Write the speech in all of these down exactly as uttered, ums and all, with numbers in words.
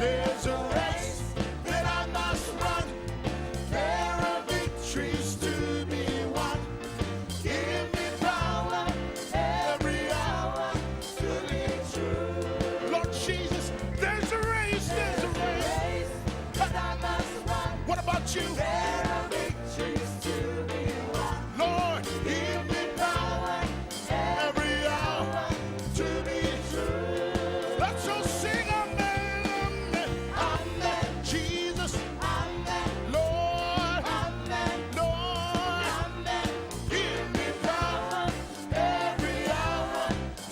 There's a race that I must run. There are victories to be won. Give me power every hour to be true. Lord Jesus, there's a race, there's a race that I must run. What about you? There are victories to be won. Lord, give me power every hour to be true. Let's all sing, amen, amen. Amen. Jesus. Amen. Lord. Amen. Lord. Amen. Give me power every hour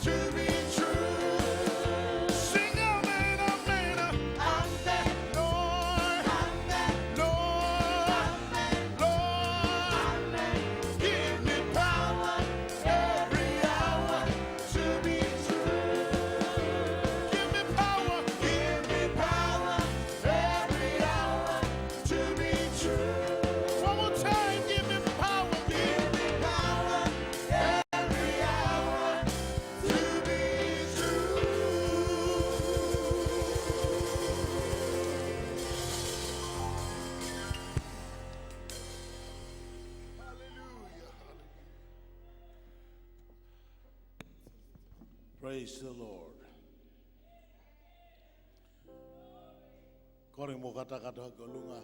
to be true. Sing amen, amen. Amen. Lord. Amen. Lord. Amen. Lord. Amen. Give me power every hour to be true. Give me power. Give me power every hour to be true. One more time, give me power. Give me power every hour to be true. Hallelujah. Praise the Lord. Kole mo kātaki atu ki ʻolunga.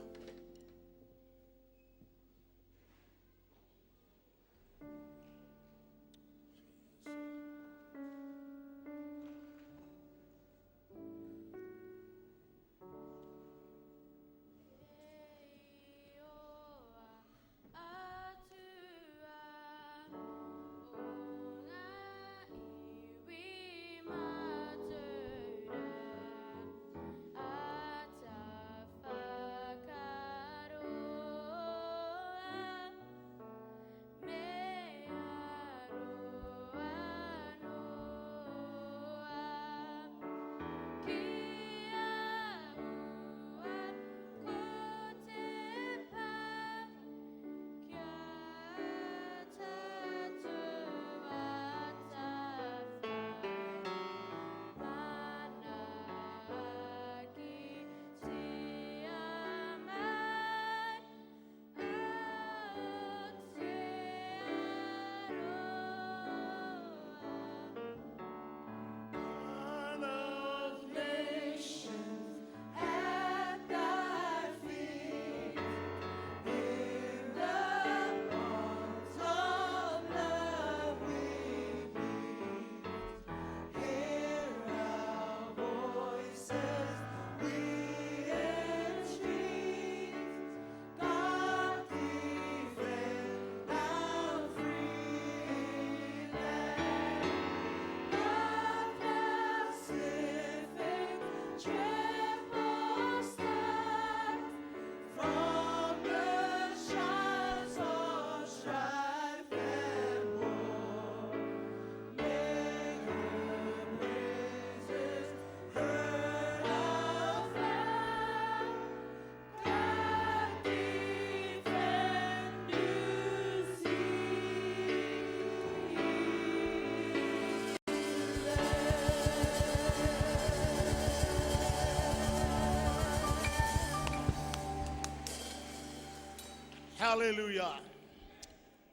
Hallelujah.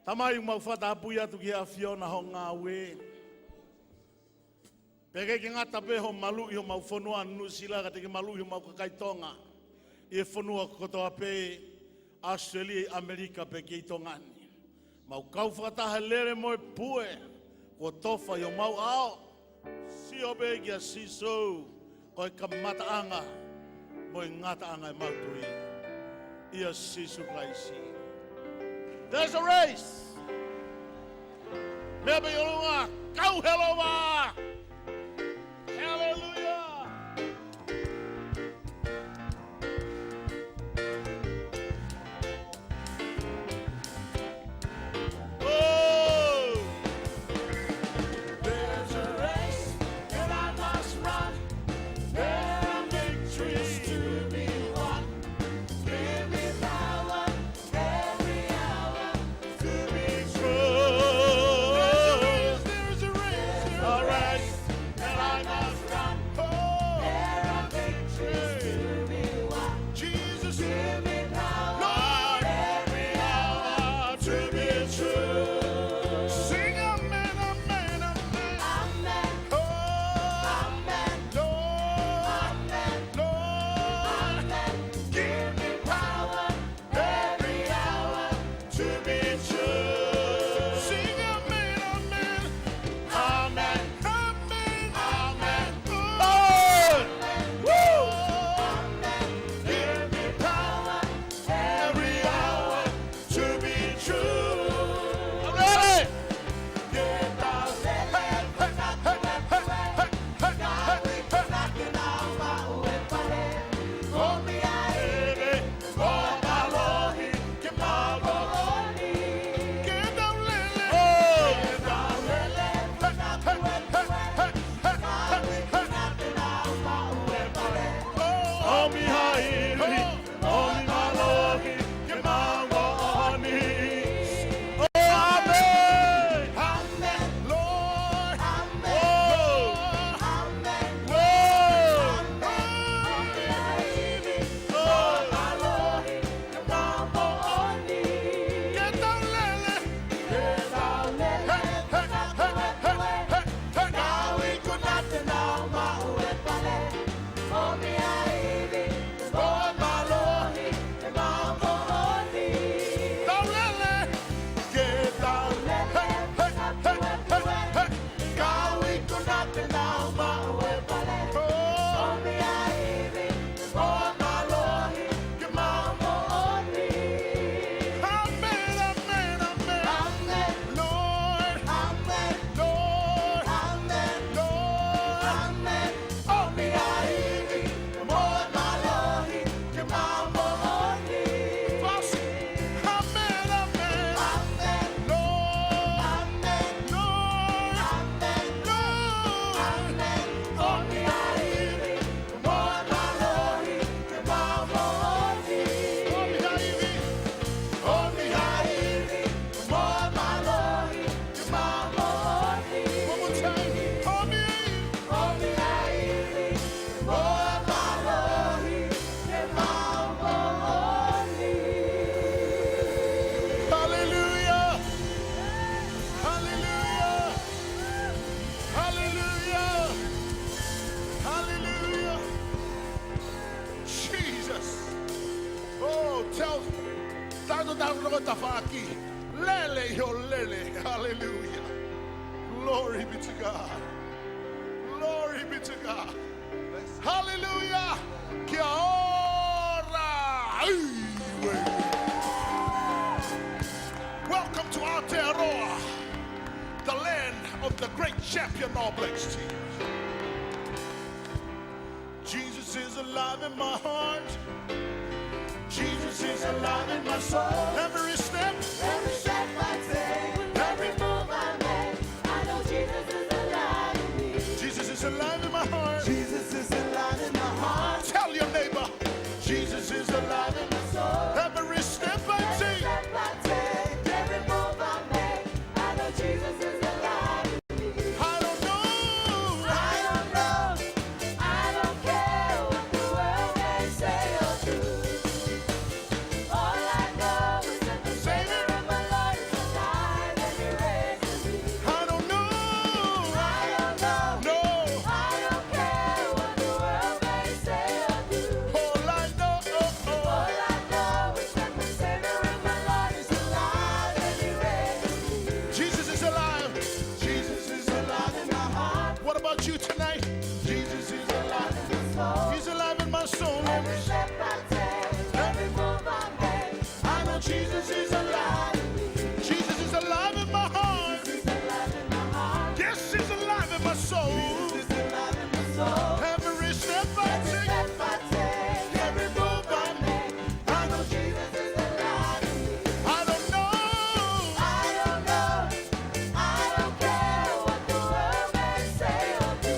Tamai, mau fakatapu atu ki he ʻAfiona hoʻo ngāue. Pea ʻikai ke ngata pē hoʻo maluʻi homau fonua Nuʻusila, ka te ke maluʻi homau kakai Tonga ʻi he fonua kotoa pē, ʻAositelēlia, ʻAmelika pea kei Tonga ni. Mau kau fakataha he lele mo e pue kuo tofa ʻi homau ʻao. Sio pē kia Sīsū, ko e kamataʻanga mo e ngataʻanga ʻemau tui. ʻIa Sīsū Kalaisi. There's a race. Meʻa pē ʻi ʻolunga, kau he lova. Hallelujah. Oh. There's a race that I must run. There are victories to be won. Give me power every hour to be true. There's a race, there's a race, there's a race. All right. ʻOmi ha ivi, ʻomi mālohi, ke maʻu moʻoni. Oh, amen. Amen. Lord. Amen. Oh. Amen. Lord. Amen. ʻOmi ha ivi, ʻomi mālohi, ke maʻu moʻoni. Ke tau lele. Ke tau lele. Hey, hey, hey, hey, hey, hey. Kau iku naʻa te nau maʻu e pale. ʻOmi ha ivi, ʻomi mālohi, ke maʻu moʻoni. Tau lele. Ke tau lele. Hey, hey, hey, hey, hey. Kau iku naʻa te nau maʻu e pale. Oh. ʻOmi ha ivi, ʻomi mālohi, ke maʻu moʻoni. Amen, amen, amen. Amen. Lord. Amen. Lord. Amen. Lord. Amen. ʻOmi ha ivi, ʻomi mālohi, ke maʻu moʻoni. Fasi. Amen, amen. Amen. Lord. Amen. Lord. Amen. Lord. Amen. ʻOmi ha ivi, ʻomi mālohi, ke maʻu moʻoni. ʻOmi ha ivi. ʻOmi ha ivi, ʻomi mālohi, ke maʻu moʻoni. One more time. ʻOmi ha ivi. ʻOmi ha ivi, ʻomi mālohi, ke maʻu moʻoni. Hallelujah. Hallelujah. Hallelujah. Hallelujah. Jesus. Oh, tell, tato, tato, tafaʻaki. Lele ʻi ho lele. Hallelujah. Glory be to God. Glory be to God. Hallelujah. Kia ora. Ai, we. Welcome to Aotearoa, the land of the great champion All Blacks team. Jesus is alive in my heart. Jesus is alive in my soul. Every step, every step I take, every move I make, I know Jesus is alive in me. Jesus is alive in my heart. Jesus is alive in my heart. Tell your neighbor, Jesus is alive in my soul. Every step I take, every step I take, every move I make, I know Jesus is alive in me. I don't know. I don't know. I don't care what the world may say or do. All I know is that the Savior of my life is alive and he raised me. I don't know. I don't know. No. I don't care what the world may say or do. All I know. All I know is that the Savior of my life is alive and he raised me. Jesus is alive. Jesus is alive in my heart. What about you tonight? Jesus is alive in my soul. He's alive in my soul. Every step I take, every move I make, I know Jesus is alive in me. Jesus is alive in my heart. Jesus is alive in my heart. Yes, he's alive in my soul. Jesus is alive in my soul. Every step I take, every step I take, every move I make, I know Jesus is alive in me. I don't know. I don't know. I don't care what the world may say or do.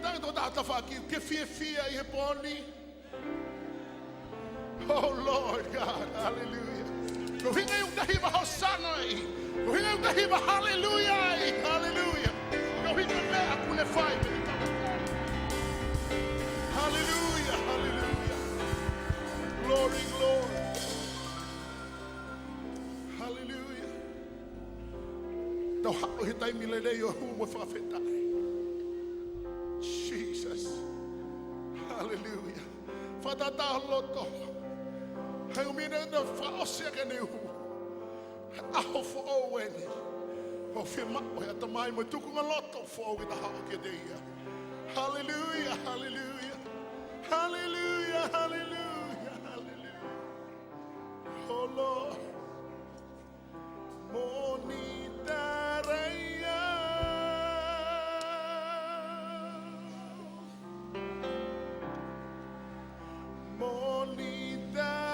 Tangata ʻo taha tafaʻaki, ke fiefia ʻi he pō ni. Oh Lord God, hallelujah. Ko e ʻuhinga ia ʻoku ta hiva hosana ai. Ko e ʻuhinga ia ʻoku ta hiva hallelujah ai. Hallelujah. Ko e ʻuhinga ia ʻoku ne fai. Hallelujah, hallelujah. Glory, glory. Hallelujah. Tau haʻu he taimi lelei ʻo hū mo fakafetaʻi. Jesus. Hallelujah. Fakatātā loto. He ʻuhinga ia ʻoku ta fakaʻosi ʻaki ʻene hū. He ʻaho foʻou eni. ʻOku fiemaʻu ʻe he ʻatamai mo e tuʻunga loto foʻou ke ta haʻu kiate ia. Hallelujah, hallelujah. Hallelujah, hallelujah, hallelujah. Oh Lord. Monitaraia.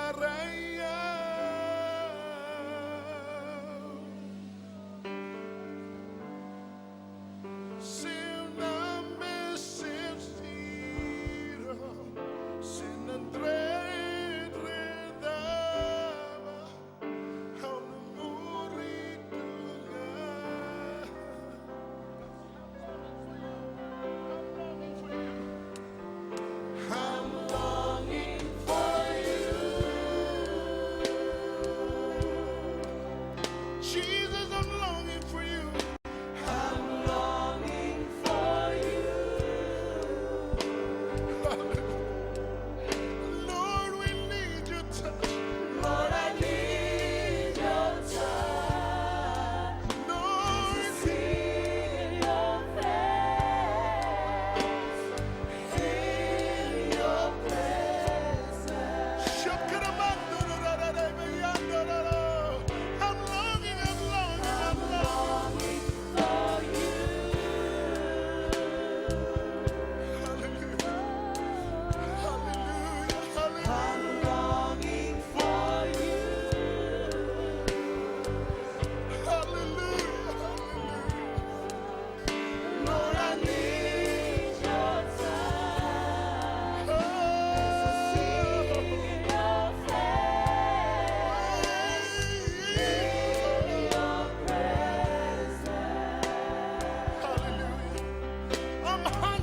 Monitaraia. Sin ambisir, sin entreredaba, aun muritunga. I'm longing for you. Jesus, I'm longing for you. I'm longing for you. Lord, we need your touch. Lord, I need your touch. Lord, to see your face. In your presence. I'm longing, I'm longing, I'm longing for you. Hallelujah. Hallelujah. Hallelujah. I'm longing for you. Hallelujah. Hallelujah. Lord, I need your touch. Oh. To see your face. In your presence. Hallelujah. I'm hungry.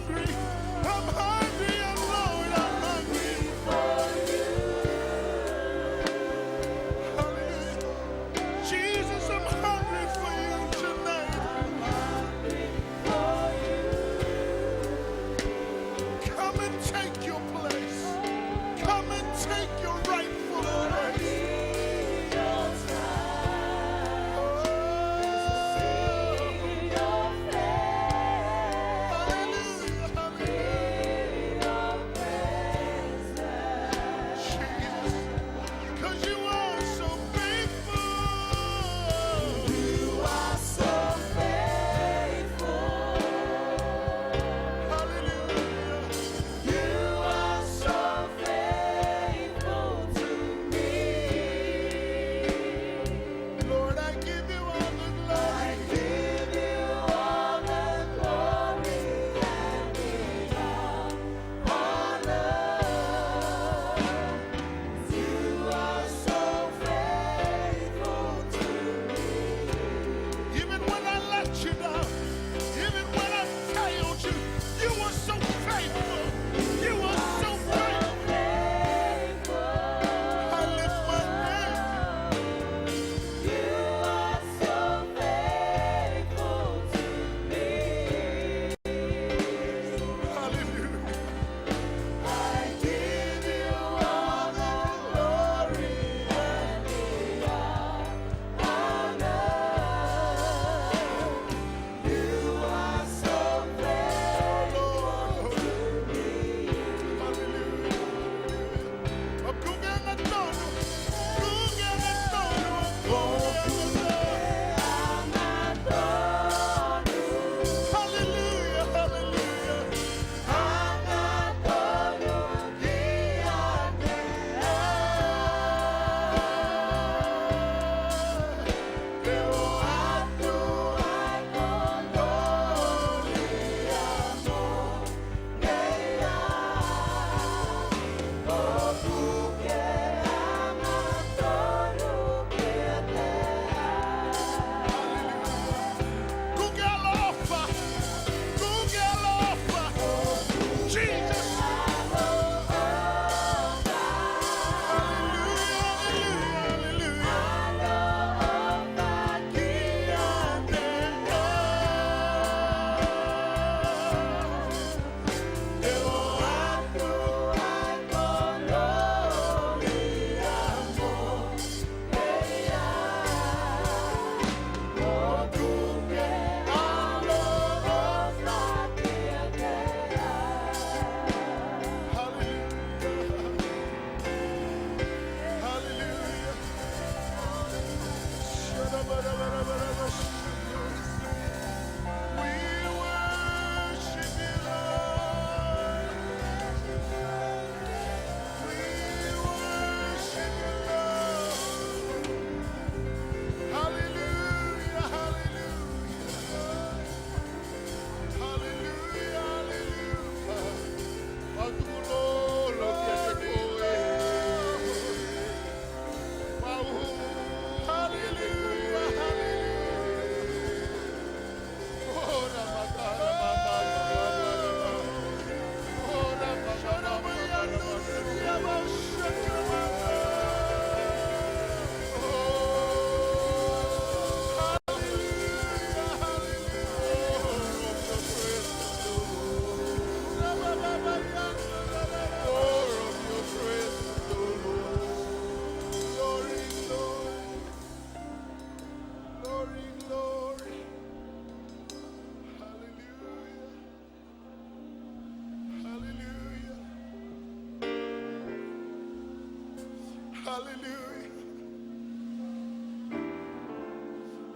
Hallelujah.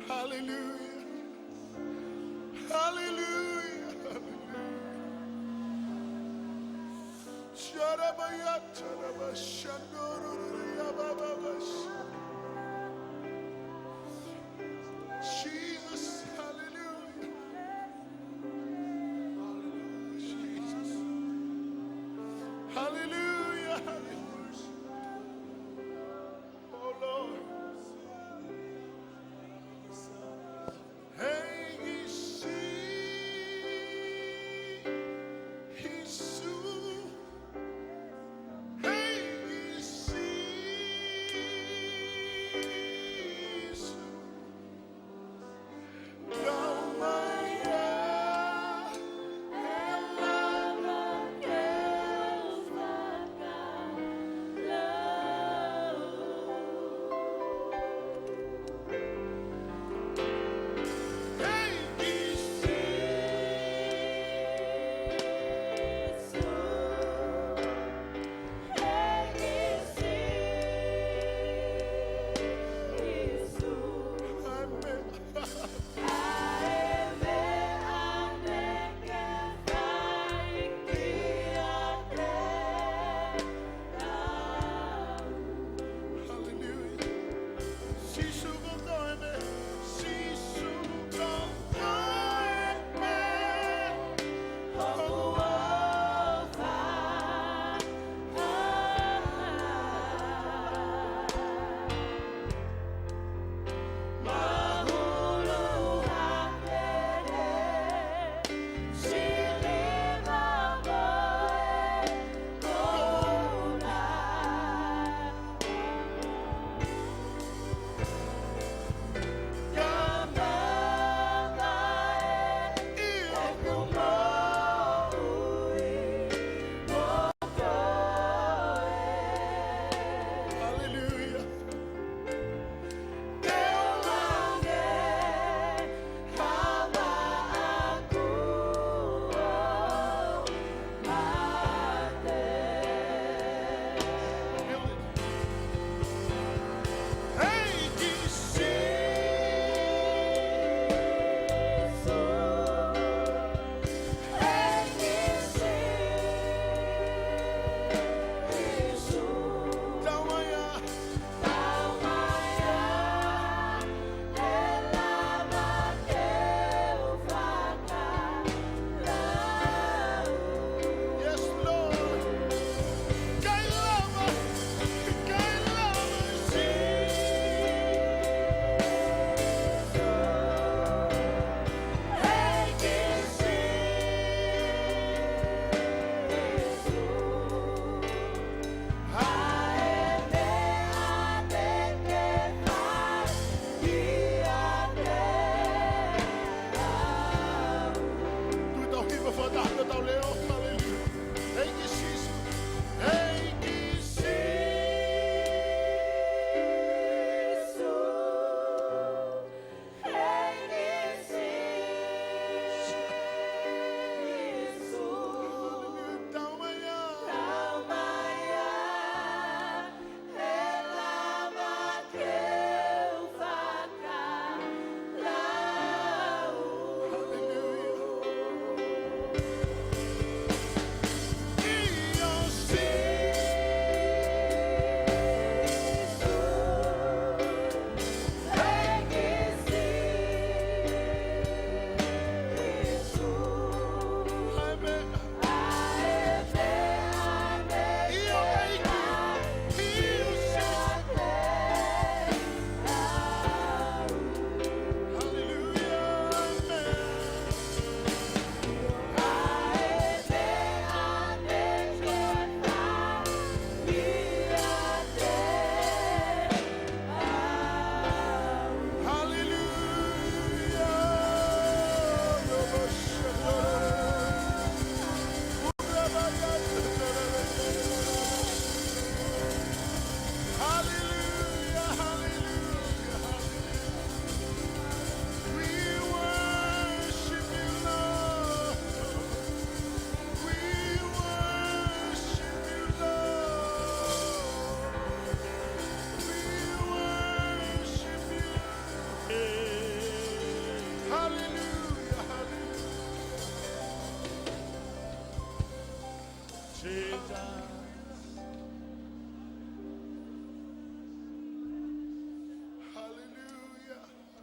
Hallelujah. Hallelujah. Hallelujah. Sharabayatarabash. Jesus, hallelujah. Jesus. Hallelujah, hallelujah. Oh Lord. Hey, you see, he's so Hallelujah. Hallelujah. Yes, Lord. Kailava, kailava, Jesus. Tuʻi tau hiva fakataha, tau lea, hallelujah. Thank you, Jesus. Thank you, Jesus. Haleluia.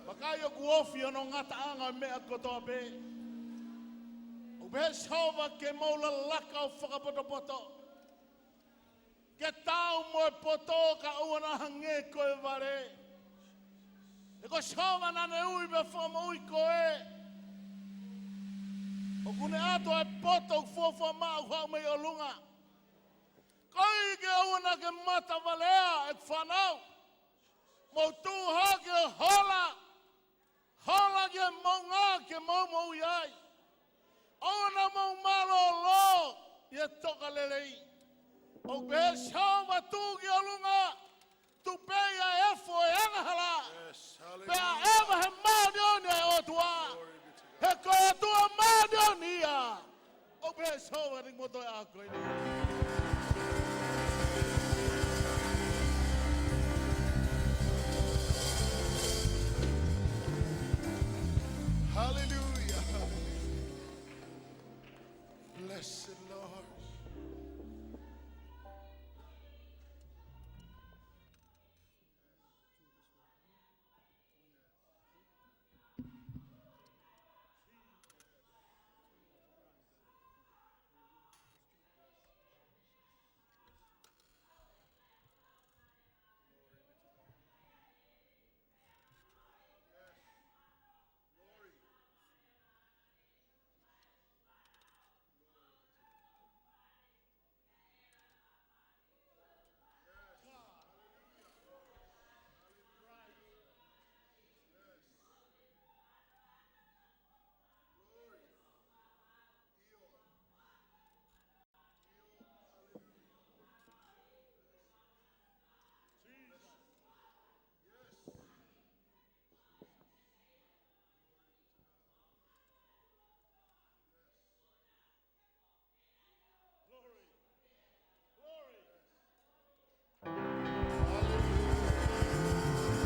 Vakai ʻoku ofi hono ngataʻanga ʻo e meʻa kotoa pē. ʻOku pehē ʻe Sihova ke mou lalaka ʻo fakapotopoto. Ke tau mo e poto ka ʻoua naʻa hangē ko e vale. He ko Sihova naʻa ne ui pea fakamoʻui koe. ʻOku ne ʻatu ʻa e poto ʻoku fuofua maʻu ʻoku haʻu mei ʻolunga. Koeʻuhi ke ʻoua naʻa ke matavalea ʻeku fānau. Mou tuʻu hake ʻo hola. Hola ki he moʻunga ke mou moʻui ai. ʻOua naʻa mou mālōlō ʻi he tokalelei. ʻOku pehē ʻe Sihova, tuʻu ki ʻolunga, tuʻu pē ia ʻi he efu ʻo e angahala. Yes, hallelujah. Pea ʻeva he māʻoniʻoni ʻa e ʻOtua. Glory be to God. He ko e ʻOtua māʻoniʻoni ia. ʻOku pehē ʻe Sihova, ni moto e ako ini. Hallelujah, hallelujah. Bless the Lord.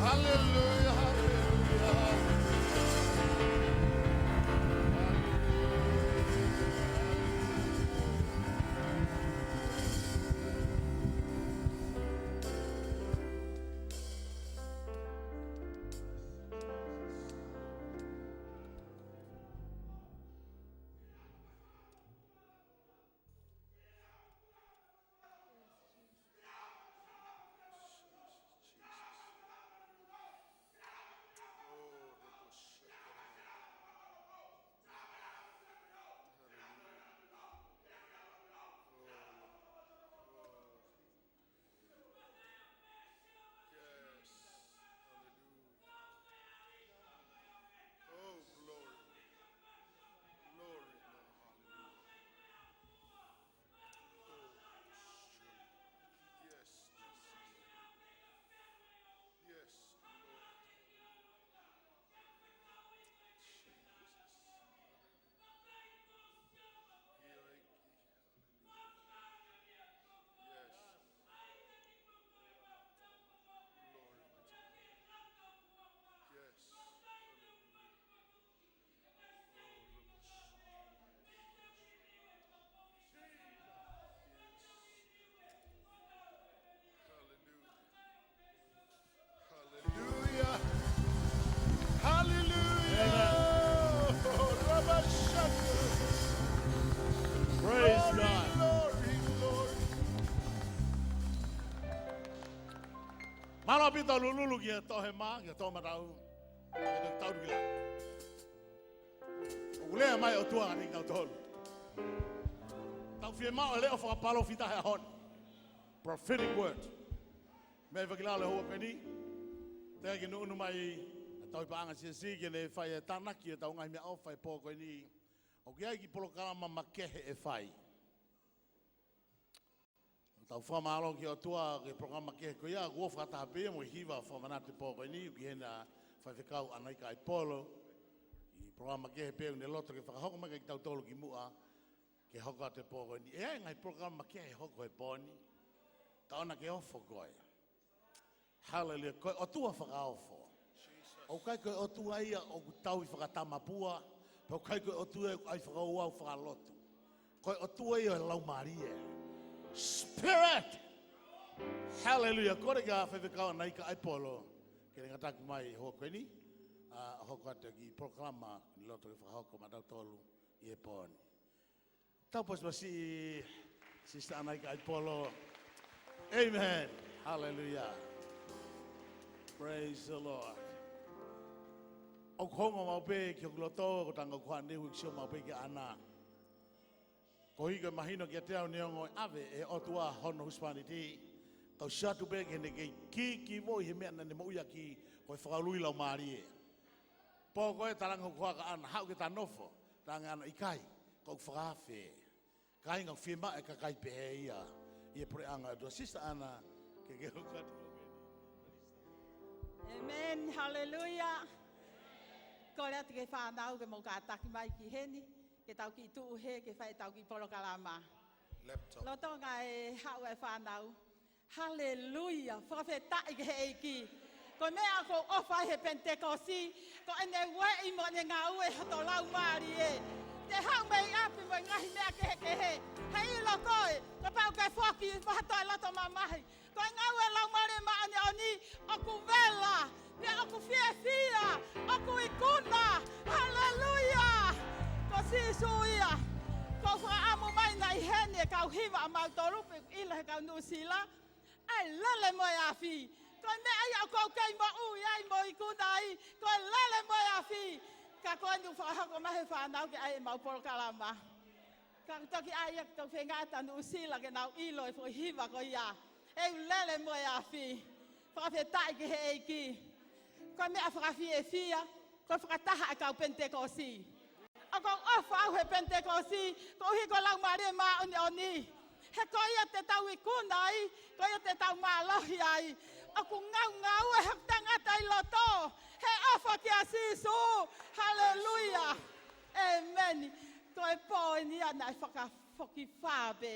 Hallelujah, hallelujah. Yes. Hallelujah. Oh, glory. Glory, Lord. Hallelujah. Oh, yes. Yes. Yes, Lord. Jesus. Hallelujah. Yes. Glory be to God. Yes. Hallelujah. Oh, Lord. Yes. Hallelujah. Hallelujah. Hallelujah. Amen. Oh, Rabashaka. Praise God. Glory, glory, glory. Mālō ʻaupito, lululu ki he toʻohema, ki he toʻomataʻu. Ke tau ki la. ʻOku lea mai ʻOtua ni kitautolu. Tau fiemaʻu e leʻo fakapalōfita he ʻaho ni. Prophetic word. Meʻa ʻi fakilalo he houa ko eni. Teʻeki ke nuʻunu mai ʻa e tauhi paʻanga siasi ke ne fai e tānaki ʻetau ngaahi meʻaʻofa he pō ko eni. ʻOku ʻi ai e kiʻi polokalama makehe ʻe fai. Tau fakamālō ki he ʻOtua ki he polokalama makehe ko ia, kuo fakataha pē ia mo e hiva fakamanatu he pō ko eni, ʻoku ʻi heni ʻa Faifekau ʻAnaika ʻAipolo. ʻI he polokalama makehe pē ʻoku ne loto ke fakahoko mai kiate kitautolu kimuʻa, ke hoko atu he pō ko eni. ʻE ʻi ai e ngaahi polokalama makehe ʻe hoko he pō ni. Ka ʻoua naʻa ke ofo koe. Haleluia. Ko e ʻOtua fakaofo. Jesus. ʻOku ʻikai ko e ʻOtua ia ʻoku tauhi fakatamapua, pea ʻoku ʻikai ko e ʻOtua ia ʻoku ʻai fakaouau fakalotu. Ko e ʻOtua ia ʻo e Laumālie. Spirit. Hallelujah. Kole kia Faifekau ʻAnaika ʻAipolo ke ne kātaki mai he houa ko eni, ʻo hoko atu ki he polokalama ʻi loto ke fakahoko maʻatautolu ʻi he pō ni. Tau pasipasi Sister ʻAnaika ʻAipolo. Amen. Hallelujah. Praise the Lord. ʻOku ou ongoʻi maʻu pē ki hoku loto, ko e taimi ʻoku ou ʻanehu ʻeku sio maʻu pē kia ʻAna. Koeʻuhi ko e mahino kiate au neongo ʻe ʻave ʻe he ʻOtua hono husepāniti, kau sio atu pē ki heʻene kei kīkīvoʻi he meʻa naʻa ne moʻui ʻaki, ko e fakaului laumālie. Pō ko ē talaange hoku hoa kia ʻAna, haʻu ke ta nofo, talaange ʻe ʻAna ʻikai, ko ʻeku fakaafe. Kāinga, ʻoku fiemaʻu ʻe he kakai pehē ia ʻi he puleʻanga ʻo e ʻOtua. Sister ʻAna, ke ke hoko atu. Amen. Hallelujah. Kole atu ki he fānau ke mou kātaki mai ki heni, ke tau kiʻi tuʻu hē ke fai ʻetau kiʻi polokalama. Laptop. Lolotonga e haʻu e fānau. Hallelujah. Fakafetaʻi ki he ʻEiki. Ko e meʻa ʻoku ou ʻofa ai he Penitekosi, ko ʻene ueʻi mo ʻene ngāue hoto laumālie. Te haʻu mei ʻapi mo e ngaahi meʻa kehekehe. He ʻilo koe, kapau ʻoku ke foki, fakatoʻa e loto mamahi. Ko e ngāue ʻa e Laumālie Māʻoniʻoni ʻoku vela, pea ʻoku fiefia, ʻoku ikuna. Haleluia! Ko Sīsū ia. ʻOku ou fakaʻamu mai naʻe ʻi heni e kau hiva ʻa mautolu, pea ʻoku ʻilo he kau Nuʻusila, ʻa e lele mo e afi. Ko e meʻa ia ʻoku ou kei moʻui ai mo ikuna ai, ko e lele mo e afi. Ka ko eni ʻoku fakahoko mai he fānau ke ʻai ʻemau polokalama. Ka ʻoku toki ʻai ia ke tau fengata Nuʻusila ke nau ʻilo e foʻi hiva ko ia. ʻE u lele mo e afi. Fakafetaʻi ki he ʻEiki. Ko e meʻa fakafiefia, ko e fakataha ʻa e kau Penitekosi. ʻOku ou ʻofa au he Penitekosi, koeʻuhi ko e Laumālie Māʻoniʻoni. He ko ia te tau ikuna ai, ko ia te tau mālohi ai. ʻOku ngaungaue hoku tangata ʻi loto he ʻofa kia Sīsū. Haleluia. ʻĒmeni. Ko e pō eni ia naʻe fakafokifā pē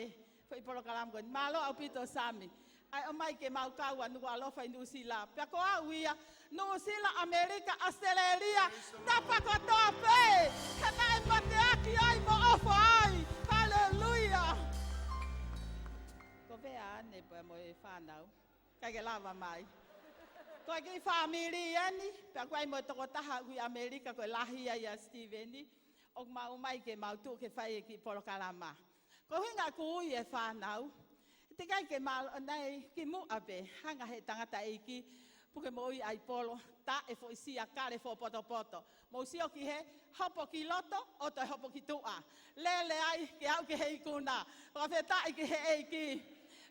foʻi polokalama ko eni. Mālō ʻaupito Sami. ʻAi ʻomai ke mau kau ʻa Nukuʻalofa ʻi Nuʻusila. Pea ko au ia, Nuʻusila, ʻAmelika, ʻAositelēlia, tapa kotoa pē. He naʻe mateaki ai mo ʻofa ai. Haleluia. Ko Vea ʻanepō mo e fānau. ʻIkai ke lava mai. Ko e kiʻi fāmili eni, pea ʻoku ʻi ai mo e tokotaha ʻi ʻAmelika, ko e lahi ia ʻia Steven. ʻOku mau ʻomai ke mau tuʻu ke fai e kiʻi polokalama. Ko e ʻuhinga ʻeku ui e fānau, teʻeki ai ke mālō, naʻe kimuʻa pē, hanga he tangataʻeiki Pukemoʻui ʻAipolo, taʻe foʻi sia kale fōpotopoto. Mou sio ki hē, hopo ki loto, ʻo toe hopo ki tuʻa. Lele ai, ke aʻu ki he ikuna. Fakafetaʻi ki he ʻEiki.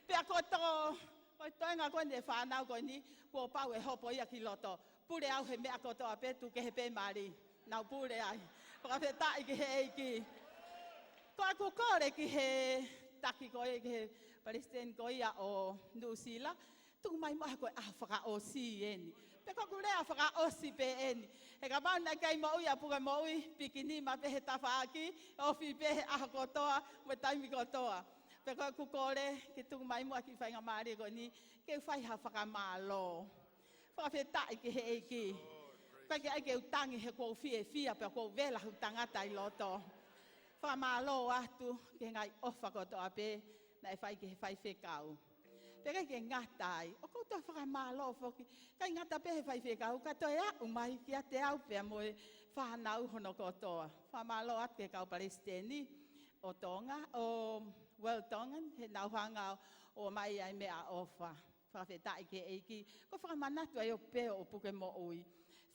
Pea ko e tō, ko e toenga ko eni e fānau ko eni, kuo pau ʻe hopo ia ki loto. Pule au he meʻa kotoa pē, tuku kehe pē mali. Nau pule ai. Fakafetaʻi ki he ʻEiki. Ko ʻeku kole ki he taki ko ia, ki he palesiteni ko ia ʻo Nuʻusila. Tuku mai muʻa ko e ʻaho fakaʻosi eni. Pea ko ʻeku lea fakaʻosi pē eni. He kapau naʻe ʻikai moʻui ʻa Pukemoʻui, pikinima pē he tafaʻaki, ofi pē he ʻaho kotoa, mo e taimi kotoa. Pea ko ʻeku kole, ke tuku mai muʻa kiʻi faingamālie ko eni, ke u fai ha fakamālō. Fakafetaʻi ki he ʻEiki. ʻIkai ke ʻai ke u tangi he ʻoku ou fiefia pea ʻoku ou vela hoku tangata ʻi loto. Fakamālō atu ki he ngaahi ʻofa kotoa pē naʻe fai ki he faifekau. Pea ʻikai ke ngata ai, ʻoku ou toe fakamālō foki. ʻIkai ngata pē he faifekau, ka toe aʻu mai kiate au pea mo e fānau hono kotoa. Fakamālō atu ki he kau palesiteni ʻo Tonga, ʻo World Tongan, he naʻa nau hanga ʻo ʻomai ai meʻaʻofa. Fakafetaʻi ki he ʻEiki. Ko e fakamanatu ai ʻo pē ʻo Pukemoʻui.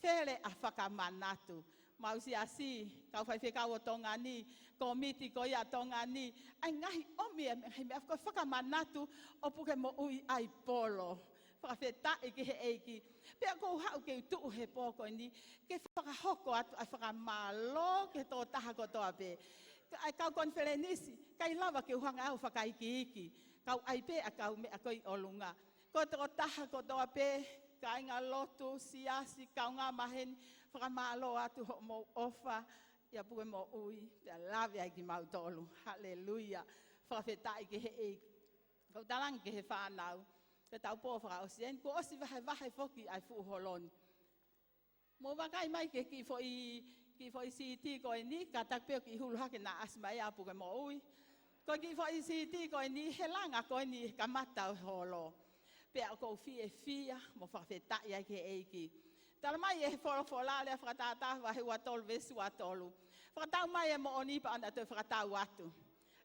Fele ʻa e fakamanatu. Mau siasi, kau faifekau ʻo Tonga ni, kōmiti ko ia ʻa Tonga ni. ʻAi ngaahi ʻomi e ngaahi meʻa, ko e fakamanatu ʻo Pukemoʻui ʻAipolo. Fakafetaʻi ki he ʻEiki. Pea ʻoku ou haʻu ke u tuʻu he pō ko eni, ke fakahoko atu ʻa e fakamālō ki he tokotaha kotoa pē. ʻA e kau konifelenisi, ʻikai lava ke u hanga au fakaikiiki. Kau ʻai pē ʻa e kau meʻa ko ē ʻi ʻolunga. Ko e tokotaha kotoa pē, kāingalotu, siasi, kaungā maheni, fakamālō atu hoʻomou ʻofa ʻia Pukemoʻui, pea lave ai kimautolu. Haleluia. Fakafetaʻi ki he ʻEiki. Kau talaange ki he fānau, ko ʻetau pō fakaʻosi eni, kuo ʻosi vahevahe foki ʻa e fuʻu holo ni. Mou vakai mai ki he kiʻi foʻi, kiʻi foʻi siiti ko eni, kātaki pē ʻo kiʻi hulu hake naʻa ʻasi mai ʻa Pukemoʻui. Ko e kiʻi foʻi siti ko eni he langa ko eni he kamata ʻo e holo. Pea ʻoku ou fiefia mo fakafetaʻi ai ki he ʻEiki. Tala mai ʻe he folofola, Lea Fakatātā vahe ua tolu veesi ua tolu. Fakatau mai e moʻoni pea ʻoua toe fakatau atu.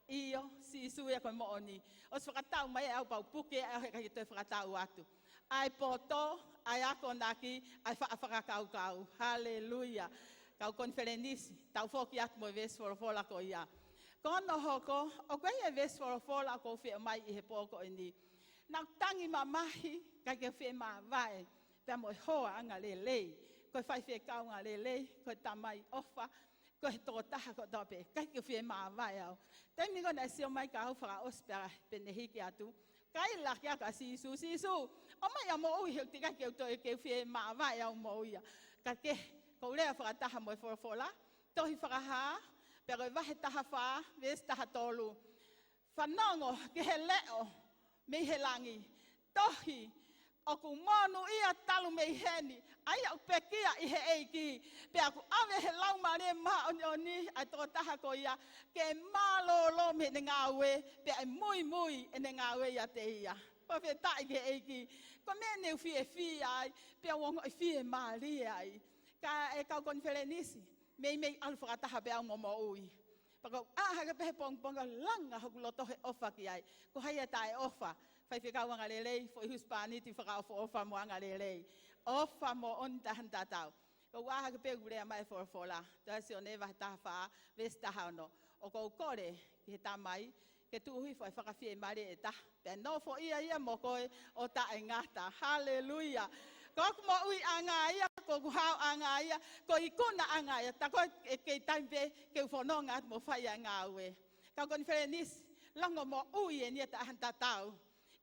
ʻIo, Sīsū ia ko e moʻoni. ʻOsi fakatau mai ʻe au pea u puke ʻe au he ʻikai toe fakatau atu. ʻA e poto, ʻa e akonaki, ʻa e faʻa fakakaukau. Haleluia. Kau konifelenisi, tau foki atu mo e veesi folofola ko ia. Ko hono hoko, ʻoku ʻi ai e veesi folofola ʻoku ou fie ʻomai ʻi he pō ko eni. Naʻa ku tangi mamahi, ʻikai ke u fie māvae pea mo e hoa angalelei. Ko e faifekau angalelei, ko e tamai ʻofa, ko e tokotaha kotoa pē, ʻikai ke u fie māvae au. Taimi ko ē naʻe sio mai kia au fakaʻosi pea pehē hiki atu, kaila kia au kia Sīsū, Sīsū, ʻomai ʻa e moʻui he ʻoku teʻeki ai ke u toe ke u fie māvae au mo ia. Ka ke, ʻoku ou lea fakataha mo e folofola, Tohi Fakahā, pea ko e vahe taha fā, veesi taha tolu. Fanongo ki he leʻo mei he langi. Tohi, ʻoku monūʻia talu mei heni ʻa ia ʻoku pekia ʻi he ʻEiki. Pea ʻoku ʻave ʻe he Laumālie Māʻoniʻoni ʻa e tokotaha ko ia ke mālōlō mei heʻene ngāue, pea ʻe muimui ʻene ngāue ʻiate ia. Fakafetaʻi ki he ʻEiki. Ko e meʻa naʻa ku fiefia ai, pea u ongoʻi fiemālie ai. Ka ʻe kau konifelenisi, meimei ʻalu fakataha pē au mo e moʻui. Pea ko e ʻā hake pē he pongipongi ʻo langa hoku loto he ʻofa ki ai. Ko hai ʻe taʻeʻofa? Faifekau angalelei, foʻi husepāniti fakaʻofoʻofa mo angalelei. ʻOfa moʻoni taʻe tatau. Ko e ʻā hake pē ʻoku lea mai e folofola. Tohi ʻa Sione vahe taha fā, veesi taha ono. ʻOku ou kole ki he Tamai, ke tuʻu hifo ʻa e fakafiemālie ʻe taha, pea nofoʻia ia mo koe ʻo taʻengata. Haleluia. Ko hoku moʻuiʻanga ia, ko hoku haoʻanga ia, ko e ikunaʻanga ia. Tā ko ē kei taimi pē ke u fononga atu mo fai ʻa e ngāue. Kau konifelenisi, lango moʻui eni ia taʻe tatau.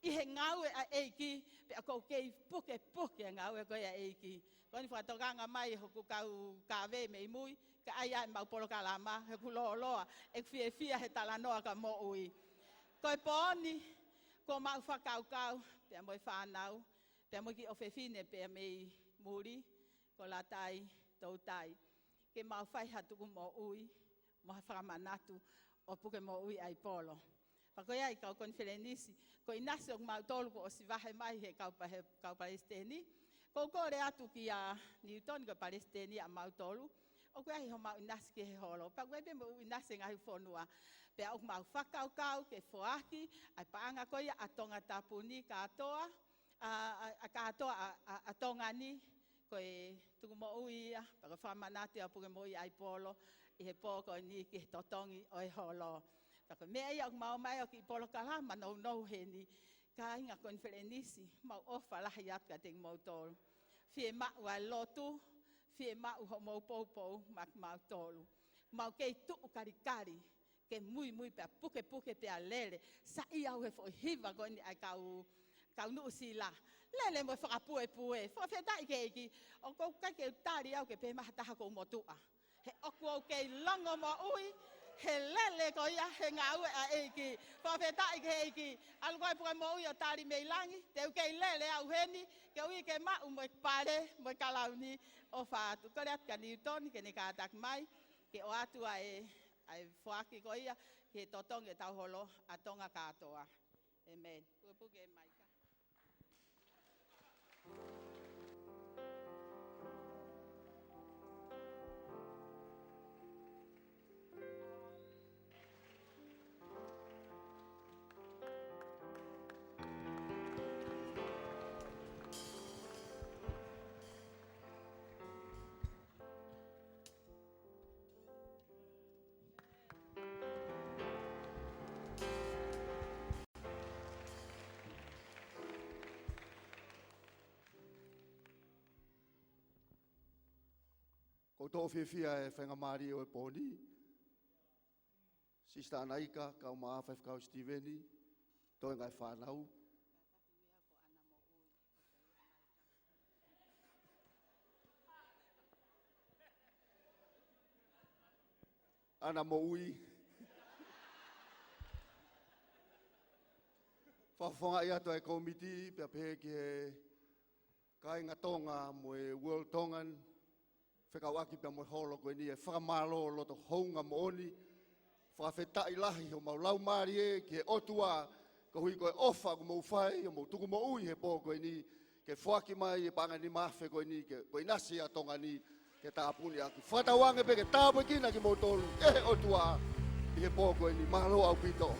ʻI he ngāue ʻa e ʻEiki, pea ʻoku ou kei pukepuke ʻa e ngāue ko ia ʻa e ʻEiki. Ko eni fakatokanga mai hoku kau kave mei mui, ka ʻai ʻa e mau polokalama, he ʻoku lōloa ʻeku fiefia he talanoa ka moʻui. Ko e pō ni, ko e mau fakakaukau, pea mo e fānau, pea mo e kiʻi ʻofefine pea mei muli, ko Latai Toutai. Ke mau fai ha tuku moʻui, mo ha fakamanatu ʻo puke moʻui ʻa e polo. Pea ko ia ʻi kau konifelenisi, ko e ʻinasi ʻo kimautolu kuo ʻosi vahe mai he kau pa-, he kau palesiteni. Ko e kole atu kia Niutoni ko e palesiteni ʻa mautolu. ʻOku ʻi ai homau ʻinasi ki he holo. Pea ʻoku ʻi ai pē homau ʻinasi he ngaahi fonua. Pea ʻoku mau fakakaukau ke foaki ʻa e paʻanga ko ia ʻa Tongatapu ni kātoa, ʻa, ʻa, ʻa kātoa ʻa, ʻa, ʻa Tonga ni, ko e tuku moʻui ia, pea ko e fakamanatu ia ʻo puke moʻui ʻa e polo, ʻi he pō ko eni ki he totongi ʻo e holo. Pea ko e meʻa ia ʻoku mau ʻomai ʻo kiʻi polokalama nounou heni, kāinga konifelenisi, mau ʻofa lahi atu kiate kimoutolu. Fiemaʻu ʻa e lotu, fiemaʻu hoʻomou poupou maʻa kimautolu. Mau kei tuʻu kalikali, ke muimui pea pukepuke pea lele. Saiʻia au he foʻi hiva ko eni ʻa e kau, kau Nuʻusila. Lele mo e fakapuepue. Fakafetaʻi ki he ʻEiki. ʻOku ʻikai ke u tali au ke pehē mai ha taha ʻoku ou motuʻa. He ʻoku ou kei lango moʻui he lele ko ia he ngāue ʻa e ʻEiki. Fakafetaʻi ki he ʻEiki. ʻAlu ko ē puke moʻui ʻo tali mei langi. Te u kei lele au heni. Ke ui ke maʻu mo e pale, mo e kalauni. ʻOfa atu. Kole atu kia Niutoni ke ne kātaki mai. Ke ʻoatu ʻa e ʻa e foaki ko ia ki he totongi ʻetau holo ʻa Tonga kātoa. ʻĒmeni. Pukepuke mai ka. Ko e tō fiefia e faingamālie ʻo e pō ni. Sisitā Naika, kau mo Faifekau Sitiveni, toenga e fānau. ʻAna moʻui. Fakafofongaʻi atu ʻa e kōmiti, pea pehē ki he kāinga Tonga mo e World Tongan, fekauʻaki pea mo e holo ko eni, ʻa e fakamālō loto hounga moʻoni, Fakafetaʻi lahi homau laumālie ki he ʻOtua, koeʻuhi ko e ʻofa kuo mou fai, ʻo mou tuku moʻui he pō ko eni, ke foaki mai e paʻanga ʻe nima afe ko eni, ke, ko e ʻinasi ʻa Tonga ni, ke tāpuni ʻaki. Fakatauange pē ke tāpuekina kimoutolu ʻe he ʻOtua ʻi he pō ko eni. Mālō ʻaupito.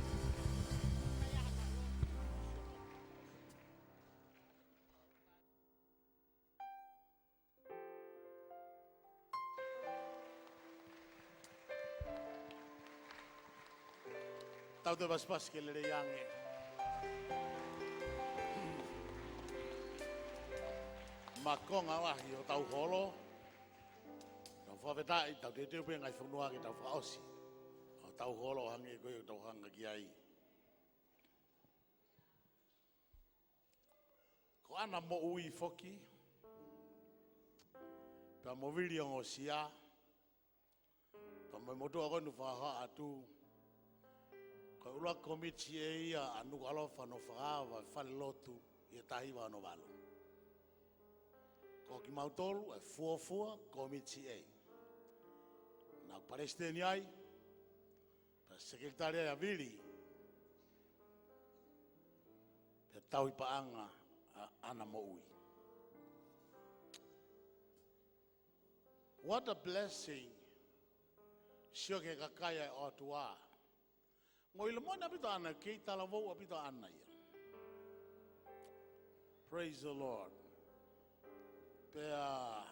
Tau toe pasipasi ke lelei ange. Makonga lahi hotau holo. Tau fakafetaʻi, tau teuteu pē ngaahi fonua ke tau fakaʻosi hotau holo hangē ko ia ʻoku tau hanga ki ai. Ko ʻAna Moʻui foki, pea mo Vili Ongosia, pea mo e motuʻa ko eni ʻoku fakahā atu, ko e ʻuluaki kōmiti ʻe ia ʻa Nukuʻalofa hono fakaava e fale lotu ʻi he taha hiva ono valu. Ko kimautolu e fuofua kōmiti ʻe. Naʻá ku palesiteni ai, pea sekelitali ai ʻa Vili, pea tauhi paʻanga ʻa ʻAna Moʻui. What a blessing. Sio ki he kakai ʻa e ʻOtua. Mo ʻilo moʻoni ʻaupito ʻAna, kei talavou ʻaupito ʻAna ia. Praise the Lord. Pea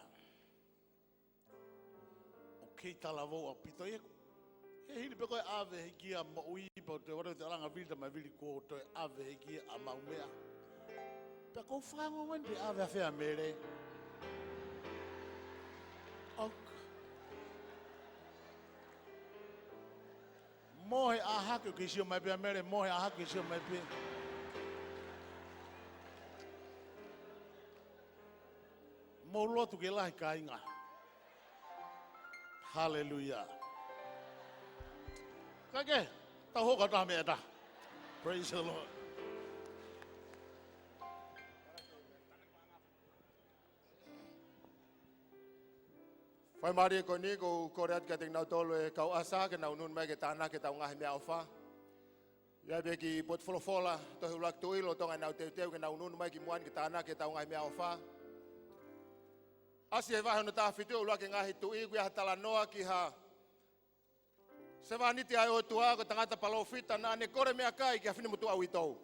ʻoku kei talavou ʻaupito ia. He hili pē ko e ʻave hiki ʻa Moʻui, pea toe ʻalu ʻo toe langa Vili, tama Vili kuo toe ʻave hiki ʻa Maumea. Pea ʻoku ou fakaongo eni pe ʻave ʻafē ʻa Mele. ʻOku. Mohe ʻa hake ʻoku ke sio mai pē ʻa Mele, mohe ʻa hake ʻoku ke sio mai pē. Mou lotu ke lahi kāinga. Haleluia. Kae kehe, tau hoko atu ʻa e meʻa ʻe taha. Praise the Lord. Fai mālie ko eni, ʻoku ou kole atu kiate kinautolu e kau ʻasa ke nau ʻunuʻunu mai ke tānaki ʻetau ngaahi meʻaʻofa. ʻI ai pē kiʻi potu folofola, tohi ʻuluaki tuʻi lolotonga ʻenau teuteu ke nau ʻunuʻunu mai ki muʻa ni ke tānaki ʻetau ngaahi meʻaʻofa. ʻAsi he vahe hono taha fitu ʻo e ʻuluaki ngaahi tuʻi, ʻoku ʻi ai ha talanoa ki ha sevāniti ʻa e ʻOtua, ko e tangata palōfita naʻá ne kole meʻakai ki ha finemotuʻa uitou.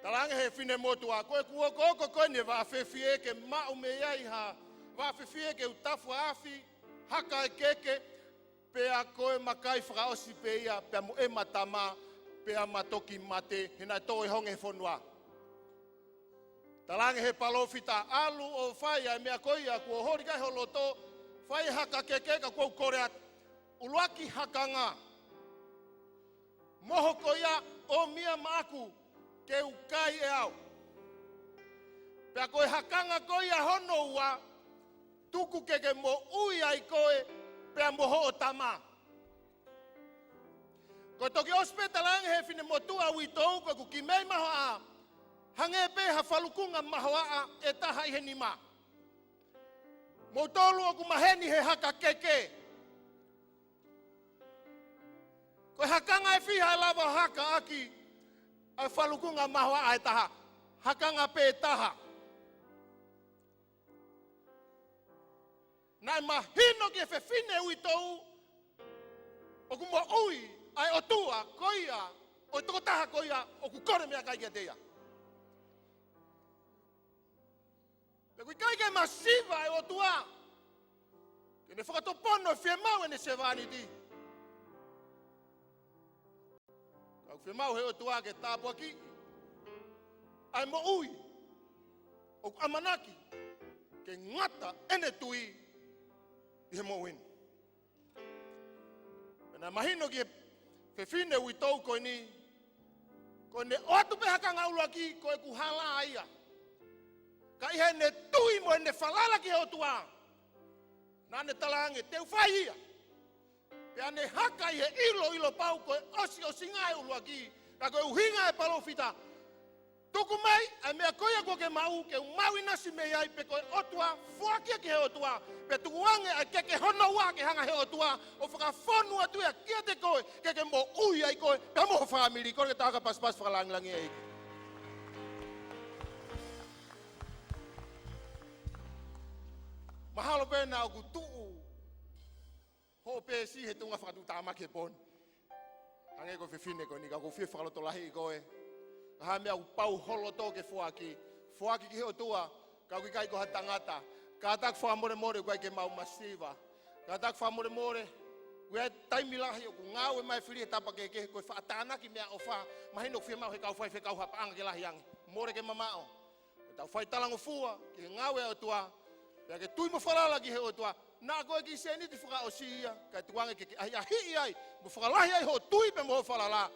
Talaange he finemotuʻa, ko ʻeku okooko ko eni e vaʻa fefie ke maʻu mei ai ha vaʻa fefie ke u tafu afi, haka e keke, pea ko e makai fakaʻosi pē ia, pea mo ʻema tama, pea ma toki mate, he naʻe tō e honge he fonua. Talaange he palōfita, ʻalu ʻo fai ʻa e meʻa ko ia kuo holi ki ai ho loto, fai e haka keke ka ʻoku ou kole atu. ʻUluaki hakanga. Moho ko ia ʻomi ia maʻaku ke u kai ʻe au. Pea ko e hakanga ko ia hono ua, tuku ke ke moʻui ai koe, pea mo hoʻo tama. Ko e toki ʻosi pē talaange he finemotuʻa uitou, ko ʻeku kiʻi mei mahoaʻa, hangē pē ha falukunga mahoaʻa ʻe taha ʻi he nima. Moutolu ʻoku maheni he haka keke. Ko e hakanga ʻe fiha ʻe lava haka ʻaki ʻa e falukunga mahoaʻa ʻe taha? Hakanga pē ʻe taha. Naʻe mahino ki he fefine uitou ʻoku moʻui ʻa e ʻOtua ko ia ʻo e tokotaha ko ia ʻoku kole meʻakai kiate ia. Pea ʻoku ʻikai ke masiva e ʻOtua ke ne fakatupono e fiemaʻu ʻene sevāniti. Ka ʻoku fiemaʻu he ʻOtua ke tāpuakiʻi ʻa e moʻui ʻoku ʻamanaki ke ngata ʻene tui ʻi he moʻui ni. Pea naʻe mahino ki he fefine uitou ko eni, ko ʻene ʻoatu pē hakanga ʻuluaki ko ʻeku hala ia. Ka ʻi heʻene tui mo ʻene falala ki he ʻOtua, naʻá ne talaange, te u fai ia. Pea ne haka ʻi he ʻiloʻilo pau ko e ʻosiʻosinga e ʻuluaki, ka ko e ʻuhinga e palōfita, Tuku mai ʻa e meʻa ko ia kuo ke maʻu, ke u maʻu ʻinasi mei ai, pea ko e ʻOtua, foaki ia ki he ʻOtua, pea tukuange ʻa e keke hono ua ke hanga he ʻOtua ʻo fakafonu atu ia kiate koe, ke ke moʻui ai koe pea mo ho fāmili. Kole ke tau fakapasipasi fakalāngilangiʻi e ʻEiki. Mahalo pē naʻa ʻoku tuʻu hoʻo peesi he tuʻunga fakatuʻutāmaki he pō ni. Hangē ko e fefine ko eni, ka ʻoku ou fie fakalotolahiʻi koe. Ka ko e hā e meʻa ʻoku pau ho loto ke foaki, foaki ki he ʻOtua, ka ʻoku ʻikai ko ha tangata. Kātaki fakamolemole ʻoku ʻikai ke mau masiva. Kātaki fakamolemole, ʻoku ʻi ai e taimi lahi ʻoku ngāue mai e fili he tapa kehekehe, ko e faʻa tānaki meʻaʻofa, mahino ʻoku fiemaʻu he kau faifekau ha paʻanga ke lahi ange. Mole ke mamaʻo. Ke tau fai talangofua ki he ngāue ʻa e ʻOtua, pea ke tui mo falala ki he ʻOtua. Naʻa ko e kiʻi sēniti fakaʻosi ia, kae tukuange ke ke ʻahiʻahiʻi ai mo fakalahi ai hoʻo tui pea mo hoʻo falala,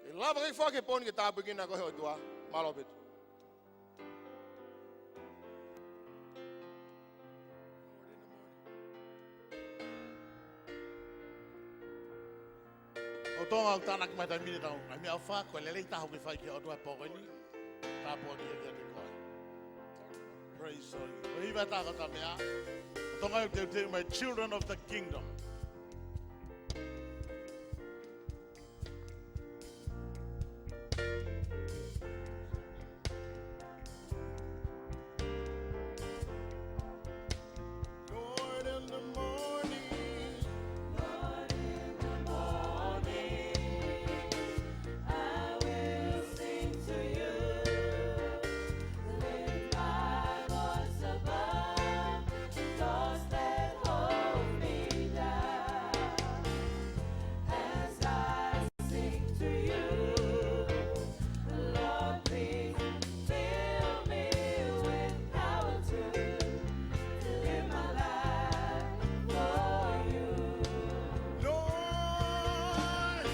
ke lava ke foaki he pō ni ke tāpuekina koe he ʻOtua. Mālō ʻaupito. ʻOtua, ʻoku tānaki mai e taimi ni ʻetau ngaahi meʻaʻofa, ko e lelei taha ʻoku ke fai ki he ʻOtua he pō ko eni. Tāpuaki ia kiate koe. Praise the Lord. Ko e hiva ʻe taha ko e tau meʻa. ʻOtua, ʻoku teuteu mai, Children of the Kingdom. Lord, in the morning, Lord, in the morning, I will sing to you. Lift my voice above the thoughts that hold me down. As I sing to you, Lord, please fill me with power to live my life for you. Lord,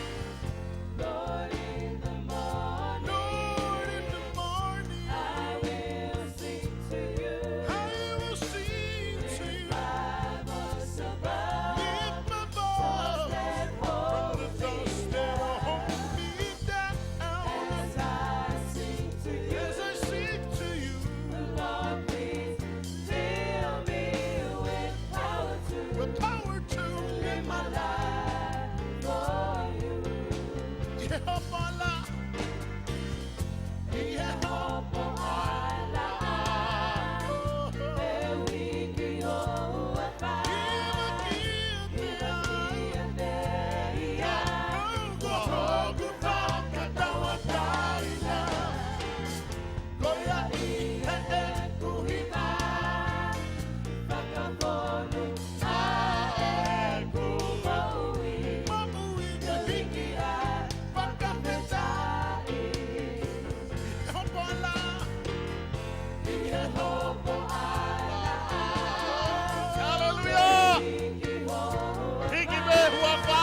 Lord, in the morning, Lord, in the morning, I will sing to you. I will sing to you. Lift my voice above. Lift my voice from the thoughts that hold me down. As I sing to you. As I sing to you. Lord, please fill me with power to, with power to live my life for you. ʻI he hopo ʻa e laʻā. ʻI he hopo ʻa e laʻā. ʻE uike ʻo e fā. Hiva kiate ia. Ko hoku fakatauʻatāina. Ko ia ʻi heʻeku hiva. Fakafonu ʻa ʻeku moʻui. Moʻui ke hiki ai fakafetaʻi. ʻI he hopo ʻa e laʻā. ʻI he hopo ʻa e laʻā. Haleluia. Hiki pē huafa.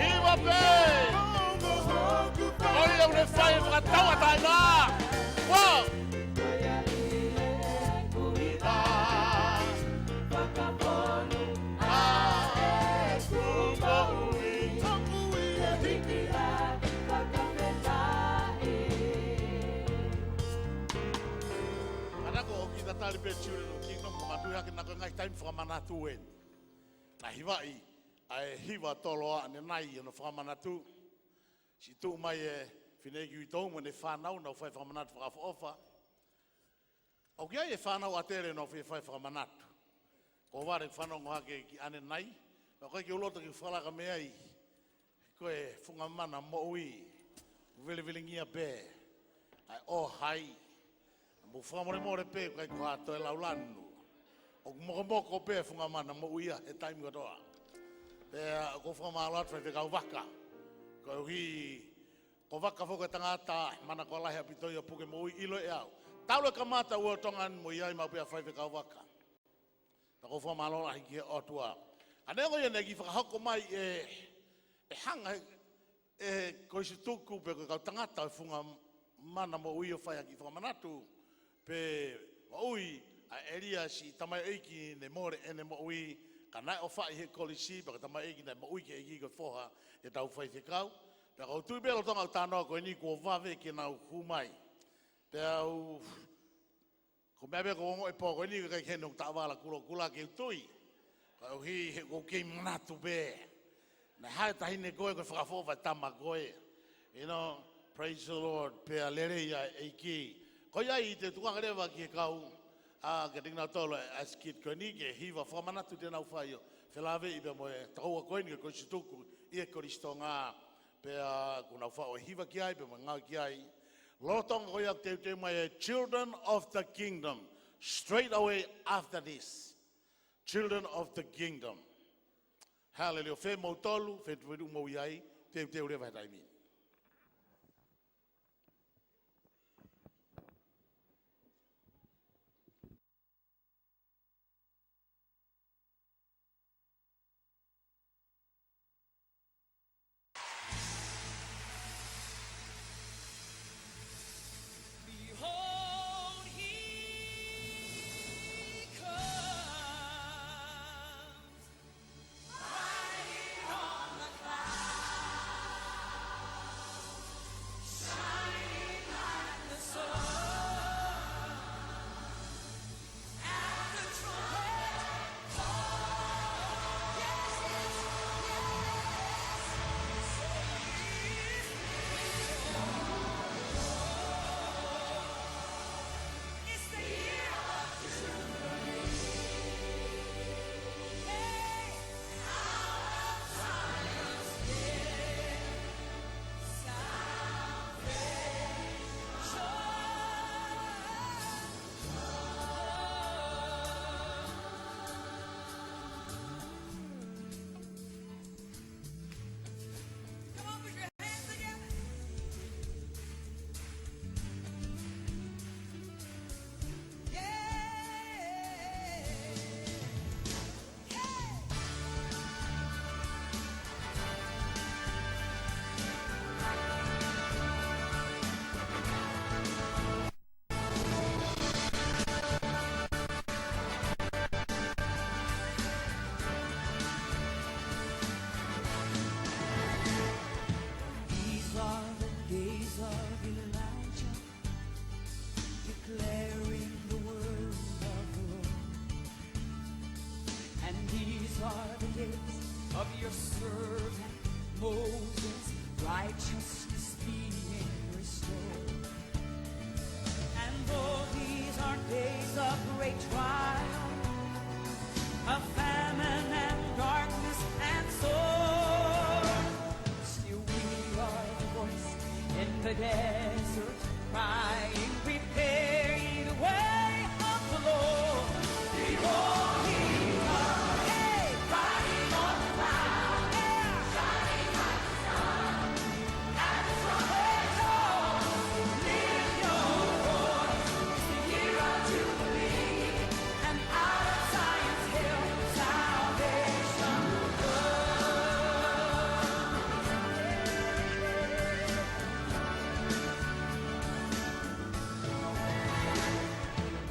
Hiva pē. ʻOku ne fai e fakatauʻatāina. Wow. Kātaki ʻo kiʻi tatali pē Children of Kingdom, ko e mātuʻaki, naʻa ko e ngaahi taimi fakamanatu eni. Naʻe hivaʻi ʻa e hiva tolo ʻanenai ʻi hono fakamanatu. Siʻi tuʻu mai e fineʻeiki uitou mo ʻene fānau, nau fai fakamanatu fakaʻofoʻofa. ʻOku ʻi ai e fānau ʻatele ʻoku nau fie fai fakamanatu. Ko e vale fanongo hake ki ʻanenai, pea ʻoku ʻikai ke u loto ke u fakalaka mei ai. Ko e funga mana moʻui, vilivilingia pē ʻa e ʻohai. Mou fakamolemole pē, ʻikai ko ha toe laulanu. ʻOku mokomoko pē funga mana moʻui ia he taimi kotoa. Pea ʻoku ou fakamālō atu Faifekau Vaka. Koeʻuhi ko Vaka foki ko e tangata manako lahi ʻaupito ia ʻo puke moʻui, ʻilo ʻe au. Talu e kamata ʻo e ʻOtua ni mo ia, ʻi ai maʻu pē ʻa Faifekau Vaka. Pea ʻoku ou fakamālō lahi ki he ʻOtua. Ka neongo ia, naʻe kiʻi fakahoko mai e, e hanga he, e Kolisi Tuku pe ko e kau tangata ʻo e funga mana moʻui ʻo fai ha kiʻi fakamanatu, pe moʻui ʻa ʻElia, siʻi tamaioʻeiki naʻe mole ʻene moʻui, ka naʻe ʻofaʻi he kolisi, pea ko e tamaioʻeiki naʻe moʻui ki he ʻEiki ko e foha ʻetau faifekau. Pea ʻoku ou tui pē lolotonga ʻeku talanoa ko eni kuo vave ke nau hū mai. Pea u, ko e meʻa pē ʻoku ou ongoʻi he pō ko eni, ʻikai ke ne u taʻovala kulokula ke u tui. Koeʻuhi he ʻoku ou kei manatu pē. Naʻe haʻu e taʻahine ko ē, ko e fakafoʻou ʻa e tama ko ē. You know, praise the Lord, pea lelei ʻa e ʻEiki. Ko ia ai te u tukuange leva ki he kau, ʻa, kiate kinautolu ʻa e skit ko eni ke hiva fakamanatu te nau fai ʻo felāveʻi pea mo e tokoua ko eni ko Koisituku ʻi he Kolisi Tonga. Pea kuo nau faʻu e hiva ki ai, pea mo e ngāue ki ai. Lolotonga ko ia ʻoku teuteu mai e Children of the Kingdom, straight away after this. Children of the Kingdom. Hallelujah. Fē moutolu, fē tuʻu moutolu ʻi ai, teuteu leva he taimi ni. Behold, he comes, riding on the clouds, shining like the sun. Come on, put your hands together. Yeah. These are the days of Elijah, declaring the word of the Lord. And these are the days of your servant Moses, righteousness being restored. And though these are days of great trial, of famine and darkness and sword, still we are the voice in the desert, crying, "Prepare ye the way of the Lord." Behold, he comes, hey, riding on the cloud, yeah, shining like the sun. At the trumpet call, lift your voice, it's the year of Jubilee, and out of Zion's hill, salvation will come.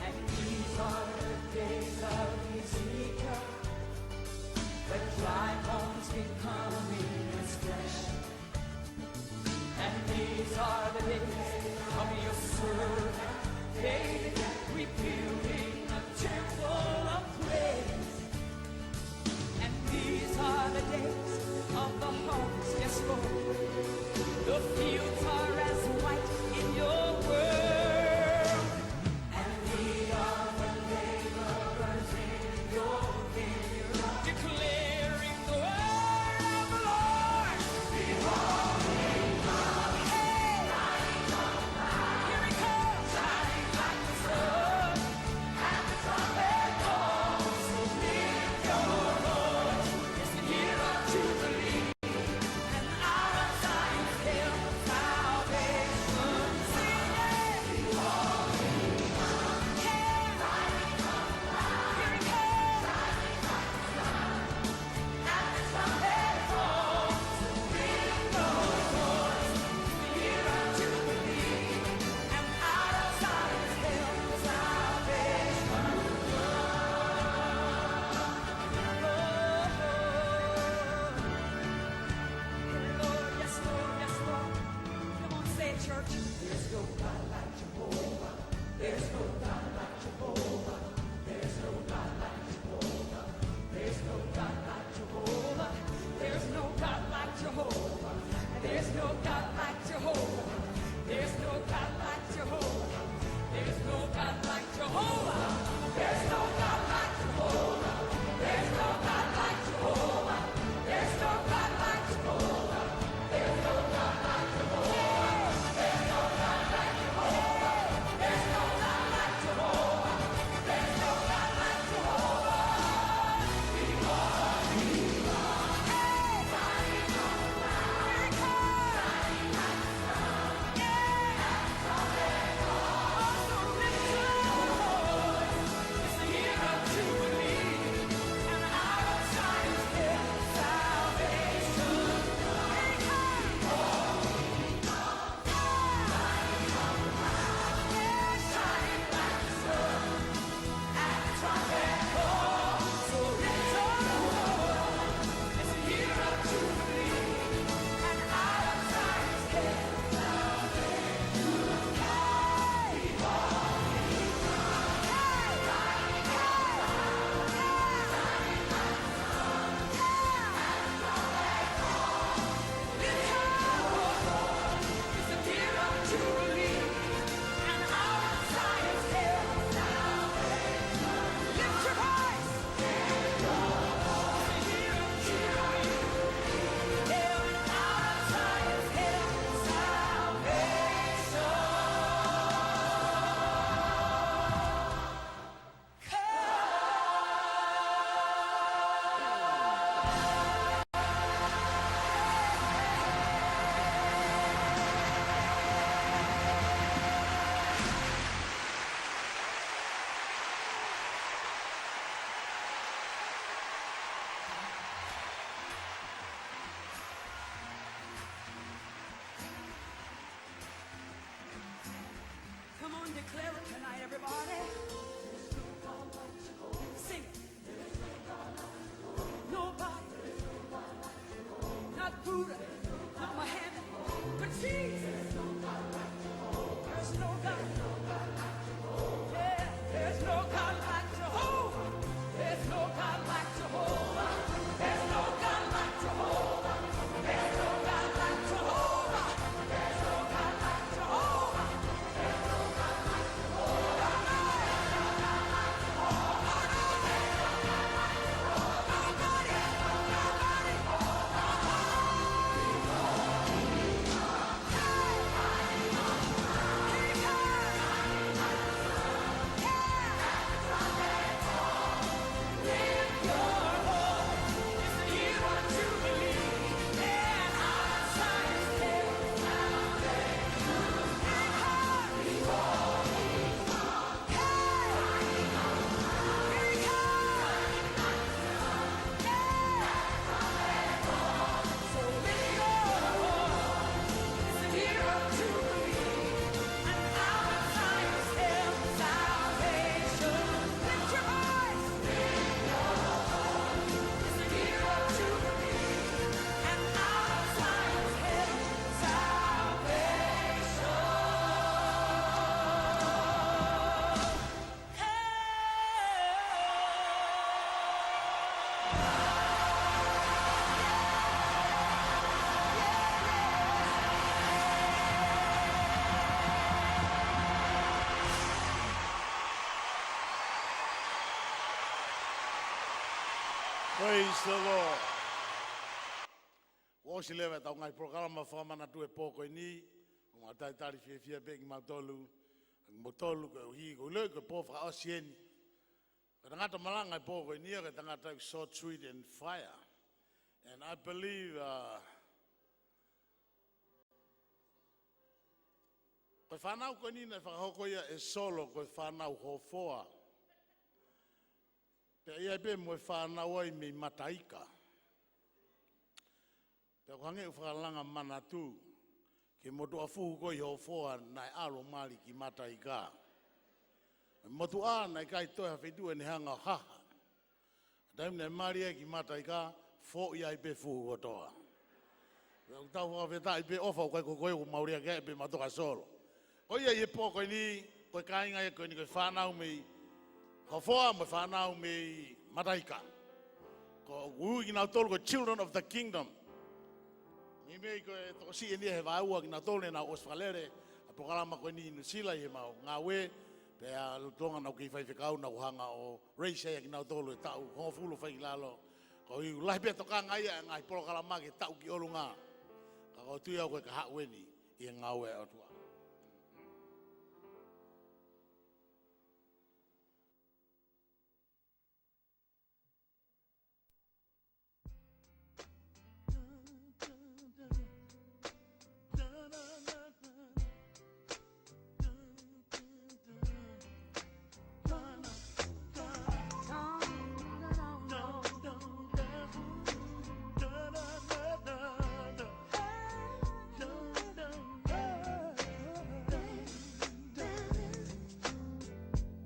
And these are the days of Ezekiel, the dry bones becoming as flesh. And these are the days of your servant David, rebuilding a temple of praise. And these are the days of the harvest, yes, Lord. The fields are as white in your world. And we are the laborers in your vineyard, declaring the word of the Lord. Behold, he comes. Hey! Here he comes. Shining like the sun. Come on, declare it tonight, everybody. Sing it. Nobody. Not Buddha, not Muhammad, but Jesus. There's no God. Yeah, there's no God like Jehovah. There's no God like Jehovah. There's no God like Jehovah. There's no God like Jehovah. There's no God like Jehovah. Praise the Lord. Kuo ʻosi leva ʻetau ngaahi polokalama fakamanatu he pō ko eni. ʻOku mau talitali fiefia pē kimautolu, kimautolu koeʻuhi ko e ʻilo ko e pō fakaʻosi eni. Ko e tangata malanga he pō ko eni, ko e tangata ʻoku short, sweet and fire. And I believe, uh, ko e fānau ko eni naʻe fakahoko ia ʻe Solo, ko e fānau Hofoa. Pea ʻi ai pē mo e fānau ai mei Mataika. Pea ʻoku hangē ʻoku fakalanga manatu ki he motuʻa fuhu ko ē ʻi Hofoa naʻe ʻalu ʻo mali ki Mataika. Motuʻa naʻe ʻikai toe ha feituʻu ʻene hanga ʻo haha. Taimi naʻe mali ai ki Mataika, foʻi ai pē fuhu kotoa. Pea ʻoku tau fakafetaʻi pē ʻofa ʻoku ʻikai ko koe ʻoku mau lea ki ai pē mautolu kia Solo. Ko ia ʻi he pō ko eni, ko e kāinga ia ko eni ko e fānau mei Hofoa mo e fānau mei Mataika. Ko e ui kinautolu ko e Children of the Kingdom. Meimei ko e tokosiʻi eni he vaeua kinautolu ʻenau ʻosi fakalele ʻa e polokalama ko eni ʻi Nuʻusila ʻi heʻemau ngāue, pea lolotonga ʻenau kei faifekau naʻa nau hanga ʻo raise ai kinautolu he taʻu hongofulu fai ki lalo. Ko e lahi pē tokanga ia ʻa e ngaahi polokalama ki he taʻu ki ʻolunga. Ka ʻoku ou tui au ko e kahaʻu eni ʻi he ngāue ʻa e ʻOtua.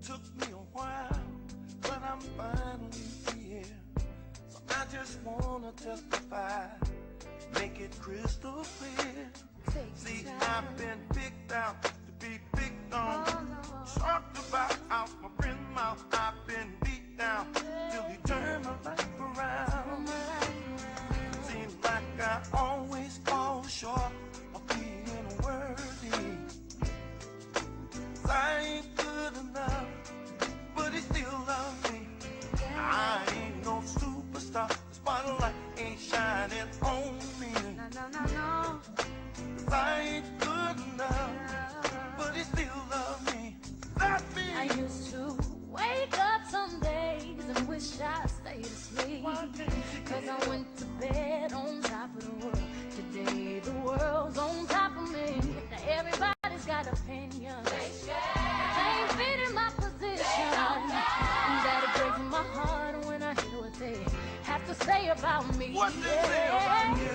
Took me a while, but I'm finally here. So I just wanna testify, make it crystal clear. See, I've been picked out to be picked on. Talked about out my friend's mouth. I've been beat down till he turned my life around. Seems like I always fall short of being worthy. 'Cause I ain't good enough, but he still loves me. I ain't no superstar, the spotlight ain't shining on me. 'Cause I ain't good enough, but he still loves me. That means I used to wake up some days and wish I stayed asleep. 'Cause I went to bed on top of the world. Today the world's on top of me. Now everybody's got opinions. They ain't fitting my position. That it breaks my heart when I hear what they have to say about me. What they say about you.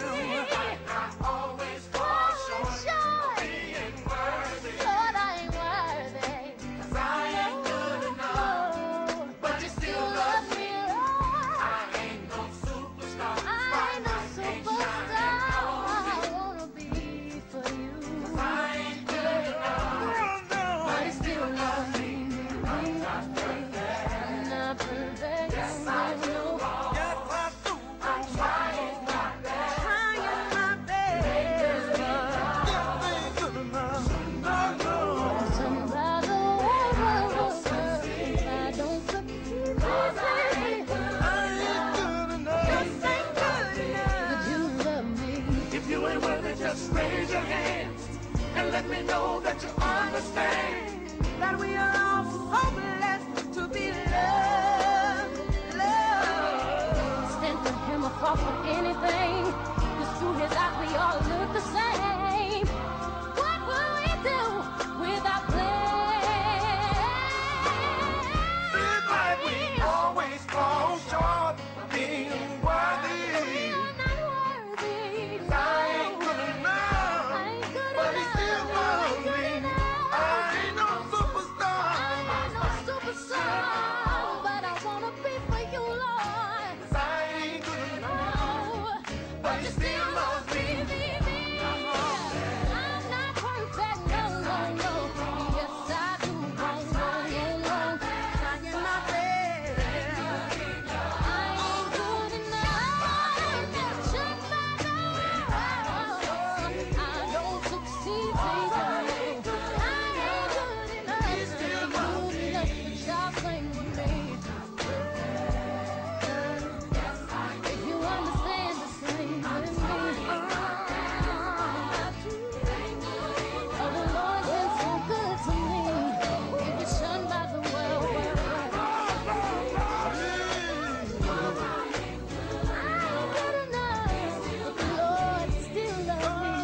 I always fall short of being worthy. Lord, I ain't worthy. 'Cause I ain't good enough. No. But you still love me. I ain't no superstar. I ain't no superstar. I wanna be for you. 'Cause I ain't good enough. But you still love me. I'm not perfect. I'm not perfect. Yes, I do. Yes, I do. I'm trying my best. Trying my best. This ain't good enough. No, no. Somebody, I don't succeed. I ain't good enough. This ain't good enough. But you love me. If you ain't worthy, just raise your hand and let me know that you understand that we are all so blessed to be loved, loved. Stand for him or fall for anything. 'Cause through his eyes we all look the same. What will we do without Blake? Seems like we always fall short of being worthy. We are not worthy. 'Cause I ain't good enough. I ain't good enough. But he still loves me. I ain't no superstar. I ain't no superstar. But I wanna be for you, Lord. 'Cause I ain't good enough. No. But you still love me. I'm not perfect, no, no, no. Yes, I do wrong, wrong, wrong, wrong. Trying my best. I ain't good enough. Check my out. I don't succeed, baby. I ain't good enough. Good enough, but y'all sing with me. If you understand the same with me, oh, the Lord's been so good to me. You've been shunned by the world. I ain't good enough, but the Lord still loves me.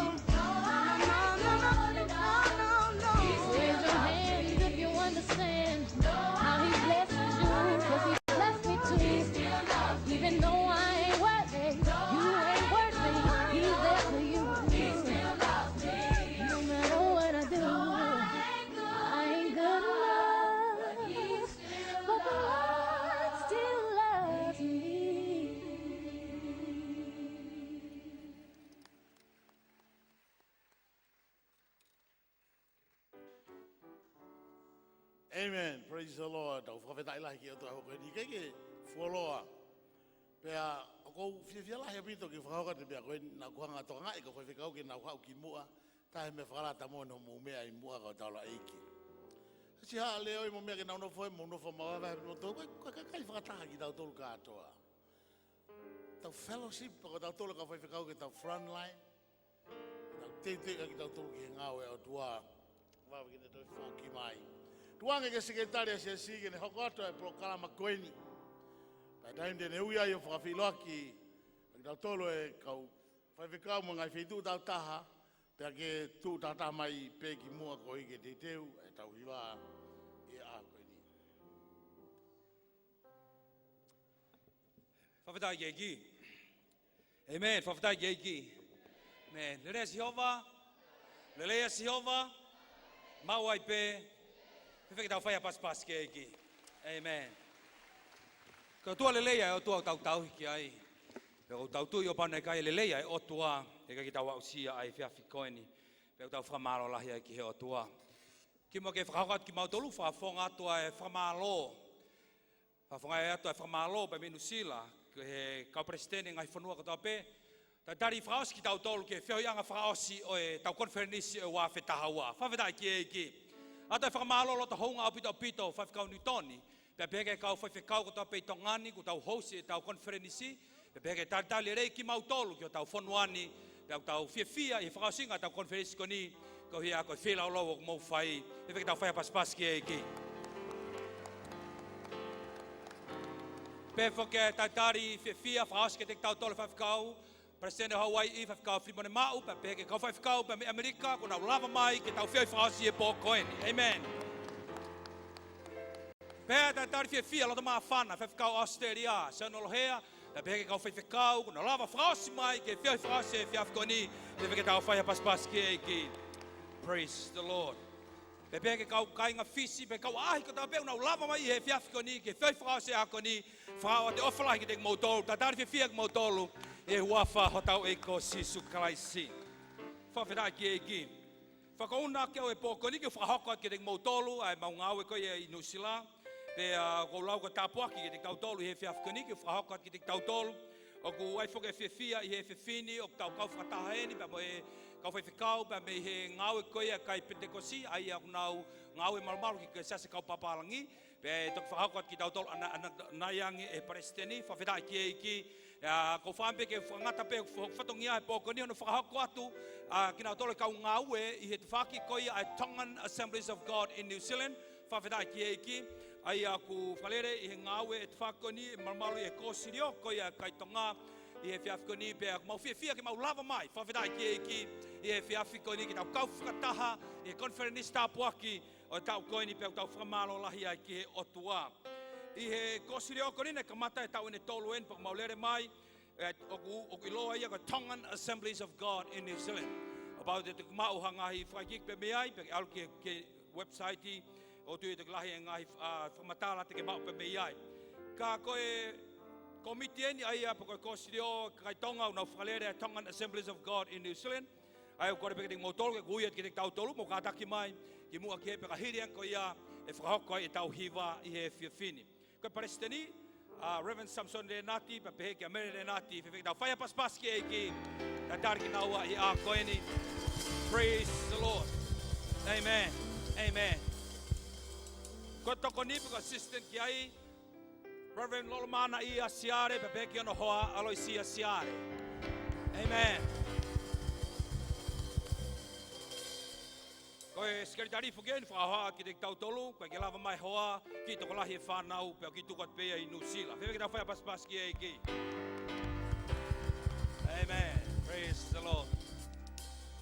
No, no, no, no, no, no. Raise your hands if you understand how he blesses you, 'cause he blessed me too. Even though I ain't worthy, you ain't worthy, he's there for you. No matter what I do, I ain't good enough, but the Lord still loves me. Amen. Praise the Lord. Tau fakafetaʻi lahi ki he ʻOtua he ʻaho ko eni. Kei ke fuoloa. Pea ʻoku ou fiefia lahi ʻaupito ke fakahoko atu e meʻa ko eni, naʻa ku hanga ʻo tokangaʻi e kau faifekau ke nau haʻu ki muʻa, taʻe meʻa fakalata mo hoʻomou meʻa ʻi muʻa ka ʻoku tau lava ʻeiki. Siʻi haʻa leʻo ʻi mo meʻa ke nau nofo ai, mou nofo mavahe pē moutolu, ko e, ko e kakai fakataha kitautolu kātoa. Tau fellowship, pea ko tautolu kau faifekau ke tau front line. Tau teuteu ʻaki kitautolu ki he ngāue ʻa e ʻOtua. Vave ke ne toe foki mai. Tuku ange ki he sekelitali ʻa e siasi ke ne hoko atu e polokalama ko eni. Pea taimi te ne ui ai ʻo fakafeʻiloaki ʻa kitautolu e kau faifekau mo e ngaahi feituʻu tau taha, pea ke tuʻu tahataha mai pē ki muʻa koeʻuhi ke teuteu ʻetau hiva ʻi he ʻaho ko eni. Fakafetaʻi ki he ʻEiki. Amen. Fakafetaʻi ki he ʻEiki. Amen. Lelei ʻa Sihova. Lelei ʻa Sihova. Maʻu ai pē. Fēfē ke tau fai ha pasipasi ki he ʻEiki? Amen. Ko e ʻOtua lelei ʻa e ʻOtua ʻoku tau tauhi ki ai. Pea ʻoku tau tui ʻo pau naʻe ʻikai lelei ʻa e ʻOtua, ʻe ʻikai ke tau aʻusia ʻa e efiafi ko eni. Pea ʻoku tau fakamālō lahi ai ki he ʻOtua. Kimuʻa ke fakahoko atu kimautolu, fakafofonga atu ʻa e fakamālō. Fakafofonga atu ʻa e fakamālō pea mei Nuʻusila, ki he kau palesiteni ngaahi fonua kotoa pē. Talitali fakaʻosi kitautolu ki he feohiʻanga fakaʻosi ʻo ʻetau konifelenisi ʻo e ua afe taha ua. Fakafetaʻi ki he ʻEiki. ʻOatu e fakamālō loto hounga ʻaupito ʻaupito, Faifekau Niutoni. Pea pehē ki he kau faifekau kotoa pē ʻi Tonga ni, kuo tau host ʻetau konifelenisi. Pea pehē ki he talitali lelei kimautolu ki hotau fonua ni. Pea ʻoku tau fiefia ʻi he fakaʻosinga ʻetau konifelenisi ko eni. Koeʻuhi ko e feilaulau ʻoku mou fai. Fēfē ke tau fai ha pasipasi ki he ʻEiki? Pehē foki e talitali fiefia fakaʻosi kiate kitautolu e faifekau, Palesiteni ʻo Hauaiʻi, faifekau Filimone Maʻu, pea pehē ki he kau faifekau pea mei ʻAmelika, kuo nau lava mai ke tau feohi fakaʻosi he pō ko eni. ʻĒmeni. Pea talitali fiefia loto māfana, faifekau ʻAositelēlia, Sione Olohea, pea pehē ki he kau faifekau, kuo nau lava fakaʻosi mai ke feohi fakaʻosi he efiafi ko eni, pea pehē ke tau fai ha pasipasi ki he ʻEiki. Praise the Lord. Pea pehē ki he kau kāinga Fisi, pea kau ʻaʻahi kotoa pē kuo nau lava mai he efiafi ko eni, ke feohi fakaʻosi he ʻaho ko eni, fakaʻosi atu e ʻofa lahi kiate kimoutolu, talitali fiefia kimoutolu, ʻi he huafa hotau ʻEiki ko Sīsū Kalaisi. Fakafetaʻi ki he ʻEiki. Fakaʻuhinga ʻaki e pō ko eni ke fakahoko atu kiate kimoutolu ʻa e mau ngāue ko ia ʻi Nuʻusila. Pea ʻoku ou lau ko e tāpuaki kiate kitautolu ʻi he efiafi ko eni ke fakahoko atu kiate kitautolu. ʻOku ʻi ai foki e fiefia ʻi he efiafi ni ʻoku tau kau fakataha heni pea mo e kau faifekau pea mei he ngāue ko ia ʻa e kai Penitekosi, ʻa ia ʻoku nau ngāue malumalu ki he Siasi ʻo e Kau Pāpālangi. Pea ʻe toki fakahoko atu kiate kitautolu ʻana, ʻana, ʻanai ange ʻe he Palesiteni, fakafetaʻi ki he ʻEiki. ʻA, ʻoku ou fakaʻamu pē ke fakangata pē hoku fatongia he pō ko eni hono fakahoko atu ʻa kinautolu e kau ngāue ʻi he tafaʻaki ko ia ʻa e Tongan Assemblies of God in New Zealand. Fakafetaʻi ki he ʻEiki. ʻA ia ʻoku fakalele ʻi he ngāue e tafaʻaki ko eni, malumalu ʻi he kōsilio ko ia ʻa e kai Tonga ʻi he efiafi ko eni, pea ʻoku mau fiefia ke mau lava mai, fakafetaʻi ki he ʻEiki, ʻi he efiafi ko eni ke tau kau fakataha ʻi he konifelenisi tāpuaki ʻo e taʻu ko eni, pea ʻoku tau fakamālō lahi ai ki he ʻOtua. ʻI he kōsilio ko eni naʻe kamata he taʻu ʻe tolu eni pea ʻoku mau lele mai, ʻe, ʻoku, ʻoku ʻiloa ia ko e Tongan Assemblies of God in New Zealand. Kapau te te maʻu ha ngaahi fakaikiiki pē mei ai, pea ke ʻalu ki he, ki he website, ʻoku ou tui ʻe toki lahi e ngaahi, ʻa, fakamatala te ke maʻu pē mei ai. Ka ko e kōmiti eni ʻa ia pe ko e kōsilio kai Tonga ʻoku nau fakalele e Tongan Assemblies of God in New Zealand. ʻA ia ʻoku kole pē kiate kimoutolu ke ui atu kiate kitautolu, mou kātaki mai kimuʻa ki he pea ka hili ange ko ia ʻe fakahoko ai ʻetau hiva ʻi he efiafi ni. Ko e Palesiteni, ʻa, Reverend Samson Lenati, pea pehē kia Mele Lenati, fēfē ke tau fai ha pasipasi ki he ʻEiki, talitali kinaua ʻi he ʻaho ko eni. Praise the Lord. Amen. Amen. Ko e tokoni pe ko e assistant ki ai, Reverend Lolomanaʻia Siale, pea pehē ki hono hoa, Aloisia Siale. Amen. Ko e sekelitali foki eni fakahohaʻa kiate kitautolu, ko e ke lava mai hoa, kiʻi tokolahi e fānau, pea kiʻi tuku atu pē ia ʻi Nuʻusila. Fēfē ke tau fai ha pasipasi ki he ʻEiki. Amen. Praise the Lord.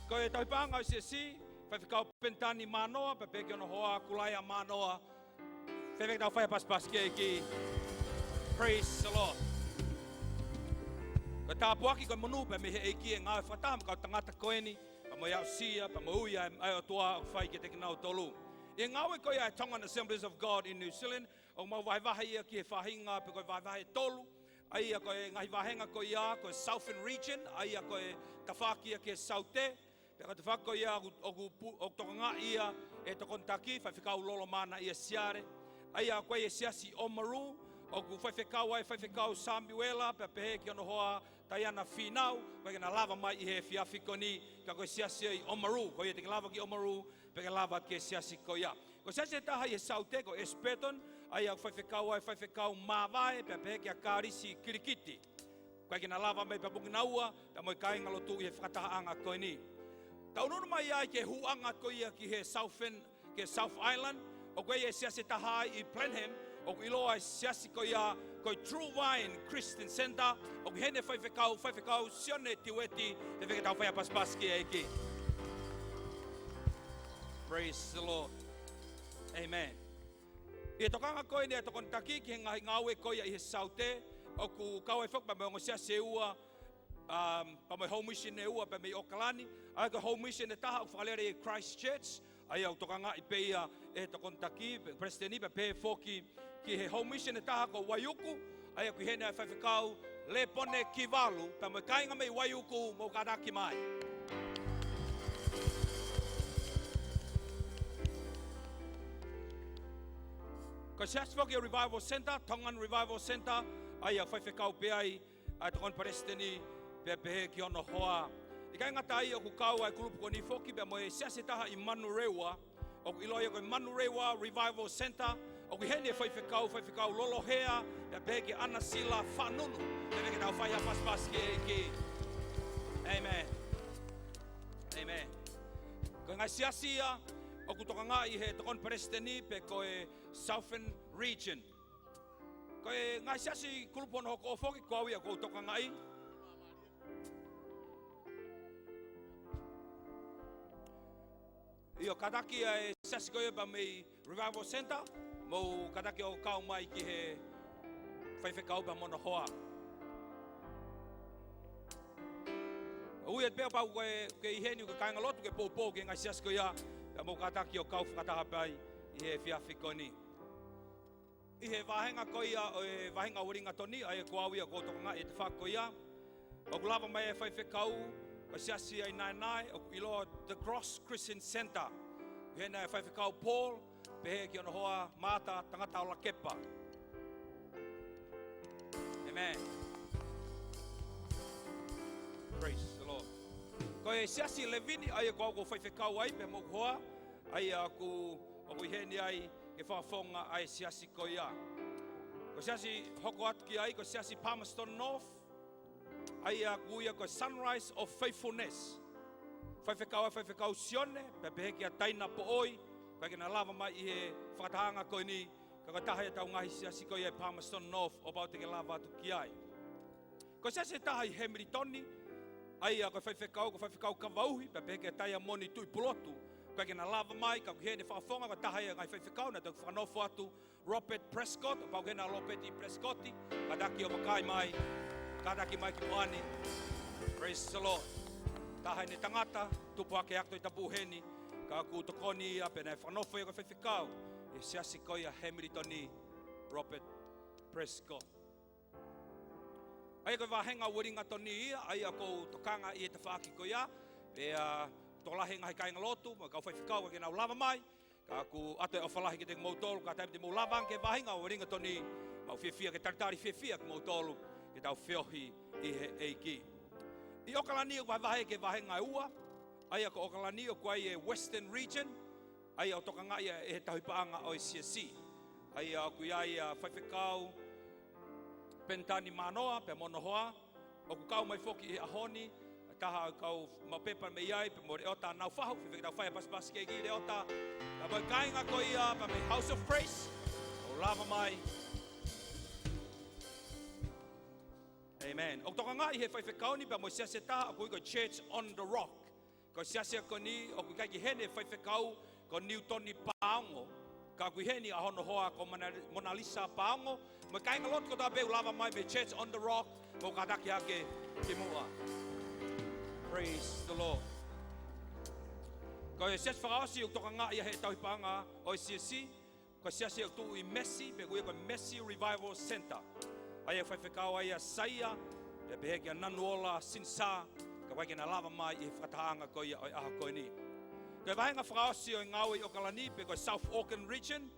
Ko e tauhi paʻanga ʻo e siasi, faifekau Penitani Manoa, pea pehē ki hono hoa, Kulaia Manoa. Fēfē ke tau fai ha pasipasi ki he ʻEiki. Praise the Lord. Ko e tāpuaki ko e monū pē mei he ʻEiki e ngāue fakataha mo e kau tangata ko eni, pea mo e aʻusia, pea mo e ui ʻa e, ʻa e ʻOtua ʻoku fai kiate kinautolu. ʻI he ngāue ko ia e Tongan Assemblies of God in New Zealand, ʻoku mau vahevahe ia ki he faʻahinga pe ko e vahevahe ʻe tolu. ʻA ia ko e ngaahi vāhenga ko ia, ko e Southern Region, ʻa ia ko e tafaʻaki ia ki he Saute, pea ko e tafaʻaki ko ia ʻoku, ʻoku pu-, ʻoku tokangaʻi ia ʻe he Tokoni Taki, Faifekau Lolomanaʻia Siale. ʻA ia ko e siasi Oamaru, ʻoku faifekau ai Faifekau Samiuela, pea pehē ki hono hoa Taiana Fīnau, ko e ke na lava mai ʻi he efiafi ko eni, ka ko e siasi ia ʻi Oamaru, ko ia te ke lava ki Oamaru, pea ke lava ki he siasi ko ia. Ko e siasi ʻe taha ʻi he Saute ko Ashburton, ʻa ia ʻoku faifekau ai Faifekau Māvae, pea pehē kia Kalisi Kilikiti. Ko e ke na lava mai pea mo kinaua, pea mo e kāingalotu ʻi he fakatahaʻanga ko eni. Tau nunu mai ai ki he hūʻanga ko ia ki he Southern, ki he South Island, ʻoku ʻi ai e siasi ʻe taha ʻi Blenheim, ʻoku ʻiloa e siasi ko ia ko e True Vine Christian Centre, ʻoku ʻi heni e faifekau, Faifekau Sione Tiueti, fēfē ke tau fai ha pasipasi ki he ʻEiki. Praise the Lord. Amen. ʻI he tokanga ko eni ʻa e Tokoni Taki ki he ngaahi ngāue ko ia ʻi he Saute, ʻoku kau ai foki pea mo e ongo siasi ʻe ua, um, pea mo e Home Mission ʻe ua pea mei ʻAokalani, ʻa ia ko e Home Mission ʻe taha ʻoku fakalele ʻi Christchurch, ʻa ia ʻoku tokangaʻi pē ia ʻe he Tokoni Taki, pe-, Palesiteni, pea pehē foki ki he Home Mission ʻe taha ko Waiuku, ʻa ia ʻoku ʻi heni ʻa e Faifekau Lepone Kivalu, pea mo e kāinga mei Waiuku, mou kātaki mai. Ko e siasi foki ʻo e Revival Centre, Tongan Revival Centre, ʻa ia faifekau pē ai ʻa e Tokoni Palesiteni, pea pehē ki hono hoa. ʻIkai ngata ai ʻoku kau ai e kulupu ko eni foki pea mo e siasi ʻe taha ʻi Manurewa, ʻoku ʻiloa ia ko e Manurewa Revival Centre, ʻoku ʻi heni e faifekau, Faifekau Lolohea, pea pehē kia ʻAnasila Faʻanunu, fēfē ke tau fai ha pasipasi ki he ʻEiki. Amen. Amen. Ko e ngaahi siasi ia ʻoku tokangaʻi ʻe he Tokoni Palesiteni pe ko e Southern Region. Ko e ngaahi siasi kulupu hono hoko ʻo foki, ko au ia ʻoku ou tokangaʻi. ʻIo, kātaki ʻa e siasi ko ia pea mei Revival Centre, mou kātaki ʻo kau mai ki he faifekau pea mo hono hoa. ʻOku ui atu pē ʻo pau ko e, ke ʻi heni ko e kāingalotu ke poupou ki he ngaahi siasi ko ia, pea mou kātaki ʻo kau fakataha pē ai ʻi he efiafi ko eni. ʻI he vāhenga ko ia ʻo e vāhenga ʻo Uelingatoni, ʻa ia ko au ia ʻoku ou tokangaʻi e tafaʻaki ko ia. ʻOku lava mai e faifekau, ko e siasi ʻi Naenae, ʻoku ʻiloa The Cross Christian Centre. ʻI heni e faifekau Paul, pehē ki hono hoa Maata Tangata ʻo Lakepa. Amen. Praise the Lord. Ko e siasi ʻi Levini, ʻa ia ko au ʻoku ou faifekau ai, pea mo hoku hoa, ʻa ia ʻoku, ʻoku ʻi heni ai ke fakafofonga ʻa e siasi ko ia. Ko e siasi hoko atu ki ai, ko e siasi Palmerston North, ʻa ia ʻoku ui ia ko e Sunrise of Faithfulness. Faifekau ai faifekau Sione, pea pehē kia Taina Poʻoi, ʻoku ʻikai ke na lava mai ʻi he fakatahaʻanga ko eni, ka ko e taha ia ʻetau ngaahi siasi ko ia ʻi Palmerston North, ʻo pau te ke lava atu ki ai. Ko e siasi ʻe taha ʻi Hemilitoni, ʻa ia ko e faifekau, ko e faifekau Kavauhi, pea pehē kia Taiamoni Tuʻipulotu, ʻoku ʻikai ke na lava mai, ka ʻoku ʻi heni e fakafofonga, ko e taha ia e ngaahi faifekau naʻe toki fakanofo atu, Robert Prescott, ʻo pau ke na Robert ʻi Prescott, kātaki ʻo vakai mai, kātaki mai ki muʻa ni. Praise the Lord. Taha eni e tangata, tupu hake ʻi he Tohi Tapu heni, ka ʻoku tokoni ia pea naʻe fakanofo ia ko e faifekau ʻi he siasi ko ia Hemilitoni, Robert Prescott. ʻA ia ko e vāhenga ʻo Uelingatoni ia, ʻa ia ʻoku ou tokangaʻi e tafaʻaki ko ia, pea tokolahi e ngaahi kāingalotu, mo e kau faifekau, ʻikai ke nau lava mai, ka ʻoku ʻoatu e ʻofa lahi kiate kimoutolu, ka taimi te mou lava ange ki he vāhenga ʻo Uelingatoni, mau fiefia ke talitali fiefia kimoutolu, ke tau feohi ʻi he ʻEiki. ʻI ʻOkalani ʻoku vahevahe ki he vāhenga ʻe ua, ʻa ia ko ʻOkalani ʻoku ʻi ai e Western Region, ʻa ia ʻoku tokangaʻi ʻe he tauhi paʻanga ʻo e siasi. ʻA ia ʻoku ʻi ai ʻa Faifekau Penitani Manoa, pea mo hono hoa, ʻoku kau mai foki he ʻaho ni, ʻa e taha ʻo e kau maʻu pepa mei ai, pea mo Leota Naufahu, fiefia ke tau fai ha pasipasi ki he ʻEiki Leota, pea mo e kāinga ko ia, pea mei House of Praise, ʻo lava mai. Amen. ʻOku tokangaʻi he faifekau ni, pea mo e siasi ʻe taha, ʻoku ui ko e Church on the Rock. Ko e siasi ko eni, ʻoku ʻikai ke ʻi heni e faifekau, ko Niutoni Paongo. Ka ʻoku ʻi heni ʻa hono hoa ko Mona, Monalisa Paongo. Mo e kāingalotu kotoa pē ʻoku lava mai mei Church on the Rock, mou kātaki hake ki muʻa. Praise the Lord. Ko e siasi fakaʻosi ʻoku tokangaʻi ia he tauhi paʻanga ʻo e siasi. Ko e siasi ʻoku tuʻu ʻi Massey, pea ʻoku ui ia ko e Massey Revival Centre. ʻA ia faifekau ai ʻa Saia, pea pehē kia Nanuola Sinisā, ka ʻoku ʻikai ke na lava mai ʻi he fakatahaʻanga ko ia ʻo e ʻaho ko eni. Ko e vāhenga fakaʻosi ʻo e ngāue ʻi ʻOkalani, pe ko e South Auckland Region,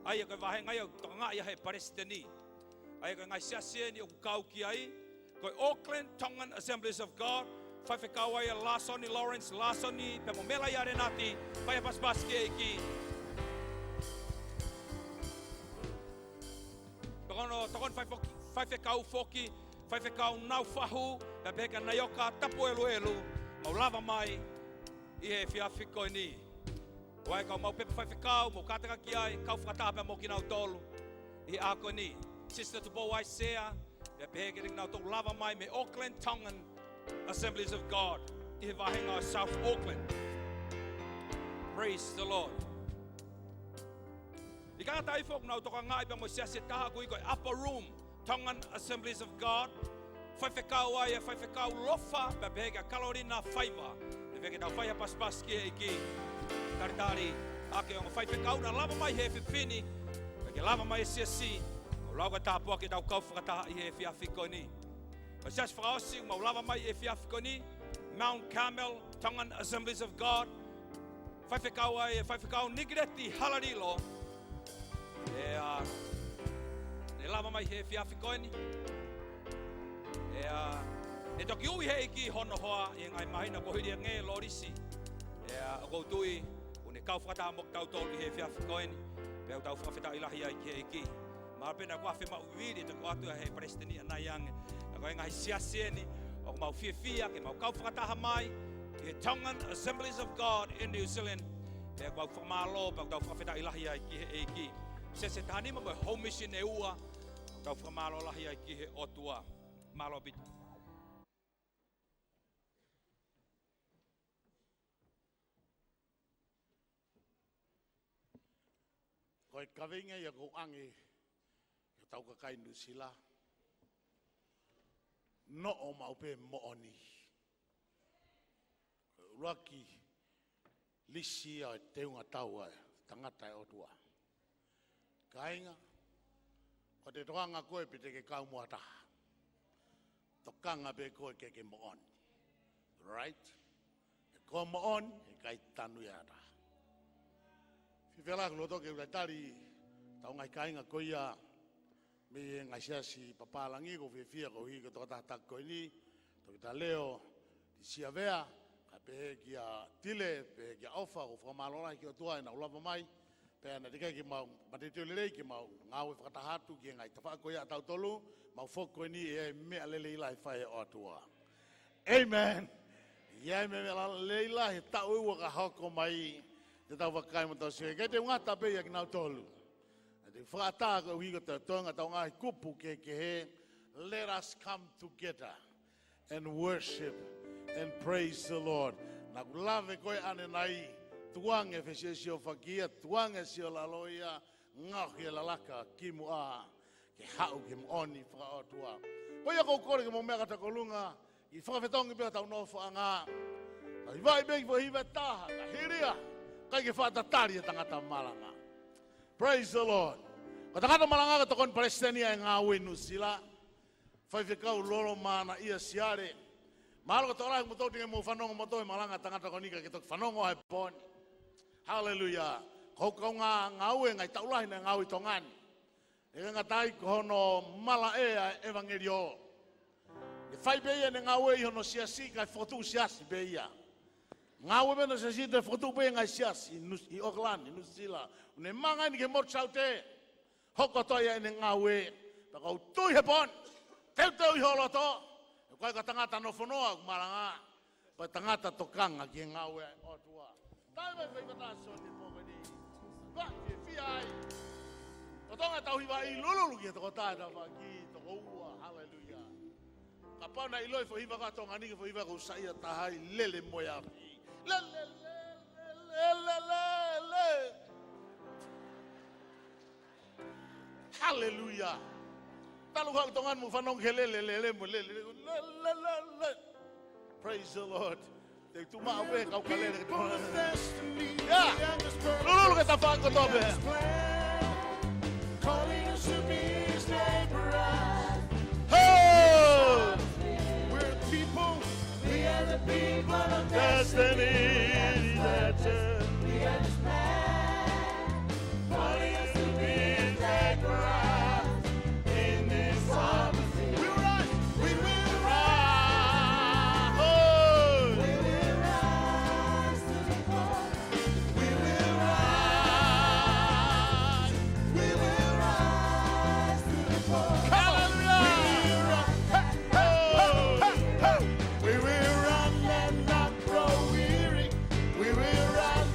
ʻa ia ko e vāhenga ia ʻoku tokangaʻi ia he palesiteni. ʻA ia ko e ngaahi siasi eni ʻoku kau ki ai, ko e Auckland Tongan Assemblies of God, faifekau ai ʻa Lāsoni Lawrence Lāsoni, pea mo Mela ia Renati, fai ha pasipasi ki he ʻEiki. Pea ko hono tokoni fai foki, faifekau foki, faifekau Naufahu, pea pehē kia Naioka Tapueluelu, mou lava mai ʻi he efiafi ko eni. ʻOku ʻi ai e kau maʻu pepa faifekau, mou kātaki ai, kau fakataha pea mo kinautolu ʻi he ʻaho ko eni. Sister Tupou Aisea, pea pehē kiate kinautolu ʻoku lava mai mei Auckland Tongan Assemblies of God, ʻi he vāhenga ʻo South Auckland. Praise the Lord. ʻIkai ngata ai foki, ʻoku nau tokangaʻi pea mo e siasi ʻe taha ʻoku ui ko e Upper Room Tongan Assemblies of God. Faifekau ai ʻa e faifekau Lofa, pea pehē kia Kalolina Faiva. Fiefia ke tau fai ha pasipasi ki he ʻEiki. Talitali ʻaki e ongo faifekau naʻa nau lava mai he efiafi ni. Pea ke lava mai e siasi, ʻoku lau ko e tāpuaki ke tau kau fakataha ʻi he efiafi ko eni. Ko e siasi fakaʻosi ʻoku mau lava mai he efiafi ko eni, Mount Carmel Tongan Assemblies of God. Faifekau ai ʻa e faifekau Nikileti Halalilo. ʻE, ʻa, ne lava mai he efiafi ko eni. ʻE, ʻa, ʻe toki ui he ʻEiki hono hoa ʻi he ngaahi māhina kuo hili ange, Lolisi. ʻE, ʻa, ʻoku ou tui ʻoku ne kau fakataha mo kitautolu ʻi he efiafi ko eni. Pea ʻoku tau fakafetaʻi lahi ai ki he ʻEiki. Mahalo pē naʻe ʻikai ke fie maʻu vivili, ʻe toki ʻoatu ia he palesiteni ʻanai ange. Ka ko e ngaahi siasi eni ʻoku mau fiefia ke mau kau fakataha mai ʻi he Tongan Assemblies of God in New Zealand. Pea ʻoku mau fakamālō, pea ʻoku tau fakafetaʻi lahi ai ki he ʻEiki. Siasi ʻe taha nima mo e Home Mission ʻe ua, Tau fakamālō lahi ai ki he ʻOtua. Mālō ʻaupito. Ko e kaveinga ia ʻoku ou ʻoange ki hotau kakai Nuʻusila. Noʻo maʻu pē moʻoni. Ko e ʻuluaki lisi ia ʻo e teunga tau ʻa e tangata ʻa e ʻOtua. Kāinga, ko e tokanga koe pe te ke kau mo ha taha. Tokanga pē koe ke ke moʻoni. Right? He ko e moʻoni, heʻikai tanu ia ha taha. Fiefia lahi ʻeku loto ke u talitali hotau ngaahi kāinga ko ia mei he ngaahi siasi papālangi, ʻoku ou fiefia koeʻuhi ko e tokotaha taki ko eni, Toketā Leo Tisiavea, kae pehē kia Tile, pehē kia ʻOfa, ʻoku ou fakamālō lahi ki he ʻOtua ʻenau lava mai, pea naʻe teʻeki ai ke mau mateuteu lelei ke mau ngāue fakataha atu ki he ngaahi tafaʻaki ko ia ʻatautolu, mau foki ko eni ʻi he meʻa lelei lahi ʻe fai ʻe he ʻOtua. Amen. ʻI he meʻa lelei lahi he taʻu ʻe ua ka hoko mai, te tau vakai mo tau sio, ʻikai te u ngata pē ia kinautolu. Naʻa te u fakaʻatā koeʻuhi ko e toenga ʻetau ngaahi kupu kehekehe, let us come together and worship and praise the Lord. Naʻa ku lave ko ē ʻanenai, tukuange fesiosiofaki ia, tukuange siolalo ia, ngaohi e lalaka kimuʻa, ke haʻu ki he moʻoni fakaʻotua. Ko ia ʻoku ou kole ke mou meʻa kātoa ki ʻolunga, ʻi he fakafetongi pē hotau nofoʻanga. Tau hivaʻi pē kiʻi foʻi hiva ʻe taha, ka hili ia, ʻikai ke faʻa tatali e tangata malanga. Praise the Lord. Ko e tangata malanga ko e tokoni palesiteni ʻa e ngāue ʻi Nuʻusila. Faifekau Lolo Mānaʻia Siale. Mahalo ko e tokolahi ʻo moutolu te ke mou fanongo moutolu he malanga ʻa e tangata ko eni ka ke toki fanongo he pō ni. Haleluia. Ko hoku kaungā ngāue ngaahi taʻu lahi naʻe ngāue ʻi Tonga ni. ʻIkai ngata ai ko hono malaʻe ʻa e ʻevangeliō. Ne fai pē ia ʻene ngāue ʻi hono siasi, kae fokotuʻu siasi pē ia. Ngāue pē hono siasi, toe fokotuʻu pē ia e ngaahi siasi ʻi Nuʻu-, ʻi ʻOkalani, Nuʻusila. Ne manga eni ki he motu saute. Hoko atu ai ʻene ngāue, pea ʻoku ou tui he pō ni, teuteu ʻi ho loto, ʻoku ʻikai ko e tangata nofonoa ʻoku malanga, ko e tangata tokanga ki he ngāue ʻa e ʻOtua. Tau mai fai mata soni pō ko eni. Ko e fiefia ai. Ko e tokanga ʻetau hivaʻi Lululu ki he tokotaha ʻe taha ki he toko ua. Haleluia. Kapau naʻe ʻiloʻi e foʻi hiva ko ē ʻa Tonga ni, ko e foʻi hiva ʻoku ou saiʻia taha ai, Lele Moe Afi. Lele, lele, lele, lele. Haleluia. Talu ko ē ʻa Tonga ni mou fanongo ki he lele, lele, mo lele, lele, lele, lele. Praise the Lord. Te u tuʻu maʻu pē kau kalele ke tau. Yeah. Lululu ki he tafaʻaki kotoa pē. Calling us to be his laborers. Hey! We're the people. We are the people of destiny. Destiny. We are his plan. Calling us to be his laborers. In this harvest, we will rise. We will rise. Oh. We will rise to the call. We will rise. We will rise to the call. Hallelujah. We will rise. Hey, hey, hey, hey, hey. We will run and not grow weary. We will run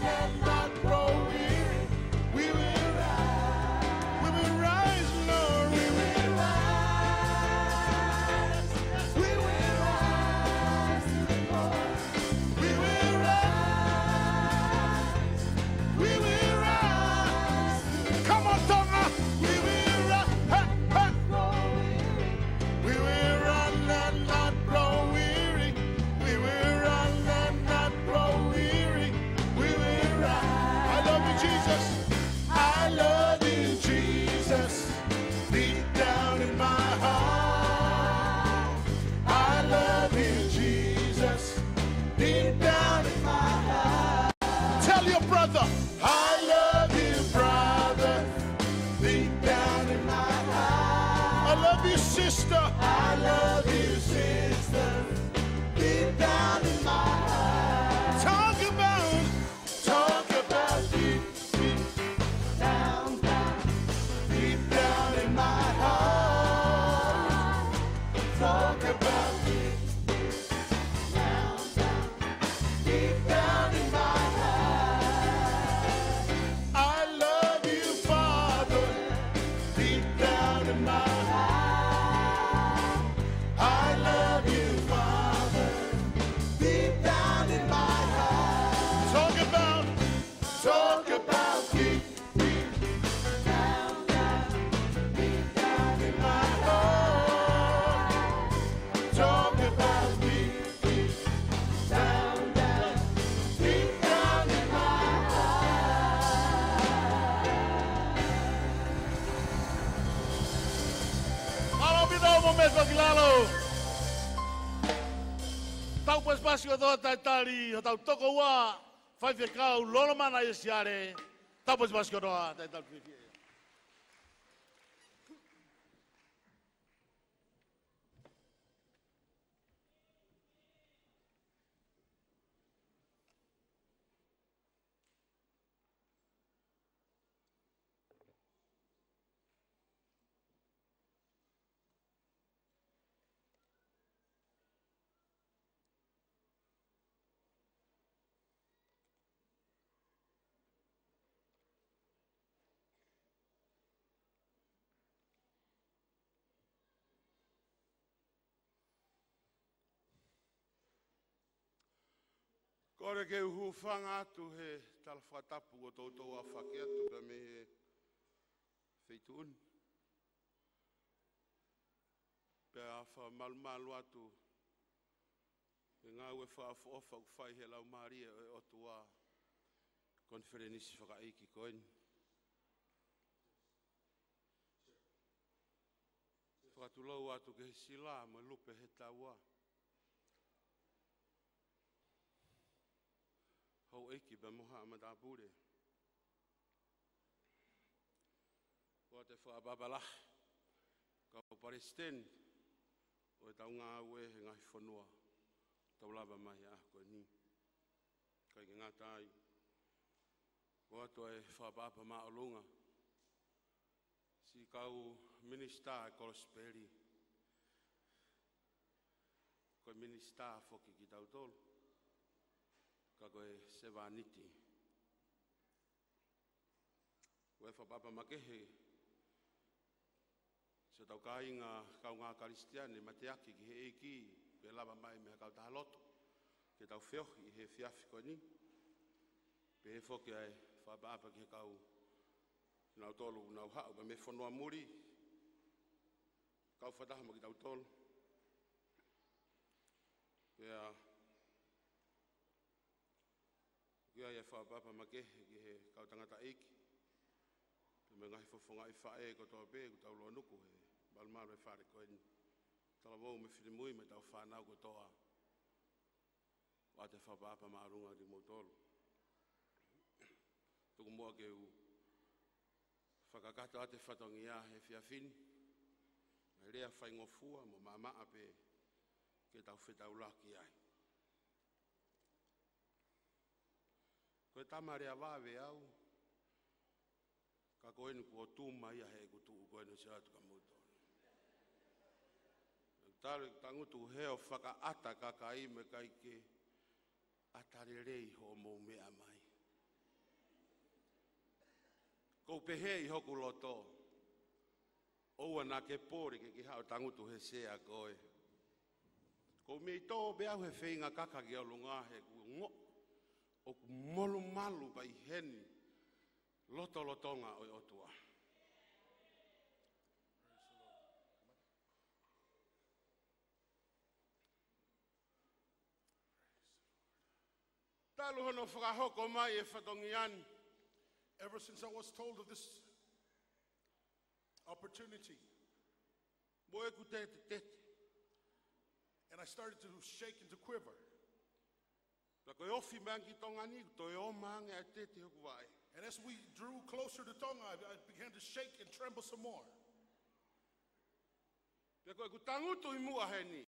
Lalo. Tau pasipasi kotoa talitali, hotau tokoua, faifekau Lolomana Siale. Tau pasipasi kotoa talitali fiefia. Kole ke u hūfanga atu he tala fakatapu kuo toutou aofaki atu pea mei he feituʻu ni. Pea fakamalumalu atu he ngāue fakaʻofoʻofa ʻoku fai he Laumālie ʻo e ʻOtua, konifelenisi fakaʻeiki ko eni. Fakatulou atu ki he sila mo e lupe he taua. Houʻeiki pea mo haʻa matāpule. ʻOatu e fakaʻapaʻapa lahi ki he kau palesiteni ʻo ʻetau ngāue he ngaahi fonua tau lava mai he ʻaho ko eni. Kae ʻikai ke ngata ai, ʻoatu e fakaʻapaʻapa māʻolunga siʻi kau minisitā e kolosipeli. Ko e minisitā foki kitautolu, ka ko e sevāniti. ʻOatu e fakaʻapaʻapa makehe siʻotau kāinga kaungā Kalisitiane mateaki ki he ʻEiki, pea lava mai mei he kautaha lotu ke tau feohi he efiafi ko eni. Pehē foki ʻa e fakaʻapaʻapa ki he kau nautolu ʻoku nau haʻu mei he fonua muli, kau fakataha mo kitautolu. Pea ʻoku ʻi ai e fakaʻapaʻapa makehe ki he kau tangataʻeiki pea mo e ngaahi fofongaʻi faʻē kotoa pē ʻoku tau lōnuku he malumalu e fale ko eni. Talavou mo e finemui mo ʻetau fānau kotoa. ʻOatu e fakaʻapaʻapa māʻolunga kimoutolu. Tuku muʻa ke u fakakakato atu e fatongia he efiafi ni, ʻa e lea faingofua mo maʻamaʻa pē ke tau fetaulaki ai. Ko e tama lea vave au, ka ko eni kuo tū mai ia heʻeku tuʻu ko eni ʻo sio atu kia moutolu. Talu ʻeku tangutu he ʻoku fakaʻata kakai mo e ʻikai ke ʻata lelei hoʻomou meʻa mai. ʻOku ou pehē ʻi hoku loto, ʻoua naʻa ke pole ke ke haʻu ʻo tangutu he sea ko ē. ʻOku ou mei tō pē au he feinga kaka ki ʻolunga he ʻoku ongo, ʻoku molumalu pē ʻi heni lotolotonga ʻo e ʻOtua. Talu hono fakahoko mai e fatongia ni, ever since I was told of this opportunity, mo ʻeku tetetete, and I started to shake and to quiver. Pea ko e ofi mai ange ki Tonga ni, toe ō mai ange ʻa e tete hoku vaʻe. And as we drew closer to Tonga, I, I began to shake and tremble some more. Pea ko ʻeku tangutu ʻi muʻa heni,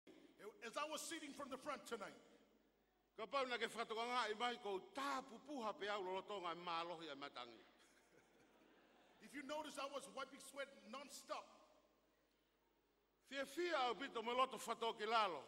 as I was sitting from the front tonight, kapau naʻa ke fakatokangaʻi mai ʻoku ou tāpupuha pē au lolotonga e mālohi ʻa e matangi. If you notice, I was wiping sweat nonstop. Fiefia ʻaupito mo e loto fakatōkilalo.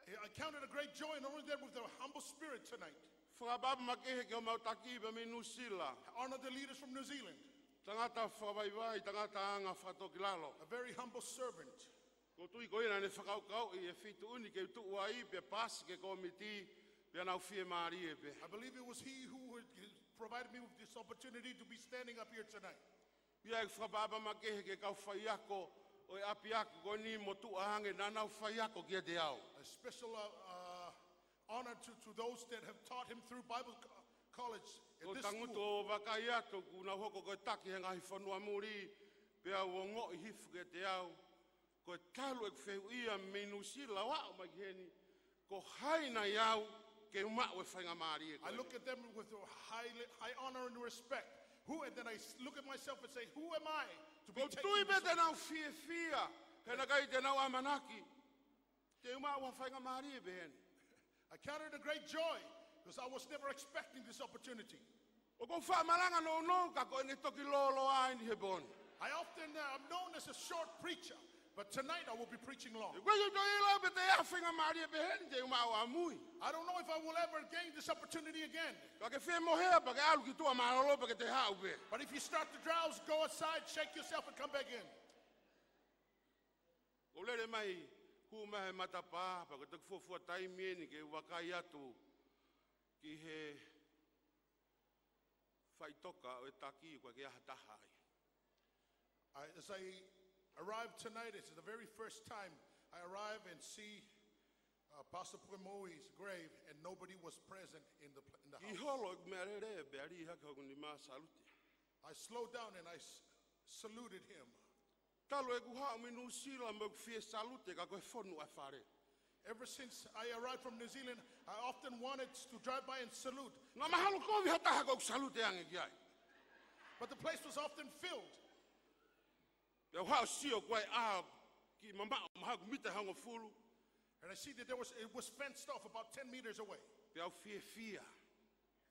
I, I counted a great joy, and not only that, with a humble spirit tonight. Fakaʻapaʻapa makehe ki homau taki pea mei Nuʻusila. Honor the leaders from New Zealand. Tangata fakavaivai, tangata anga fakatōkilalo. A very humble servant. ʻOku ou tui ko ia naʻa ne fakakaukauʻi e feituʻu ni ke u tuʻu ai, pea paasi ki he kōmiti, pea nau fiemālie pē. I believe it was he who would, provided me with this opportunity to be standing up here tonight. Pea ʻoku ou fakaʻapaʻapa makehe ki he kau faiako ʻo e ʻapiako ko eni mo tuʻa ange naʻa nau faiako kiate au. A special, uh, uh, honor to, to those that have taught him through Bible co-, college at this school. ʻOku ou tangutu ʻo vakai atu kuo nau hoko ko e taki he ngaahi fonua muli, pea u ongoʻi hifo kiate au Ko e talu ʻeku fehuʻia mei Nuʻusila ʻo aʻu mai ki heni, ko hai nai au ke u maʻu e faingamālie ko eni? I look at them with high, high honor and respect. Who, and then I s-, look at myself and say, "Who am I to be taking this?" Ko u tui pē te nau fiefia, he naʻe ʻikai te nau ʻamanaki te u maʻu ha faingamālie pehē ni. I count it a great joy because I was never expecting this opportunity. ʻOku ou faʻa malanga nounou ka ko ʻene toki lōloa eni he pō ni. I often, uh, I'm known as a short preacher, but tonight I will be preaching long. ʻOku ʻikai ke u toe ʻilo pe te ʻi ai ha faingamālie pehē ni te u maʻu ʻamui. I don't know if I will ever gain this opportunity again. Ka ke femohea pea ke ʻalu ki tuʻa mālōlō pea ke toe haʻu pē. But if you start to drowse, go outside, shake yourself and come back in. ʻOku ou lele mai, hū mai he matapā, pea ko e toki fuofua taimi eni ke u vakai atu ki he faʻitoka ʻo e taki ʻoku ʻikai ke ʻi ai ha taha ai. I, as I arrived tonight, it's the very first time I arrive and see, uh, Pastor Pukemoe's grave, and nobody was present in the pl-, in the house. Kiʻi holo ʻeku meʻalele pea liʻaki hoku nima ʻo salute. I slowed down and I s-, saluted him. Talu ʻeku haʻu mei Nuʻusila mo ʻeku fie salute ka ko e fonu ʻa e fale. Ever since I arrived from New Zealand, I often wanted to drive by and salute. Naʻe mahalo kovi ha taha ʻoku ou salute ange ki ai. But the place was often filled. Pea u haʻu ʻo sio ʻoku ʻi ai ʻā kiʻi mamaʻo mahalo ʻoku mita ʻe hongofulu. And I see that there was, it was fenced off about ten meters away. Pea u fiefia.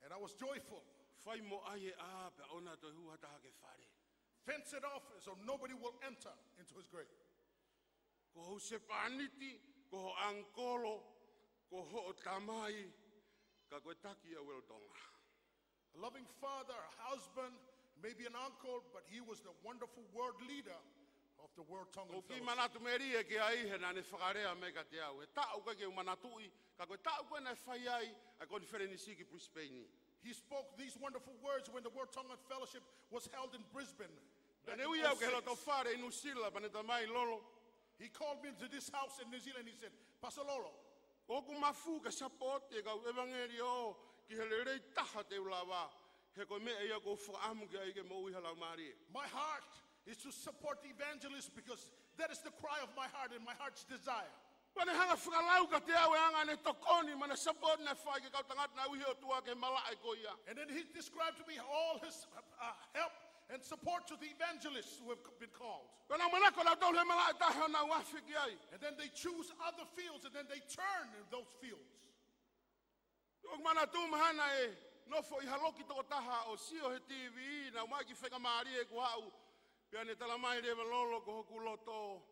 And I was joyful. Fai mo ʻai e ʻā pea ʻoua toe hū ha taha ki he fale. Fence it off so nobody will enter into his grave. Ko ho husepāniti, ko ho ʻangikolo, ko hoʻo tamai, ka ko e taki ʻa World Tonga. A loving father, a husband, maybe an uncle, but he was the wonderful world leader of the World Tongan Fellowship. ʻOku ou manatu melie ki ai he naʻa ne fakalea mai kiate au. He taʻu ʻoku ʻikai ke u manatuʻi, ka ko e taʻu ko ē naʻe fai ai ʻa e konifelenisi ki Brisbane. He spoke these wonderful words when the World Tongan Fellowship was held in Brisbane back in oh six. Naʻa ne ui au ki he loto fale ʻi Nuʻusila, pea ne talamai, Lolo. He called me to this house in New Zealand. He said, "Pastor Lolo, ʻoku mafu ke support e kau ʻevangeliō ki he lelei taha te u lava, he ko e meʻa ia ʻoku ou fakaʻamu ki ai ke moʻui ha laumālie." My heart is to support the evangelist because that is the cry of my heart and my heart's desire. Pea ne hanga fakalau kiate au e anga ʻene tokoni mo ʻene support naʻe fai ki he kau tangata naʻe ui ʻe he ʻOtua ki he malaʻe ko ia. And then he described to me all his, uh, help and support to the evangelists who have been called. Pea nau manako nautolu he malaʻe ʻe taha ʻo nau afe ki ai. And then they choose other fields, and then they turn in those fields. ʻOku ou manatu mahalo naʻe nofo ʻi ha loki tokotaha ʻo sio he TV, naʻe ʻomai e kiʻi faingamālie kuo aʻu, pea ne talamai leva, Lolo, ko hoku loto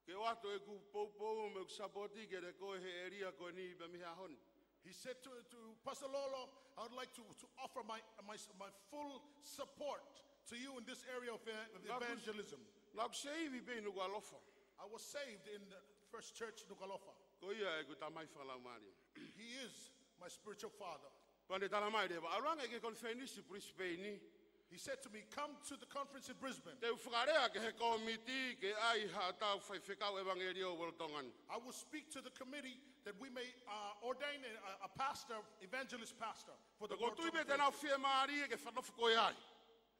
ke ʻoatu ʻeku poupou mo ʻeku sapoti kiate koe he ʻēlia ko eni pea mei he ʻaho ni. He said to, to Pastor Lolo, "I would like to, to offer my, my, my full support to you in this area of, uh, of evangelism." Naʻa ku seivi pē ʻi Nukuʻalofa. I was saved in the First Church Nukuʻalofa. Ko ia ʻeku tamai fakalaumālie. He is my spiritual father. Pea ne talamai leva, ʻalu ange ki he konifelenisi Brisbane. He said to me, "Come to the conference in Brisbane." Te u fakalea ki he kōmiti ke ʻai haʻatau faifekau ʻevangeliō World Tongan. I will speak to the committee that we may, uh, ordain a, a pastor, evangelist pastor for the World Tongan Fellowship. Pea ʻoku ou tui pē te nau fiemālie ke fanofo koe ai.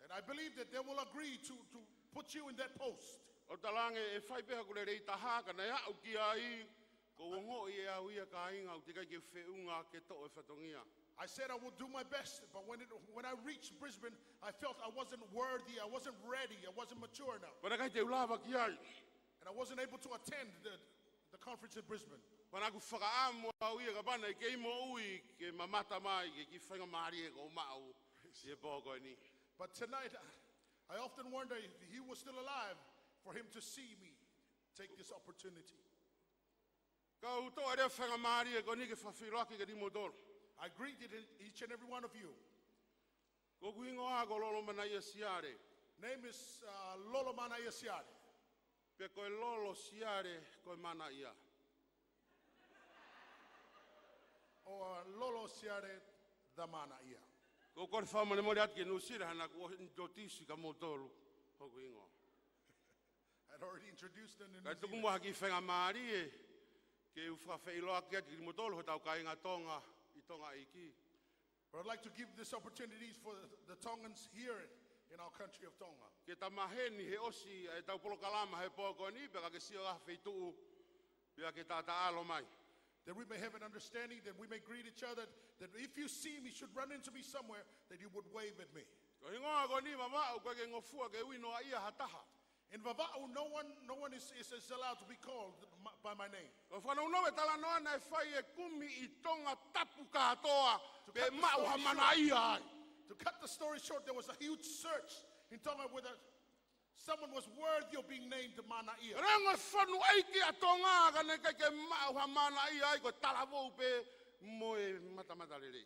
And I believe that they will agree to, to put you in that post. ʻOku ou talaange ʻe fai pē haʻaku lelei taha ka naʻe aʻu ki ai, ʻoku ou ongoʻi ʻe au ia kāinga ʻoku teʻeki ai ke u feʻunga ke toʻo e fatongia. I said I will do my best, but when it, when I reached Brisbane, I felt I wasn't worthy, I wasn't ready, I wasn't mature enough. Pea naʻe ʻikai te u lava ki ai. And I wasn't able to attend the, the conference in Brisbane. Pea naʻa ku fakaʻamu au ia kapau naʻe kei moʻui ke mamata mai ki he kiʻi faingamālie kuo u maʻu ʻi he pō ko eni. But tonight, I, I often wonder if he was still alive for him to see me take this opportunity. Kau toʻa lea faingamālie ko eni ke fakafeʻiloaki kiate kimoutolu. I greet it in each and every one of you. Ko hoku hingoa ko Lolo Manaia Siale. Name is, uh, Lolo Manaia Siale. Pe ko e Lolo Siale ko e Manaia. Or Lolo Siale the Manaia. ʻOku ou kole fakamolemole atu ki Nuʻusila he naʻa ku ʻosi introduce kimoutolu hoku hingoa. I'd already introduced them in New Zealand. Kae tuku muʻa ha kiʻi faingamālie ke u fakafeʻiloaki atu kimoutolu hotau kāinga Tonga ʻi Tonga ʻEiki. But I'd like to give this opportunity for the, the Tongans here in our country of Tonga. Ke ta maheni he ʻosi ʻetau polokalama he pō ko eni, pea ka ke sio ha feituʻu, pea ke ta taʻalo mai. That we may have an understanding, that we may greet each other, that if you see me, should run into me somewhere, that you would wave at me. Ko e hingoa ko eni Vavaʻu, ʻoku ʻikai ke ngofua ke ui noaʻia ha taha. In Vavaʻu, no one, no one is, is, is allowed to be called m-, by my name. Ko e fakanounou e talanoa naʻe fai e kumi ʻi Tongatapu kātoa, pe maʻu ha manaʻia ai. To cut the story short, there was a huge search in Tonga whether someone was worthy of being named manaʻia. Neongo e fonu ʻeiki ʻa Tonga, ka naʻe ʻikai ke maʻu ha manaʻia ai, ko e talavou pē mo e matamatalelei.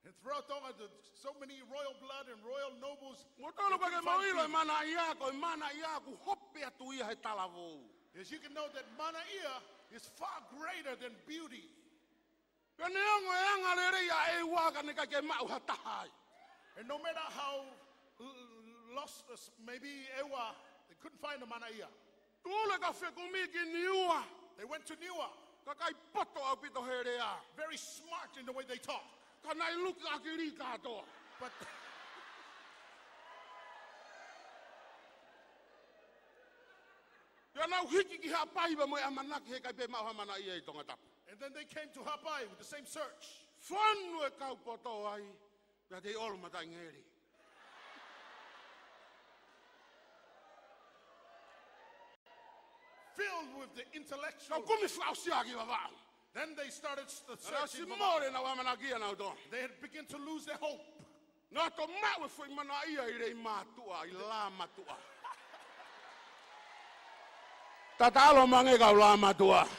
And throughout Tonga, the, so many royal blood and royal nobles, they couldn't find beauty. Mou tala ʻoku ʻikai ke mou ʻilo e manaʻia, ko e manaʻia ʻoku hope atu ia he talavou. As you can know that manaʻia is far greater than beauty. Pea neongo e anga lelei ʻa ʻEua, ka naʻe ʻikai ke maʻu ha taha ai. And no matter how l-, l-, lost, uh, maybe ʻEua, they couldn't find a manaʻia. Tule ka fekumi ki Niua. They went to Niua. Kakai poto ʻaupito he lea. Very smart in the way they talk. Ka naʻe luki ʻakili kātoa. But pea nau hiki ki Haʻapai pea mo e ʻamanaki he ʻikai pē maʻu ha manaʻia ʻi Tongatapu. And then they came to Haʻapai with the same search. Fonu e kau poto ai, pea te olo mataʻingeli. Filled with the intellectual. Kau kumi fakaʻosi ʻaki Vavaʻu. Then they started s-, the search in Vavaʻu. Naʻe ʻosi mole ʻenau ʻamanaki ʻanautolu. They had begun to lose their hope. Naʻa tau maʻu e foʻi manaʻia ʻi Leimātuʻa, ʻi Lāmatuʻa. Ta taʻalo mai ange kau Lāmatuʻa.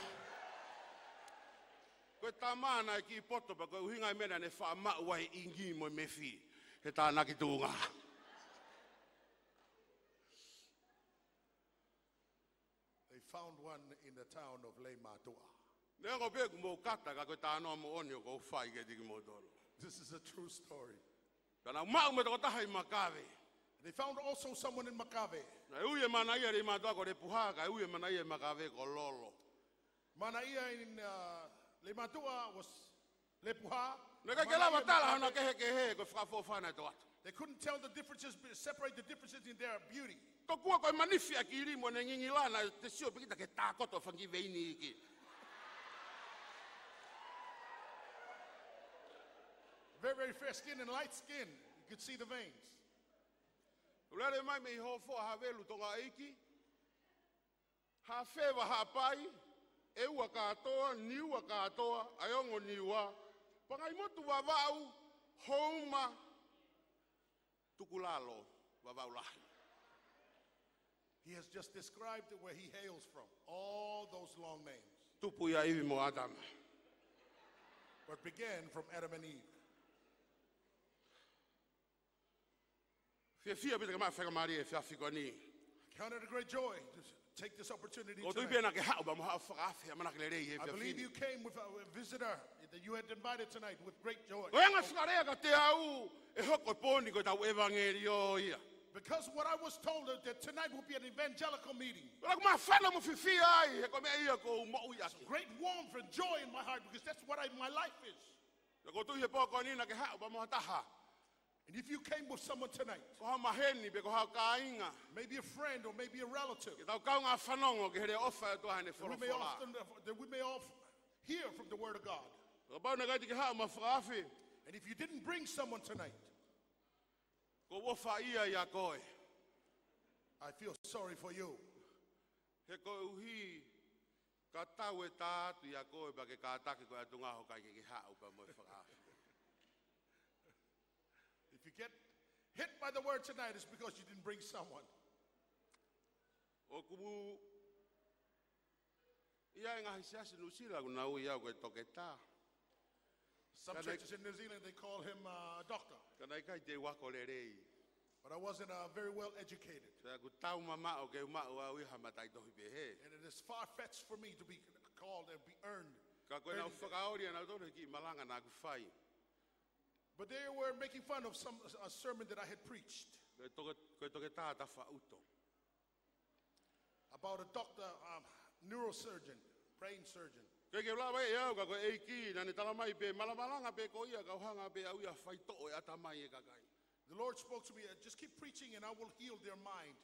Ko e tama naʻe kiʻi poto pea ko e ʻuhinga e meʻa naʻa ne faʻa maʻu ai e ʻingi mo e mefi he tānaki tuʻunga. They found one in the town of Leimātuʻa. Neongo pē ʻoku mou kata, ka ko e talanoa moʻoni ʻoku ou fai kiate kimoutolu. This is a true story. Ka naʻa nau maʻu mo e tokotaha ʻi Makave. They found also someone in Makave. Naʻe ui e manaʻia ʻi Leimātuʻa ko Lepuha, kae ui e manaʻia ʻi Makave ko Lolo. Manaʻia in, uh, Leimātuʻa was Lepuha. Naʻe ʻikai ke lava tala hona kehekehe, ko e fakaʻofoʻofa naʻe tō atu. They couldn't tell the differences, separate the differences in their beauty. Tokua ko e manifi ʻa e kili mo ʻene ngingila naʻe te sio pē kita ki he tākoto ʻo e fanga kiʻi veini iiki. Very, very fair skin and light skin. You could see the veins. Lele mai mei Hofoa, Havelu, Tonga ʻEiki. Hafeva, Haʻapai, ʻEua kātoa, Niua kātoa, ʻa e ongo Niua, Pangaimotu, Vavaʻu, Houma, Tukulalo, Vavaʻu Lahi. He has just described where he hails from, all those long names. Tupu ʻia ʻIvi mo ʻĀtama. But began from Adam and Eve. Fiefia ʻaupito ke maʻu faingamālie he efiafi ko eni. Count it a great joy to take this opportunity tonight. ʻOku ou tui pē naʻa ke haʻu pea mo ha fakaafe ʻamanaki lelei he efiafi ni. I believe you came with a, a visitor that you had invited tonight with great joy. Ko e anga e fakalea kiate au, ʻe hoko e pō ni ko ʻetau ʻevangeliō ia. Because what I was told that tonight will be an evangelical meeting. Ko e ʻuhinga ʻoku ou fiefia ai, he ko e meʻa ia ʻoku ou moʻui ʻaki. Great warmth and joy in my heart because that's what I, my life is. Ka ʻoku ou tui he pō ko eni naʻa ke haʻu pea mo ha taha. And if you came with someone tonight, ko ha maheni pe ko ha kāinga, maybe a friend or maybe a relative, ke tau kaungā fanongo ki he leʻo ʻofa ʻa e ʻOtua heʻene folofola, that we may often, that we may all hear from the word of God. Kapau naʻe ʻikai te ke haʻu mo ha fakaafe, and if you didn't bring someone tonight, ʻoku ou ʻofaʻia ʻia koe. I feel sorry for you. He koeʻuhi ka tau e tā atu ʻia koe pea ke kātaki ko e ʻatunga hoʻo ʻikai ke ke haʻu pea mo e fakaafe. If you get hit by the word tonight, it's because you didn't bring someone. ʻOku ʻi ai e ngaahi siasi Nuʻusila ʻoku nau ui au ko e toketā. Some churches in New Zealand, they call him, uh, a doctor. Ka naʻe ʻikai te u ako lelei. But I wasn't, uh, very well educated. Pea ʻoku taumamaʻo ke u maʻu au ia ha mataʻitohi pehē. And it is far-fetched for me to be called and be earned, earned that. Ka ko ʻenau fakaoli ʻanautolu he kiʻi malanga naʻa ku fai. But they were making fun of some, a sermon that I had preached. Ko e toke-, ko e toketā tafaʻuto. About a doctor, um, neurosurgeon, brain surgeon. Ke ke lava ʻe au ka ko e ʻEiki, naʻa ne tala mai pē, malamalanga pē koe ia, kau hanga pē au ia ʻo faitoʻo e ʻatamai ʻo e kakai. The Lord spoke to me, "Uh, just keep preaching and I will heal their mind."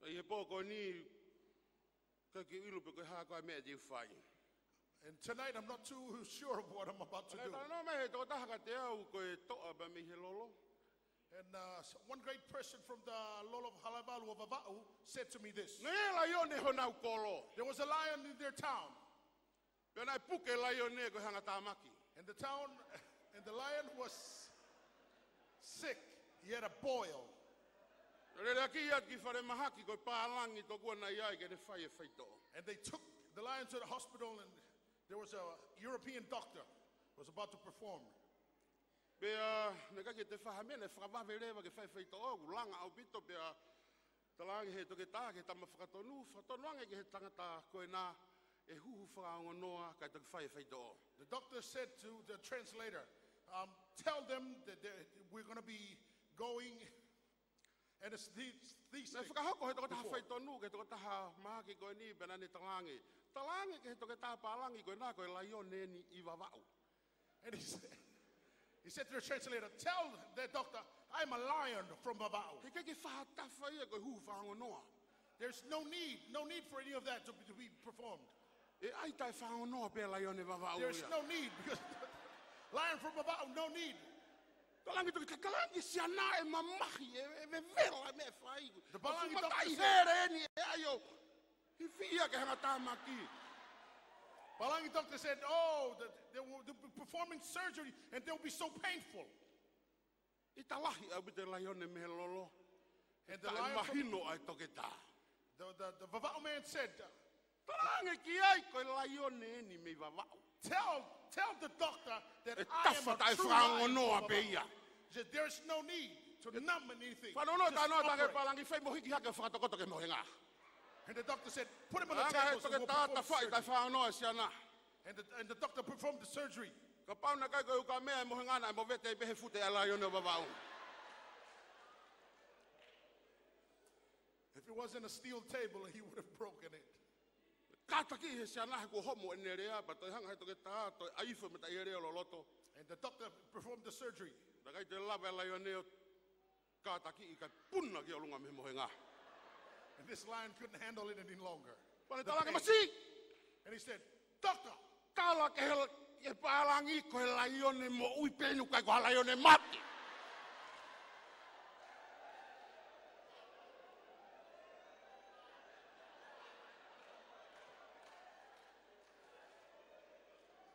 ʻI he pō ko eni, ʻikai ke u ʻilo pe ko e hā koā e meʻa te u fai. And tonight I'm not too sure of what I'm about to do. Naʻe talanoa mai he tokotaha kiate au ko e toʻa pē mei he lolo. And, uh, s-, one great person from the Lolo of Halaevalu of Vavaʻu said to me this. Naʻe laione ʻi honau kolo. There was a lion in their town. Pea naʻe puke e laione ko e hangatāmaki. And the town, and the lion was sick. He had a boil. Naʻe lele ʻaki ia ki falemahaki ko e pālangi tokua naʻe ʻi ai ke ne fai e faitoʻo. And they took the lion to the hospital, and there was a European doctor was about to perform. Pea naʻe ʻikai ke toe fai ha meʻa, naʻe fakavave leva ke fai e faitoʻo, ʻoku langa ʻaupito. Pea talaange he toketā ki he tama fakatonu, fakatonu ange ki he tangata ko ena e huhu fakaongonoa kae toki fai e faitoʻo. The doctor said to the translator, um, "Tell them that they, we're gonna be going, and it's these, these things before." Naʻe fakahoko he tokotaha faitonu ki he tokotaha mahaki ko eni, pea naʻa ne talaange, talaange ki he toketā pālangi ko ena ko e laione eni ʻi Vavaʻu. And he said, he said to the translator, "Tell the doctor, I'm a lion from Vavaʻu." He ʻikai ke fai ha tafa ia ko e huhu fakaongonoa. There's no need, no need for any of that to be, to be performed. ʻE ʻai taʻefakaongonoa pē laione Vavaʻu ia. There's no need because lion from Vavaʻu, no need. Talaange toki talaange siana ʻe mamahi, ʻe, ʻe vevela e meʻa ʻe fai. The pālangi doctor said, mataʻi hele eni ʻe ʻai ʻo hifia ke hangatāmaki. Pālangi doctor said, "Oh, the, they will, they'll be performing surgery and they'll be so painful." ʻIta lahi ʻaupito e laione mei he lolo. And the lion from, taʻemahino ʻa e toketā. The, the, the Vavaʻu man said, Talaange ki ai ko e laione eni mei Vavaʻu. "Tell, tell the doctor that I am a true lion from Vavaʻu." ʻE tafa taʻefakaongonoa pē ia. He said, "There's no need to numb anything. Just operate." Fanongo, talanoa ki he pālangi, fai mo hiki hake ʻo fakatokoto ki he mohenga. And the doctor said, "Put him on the table so we'll perform the surgery." Talaange he toketā, tafaʻi taʻefakaongonoa e siana. And the, and the doctor performed the surgery. Kapau naʻe ʻikai ko e ukamea e mohenga, naʻe movete ai pē he fute ʻa e laione ʻo Vavaʻu. If it wasn't a steel table, he would have broken it. Kātaki he siana he kuo homo ʻene lea, pea toe hanga he toketā ʻo toe ʻaifo e mataʻi hele ʻo loloto. And the doctor performed the surgery. Naʻe ʻikai toe lava e laione ʻo kātaki, kae puna ki ʻolunga mei he mohenga. And this lion couldn't handle it any longer. Pea ne talaange, "Masiʻi!" And he said, "Doctor!" Tala ki he, ki he pālangi ko e laione moʻui pē eni, ʻikai ko ha laione mate.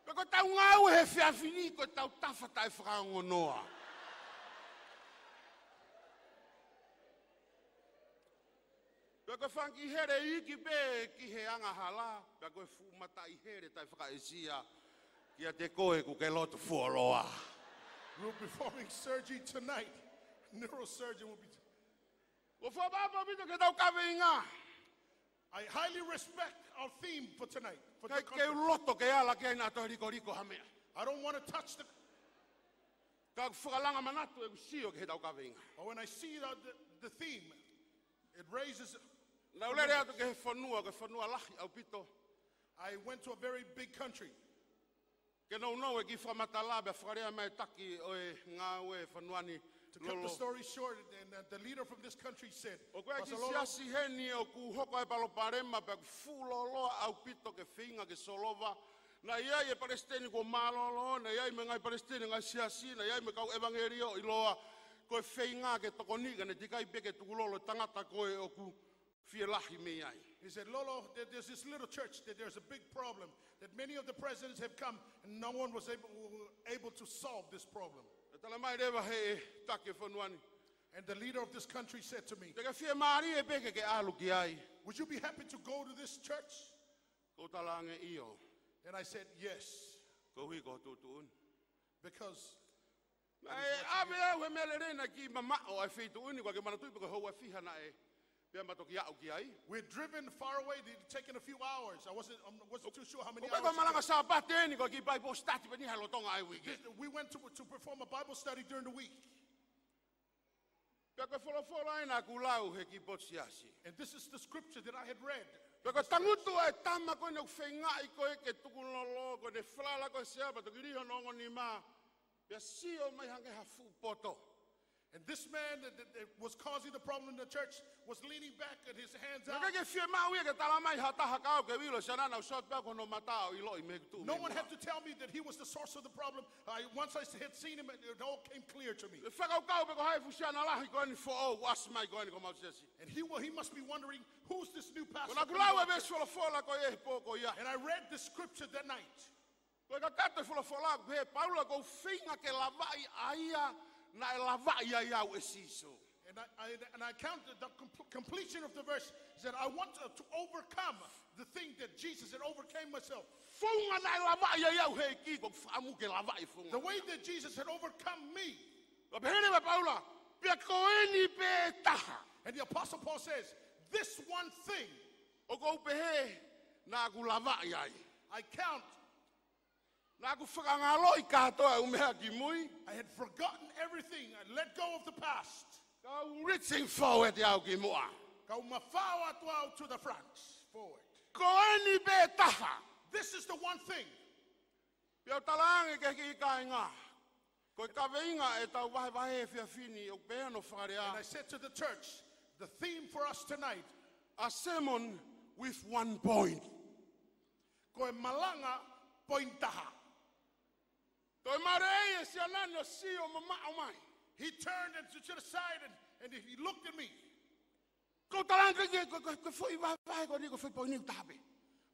Pea ko ʻetau ngāue he efiafi ni, ko ʻetau tafa taʻefakaongonoa. Pea ko e fanga kiʻi hele iiki pē ki he angahala, pea ko e fuʻu mataʻi hele taʻefakaʻesia kiate koe ʻoku ke loto fuoloa. We're performing surgery tonight. Neurosurgeon will be. ʻOku ou fakaʻapaʻapa ʻaupito ki heʻetau kaveinga. I highly respect our theme for tonight, for the conference. ʻIkai ke u loto ke ala ki ai naʻa toe likoliko ha meʻa. I don't wanna touch the. Ka ʻoku fakalanga manatu ʻeku sio ki heʻetau kaveinga. But when I see the, the, the theme, it raises. Naʻa ku lele atu ki he fonua, ko e fonua lahi ʻaupito. I went to a very big country. Ke nounou e kiʻi fakamatala pea fakalea mai e taki ʻo e ngāue fonua ni. To cut the story short, and, uh, the leader from this country said, ʻOku ʻi ai e kiʻi siasi heni ʻoku hoko ai e palopalema pea ʻoku fuʻu lōloa ʻaupito ke feinga ke solova. Naʻe ʻi ai e palesiteni kuo mālōlō, naʻe ʻi ai mo e ngaahi palesiteni ngaahi siasi, naʻe ʻi ai mo e kau ʻevangeliō ʻiloa. Ko e feinga ke tokoniʻi, ka naʻe teʻeki ai pē ke tukulolo e tangata ko ē ʻoku fielahi mei ai. He said, "Lolo, there, there's this little church that there's a big problem, that many of the presidents have come and no one was able, able to solve this problem." Naʻe tala mai leva he taki e fonua ni. And the leader of this country said to me, "Te ke fiemālie pē ke ke ʻalu ki ai?" "Would you be happy to go to this church?" Ko u talaange, "ʻIo." And I said, "Yes." Koeʻuhi ko e tuʻutuʻuni. Because Naʻe ʻave au he meʻa lelei naʻe kiʻi mamaʻo ʻa e feituʻu ni, ʻoku ʻikai ke u manatuʻi pe ko e houa ʻe fiha naʻe pea ma toki aʻu ki ai. We'd driven far away, it'd taken a few hours. I wasn't, I wasn't too sure how many hours it took. ʻOku ʻikai ko e malanga Sāpate eni, ko e kiʻi Bible study pē eni he lolotonga ʻa e uike. This, we went to, to perform a Bible study during the week. Pea ko e folofola ʻena ʻoku lau he kiʻi potu siasi. And this is the scripture that I had read. Pea ko e tangutu ʻa e tama ko ʻeni ʻoku feingaʻi ko ē ke tukulolo, ko ʻene falala ko ē he sea pea toki lihi hono ongo nima. Pea sio mai hangē ha fuʻu poto. And this man that, that, that was causing the problem in the church was leaning back and his hands out. Naʻe ʻikai ke fiemaʻu ia ke tala mai ha taha kau ke u ʻilo siana naʻa ku sio atu pē au ki hono mata ʻo ʻiloʻi mei he tuʻu mei muʻa. No one had to tell me that he was the source of the problem. I, once I had seen him, it, it all came clear to me. Ke fakakaukau pē ko hai e fuʻu siana lahi ko ʻeni foʻou ʻoku ʻasi mai ko ʻeni ki homau siasi. And he, well, he must be wondering, "Who's this new pastor coming out?" Ko ʻeku lau e veesi folofola ko ia he pō ko ia. And I read the scripture that night. Ko e kakato e folofola ʻoku pehē, Paula, ʻoku ou feinga ke lavaʻi ʻa ia naʻe lavaʻi ai au ʻe Sīsū. And I, I, and I count the, the compl-, completion of the verse. He said, "I want to, to overcome the thing that Jesus had overcame myself." Founga naʻe lavaʻi ai au he ʻEiki, ʻoku ou fakaʻamu ke lavaʻi founga. The way that Jesus had overcome me. Ka pehē leva ʻe Paula, pea ko ʻeni pē taha. And the Apostle Paul says, "This one thing," ʻoku ou pehē naʻa ku lavaʻi ai. I count Naʻa ku fakangaloʻi kātoa ʻeku meʻa ki mui. I had forgotten everything. I let go of the past. Kau reaching forward au ki muʻa. Kau mafao atu au to the front, forward. Ko ʻeni pē taha. This is the one thing. Pea u talaange ki he kiʻi kāinga, ko e kaveinga ʻetau vahevahe he efiafi ni ʻoku pehē hono fakalea. And I said to the church, the theme for us tonight, a sermon with one point. Ko e malanga poini taha. Toe maleʻei e siana ni ʻo sio mamaʻo mai. He turned and to the side and, and he looked at me. Ko e talaange ko e, ko e, ko e, ko e foʻi vahevahe ko ʻeni, ko e foʻi poini ʻoku taha pē.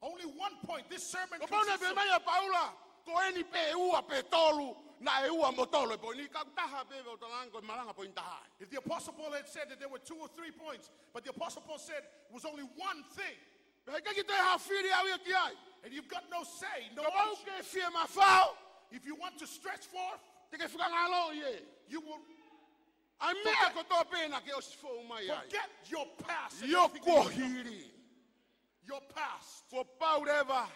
Only one point. This sermon consists of. Kapau naʻe pehē mai ʻa Paula, ko ʻeni pē ua pe tolu, naʻe ua mo tolu e poini, ka ʻoku taha pē, pea u talaange ko e malanga poini taha. If the Apostle Paul had said that there were two or three points, but the Apostle Paul said it was only one thing. Pea ʻikai ke toe ha fili ʻaʻau ia ki ai. And you've got no say, no option. Kapau ʻoku ke fie mafao. If you want to stretch forth, te ke fakangaloʻi ē. You will forget. ʻA e meʻa kotoa pē naʻa ke ʻosi fou mai ai. Forget your past and everything you've done. ʻIo, ko hili. Your past. Kuo pau leva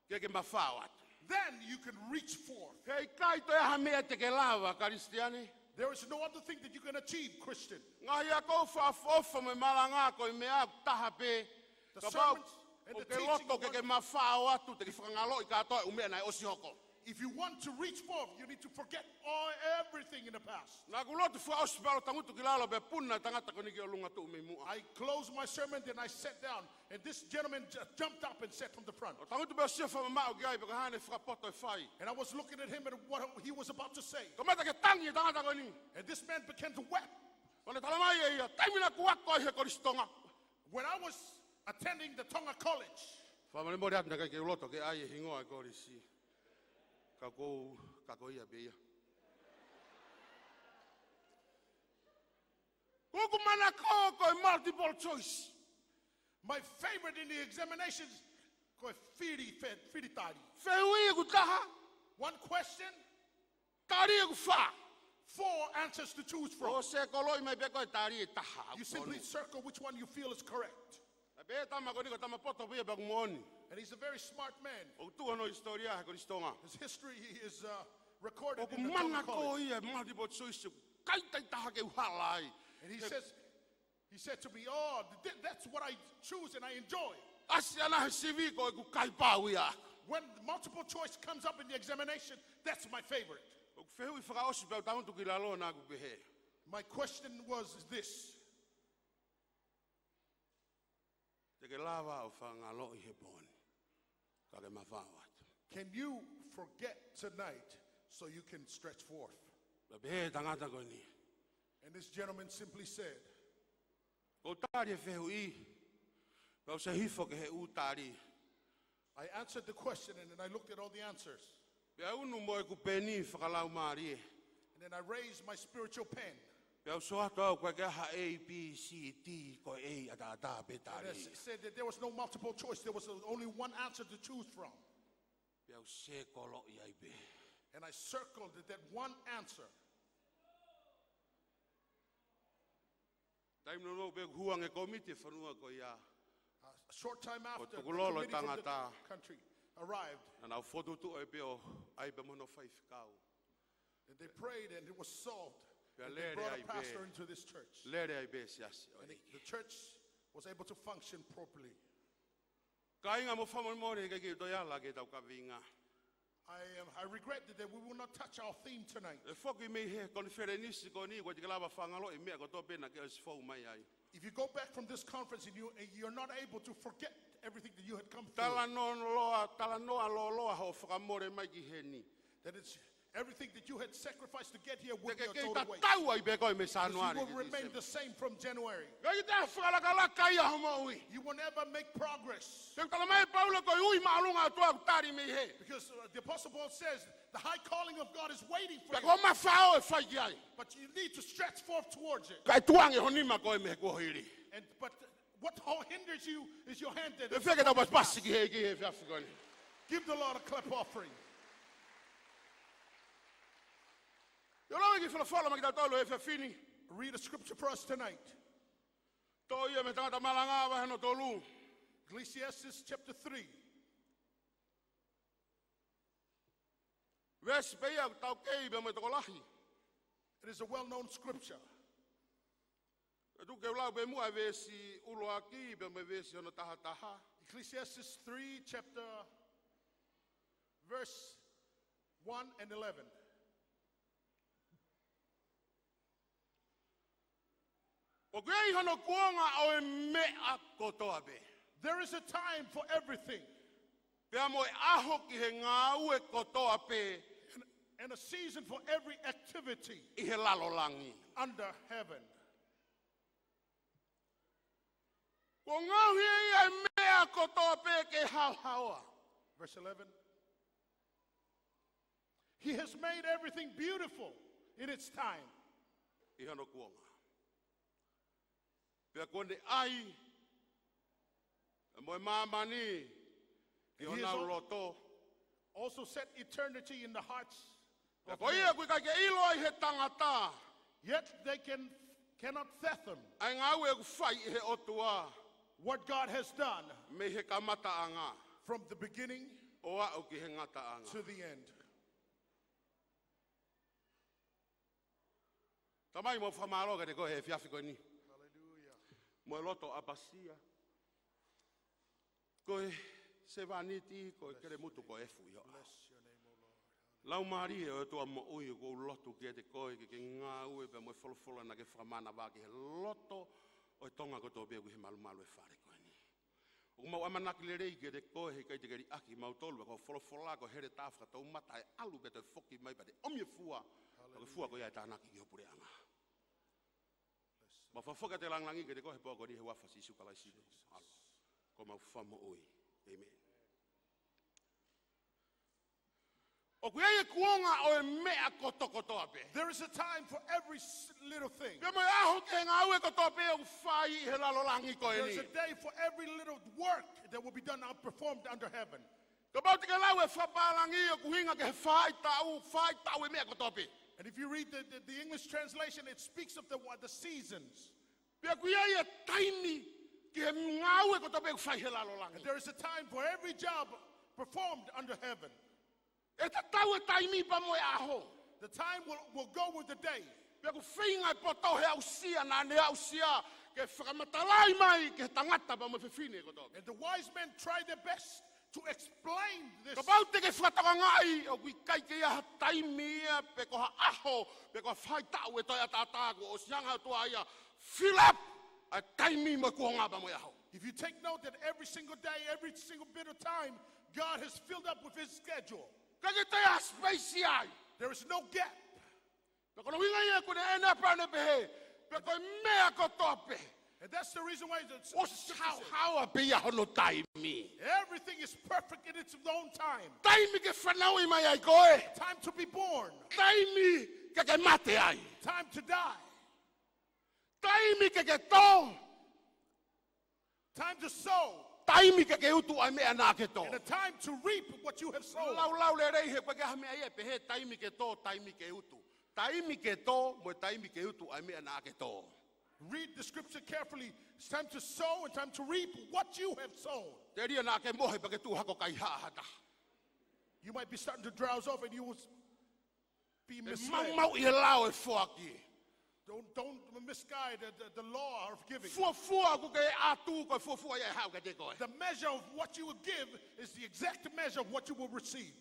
ke ke mafao atu. Then you can reach forth. He ʻikai toe ʻi ai ha meʻa te ke lava, Kalisitiane. There is no other thing that you can achieve, Christian. Ngaahi ako fakaʻofoʻofa mo e malanga ko e meʻa ʻoku taha pē. The sermons and the teaching. Kapau ʻoku ke loto ke ke mafao atu, te ke fakangaloʻi kātoa e ʻū meʻa naʻe ʻosi hoko. If you want to reach forth, you need to forget all, everything in the past. Naʻa ku lotu fakaʻosi pea u tangutu ki lalo pea puna e tangata ko ʻeni ki ʻolunga tuʻu mei muʻa. I closed my sermon, then I sat down. And this gentleman ju-, jumped up and sat on the front. ʻO tangutu pē ʻo sio fakamamaʻo ki ai pe ko e hā ʻene fakapoto ʻe fai. And I was looking at him and what he was about to say. Kamata ke tangi e tangata ko ʻeni. And this man began to weep. Pea ne talamai ʻe ia, taimi naʻa ku ako ai he kolisi Tonga. When I was attending the Tonga College. Fakamolemole atu naʻe ʻikai ke u loto ke ʻai e hingoa e kolisi. Ka ʻoku ou, ka ko ia pē ia. Ko ʻeku manako ko e multiple choice. My favorite in the examinations, ko e fili, fe-, fili tali. Fehuʻi ʻoku taha. One question. Tali ʻoku fā. Four answers to choose from. ʻO sēkoloʻi mai pē ko e tali ʻe taha. You simply circle which one you feel is correct. Naʻe pehē ʻe he tama ko ʻeni ko e tama poto pē ia pea ʻoku moʻoni. And he's a very smart man. ʻOku tuʻu hono hisitōlia he kolisi Tonga. His history is, uh, recorded in the Tonga College. ʻOku manako ia multiple choice, ʻikai toe ʻi ai ha taha ke u hala ai. And he says, he said to me, "Oh, th-, th-, that's what I choose and I enjoy." ʻAsi ʻana he sivi ko ʻeku kaipau ia. When multiple choice comes up in the examination, that's my favorite. ʻOku fehuʻi fakaʻosi pea u tangutu ki lalo naʻa ku pehē. My question was this. Te ke lava ʻo fakangaloʻi he pō ni, ka ke mafao atu. Can you forget tonight so you can stretch forth? Pea pehē ʻe he tangata ko ʻeni. And this gentleman simply said, ʻoku ou tali e fehuʻi, pea u sio hifo ki he ʻū tali. I answered the question and then I looked at all the answers. Pea u unu mo ʻeku peni fakalaumālie. And then I raised my spiritual pen. Pea u sio atu au ʻoku ʻikai ke ʻi ai ha A, B, C, D, ko e A ʻataʻatā pē tali. And I s-, said that there was no multiple choice. There was only one answer to choose from. Pea u sēkoloʻi ai pē. And I circled that, that one answer. Taimi nounou pē kuo hū ange e kōmiti e fonua ko ia. A short time after, the committee from the country arrived. Ko e tukulolo e tangata. Naʻa nau fokotuʻutuʻu ai pē ʻo ʻai pē mo hono faifekau. And they prayed and it was solved. Pea lele ai pē. Lele ai pē siasi ʻo e ʻEiki. And the church was able to function properly. Kāinga, mou fakamolemole, ʻikai ke u toe ala ki heʻetau kaveinga. I, um, I regret that we will not touch our theme tonight. ʻE foki mei he konifelenisi ko eni, ʻoku ʻikai te ke lava fakangaloʻi e meʻa kotoa pē naʻa ke ʻosi fou mai ai. If you go back from this conference and you, and you're not able to forget everything that you had come through, talanoa, talanoa lōloa hoʻo fakamole mai ki heni. That it's everything that you had sacrificed to get here would be a total waste. Te ke kei tatau ai pē koe mei Sānuali ki Tīsema. Because you will remain the same from January. ʻIkai te ke fakalakalaka ia ho moʻui. You will never make progress. He ʻoku talamai ʻe Paula ko e ui māʻolunga ʻOtua ʻoku tali mei hē. Because, uh, the Apostle Paul says, "The high calling of God is waiting for you." Pea ko e mafaʻo ʻe fai ki ai. But you need to stretch forth towards it. Kae tukuange ho nima ko ē mei he kuohili. And, but what ho-, hinders you is your hand that is. Fēfē ke tau pasipasi ki he ʻEiki he efiafi ko eni? Give the Lord a clap offering. ʻIo, lau e kiʻi folofola maʻa kitautolu he efiafi ni. Read a scripture for us tonight. Toʻo ia mei he Tangata Malanga vahe hono tolu. Ecclesiastes chapter three. Veesi pē ia ʻoku taukei pea mo e tokolahi. It is a well-known scripture. Pea tuku ke u lau pē muʻa e veesi ʻuluaki pea mo e veesi hono tahataha. Ecclesiastes three, chapter, verse one and eleven. ʻOku ʻi ai hono kuonga ʻo e meʻa kotoa pē. There is a time for everything. Pea mo e ʻaho ki he ngāue kotoa pē. And, and a season for every activity. ʻI he lalo langi. Under heaven. Kuo ngaohi ʻe ia e meʻa kotoa pē ke haohaoa. Verse eleven. He has made everything beautiful in its time. ʻI hono kuonga. Pea kuo ne ʻai mo e māmani ki honau loto. He has also set eternity in the hearts of men. Pea ko ia ʻoku ʻikai ke ʻilo ai ʻe he tangata. Yet they can, cannot fathom. ʻA e ngāue ʻoku fai ʻe he ʻOtua. What God has done. Mei he kamataʻanga. From the beginning. ʻO aʻu ki he ngataʻanga. To the end. Tamai, mau fakamālō kiate koe he efiafi ko eni. Hallelujah. Mo e loto ʻapasia. Ko e sevāniti, ko e kelemutu, ko e efu ʻi hoʻo ʻao. Bless your name, O Lord. Laumālie ʻo e ʻOtua moʻui, ʻoku ou lotu kiate koe ke ke ngāue pea mo e folofola naʻa ke fakamanavahē ki he loto ʻo e Tonga kotoa pē ʻoku ʻi he malumalu ʻo e fale ko eni. ʻOku mau ʻamanaki lelei kiate koe he ʻikai te ke liʻaki kimautolu, pea ko hoʻo folofola ko e heletā fakatoumata ʻe ʻalu pea toe foki mai pea te ʻomi e fua, pea ko e fua ko ia ʻe tānaki ki ho puleʻanga. Mau fakafoki atu e lāngilangi kiate koe he pō ko eni he huafa ʻo Sīsū Kalaisi ko homau Fakamoʻui. ʻĒmeni. ʻOku ʻi ai e kuonga ʻo e meʻa kotokotoa pē. There is a time for every s-, little thing. Pea mo e ʻaho ki he ngāue kotoa pē ʻoku fai ʻi he lalo langi ko eni. There is a day for every little work that will be done and performed under heaven. Kapau te ke lau e fakapālangi ʻoku ʻuhinga ki he faʻahitaʻu, faʻahitaʻu e meʻa kotoa pē. And if you read the, the, the English translation, it speaks of the, what, the seasons. Pea ʻoku ʻi ai e taimi ki he ngāue kotoa pē ʻoku fai he lalo langi. And there is a time for every job performed under heaven. ʻE tatau e taimi pea mo e ʻaho. The time will, will go with the day. Pea ʻoku feinga e poto he aʻusia naʻa ne aʻusia ke fakamatalaʻi mai ki he tangata pea mo e fefine kotoa. And the wise men try their best to explain this. Kapau te ke fakatokangaʻi ʻoku ʻikai ke ʻi ai ha taimi ia, pe ko ha ʻaho, pe ko ha faʻahitaʻu ʻe toe ʻataʻatā kuo ʻosi hanga ʻe he ʻOtua ia ʻo fill up ʻa e taimi mo e kuonga pea mo e ʻaho. If you take note that every single day, every single bit of time, God has filled up with his schedule. ʻIkai ke toe ʻi ai ha space ai. There is no gap. Pea ko hono ʻuhinga ia ʻoku ne ʻene pea ne pehē, pea ko e meʻa kotoa pē. And that's the reason why it's, ʻosi haohaoa pē ia hono taimi. Everything is perfect in its own time. Taimi ke fanauʻi mai ai koe. Time to be born. Taimi ke ke mate ai. Time to die. Taimi ke ke tō. Time to sow. Taimi ke ke utu ʻa e meʻa naʻa ke tō. And a time to reap what you have sown. Laulau lelei he ʻoku ʻikai ha meʻa ia ʻe pehē taimi ke tō, taimi ke utu. Taimi ke tō, mo e taimi ke utu ʻa e meʻa naʻa ke tō. Read the scripture carefully. It's time to sow and time to reap what you have sown. Telia naʻa ke mohe pea ke tuʻu hako kaihaʻa ha taha. You might be starting to drowse off and you will s-, be misled. ʻE maumauʻi he lao e foaki. Don't, don't misguide the, the, the law of giving. Fuofua ʻoku ke ʻatu ko e fuofua ia ʻe haʻu kiate koe. The measure of what you will give is the exact measure of what you will receive.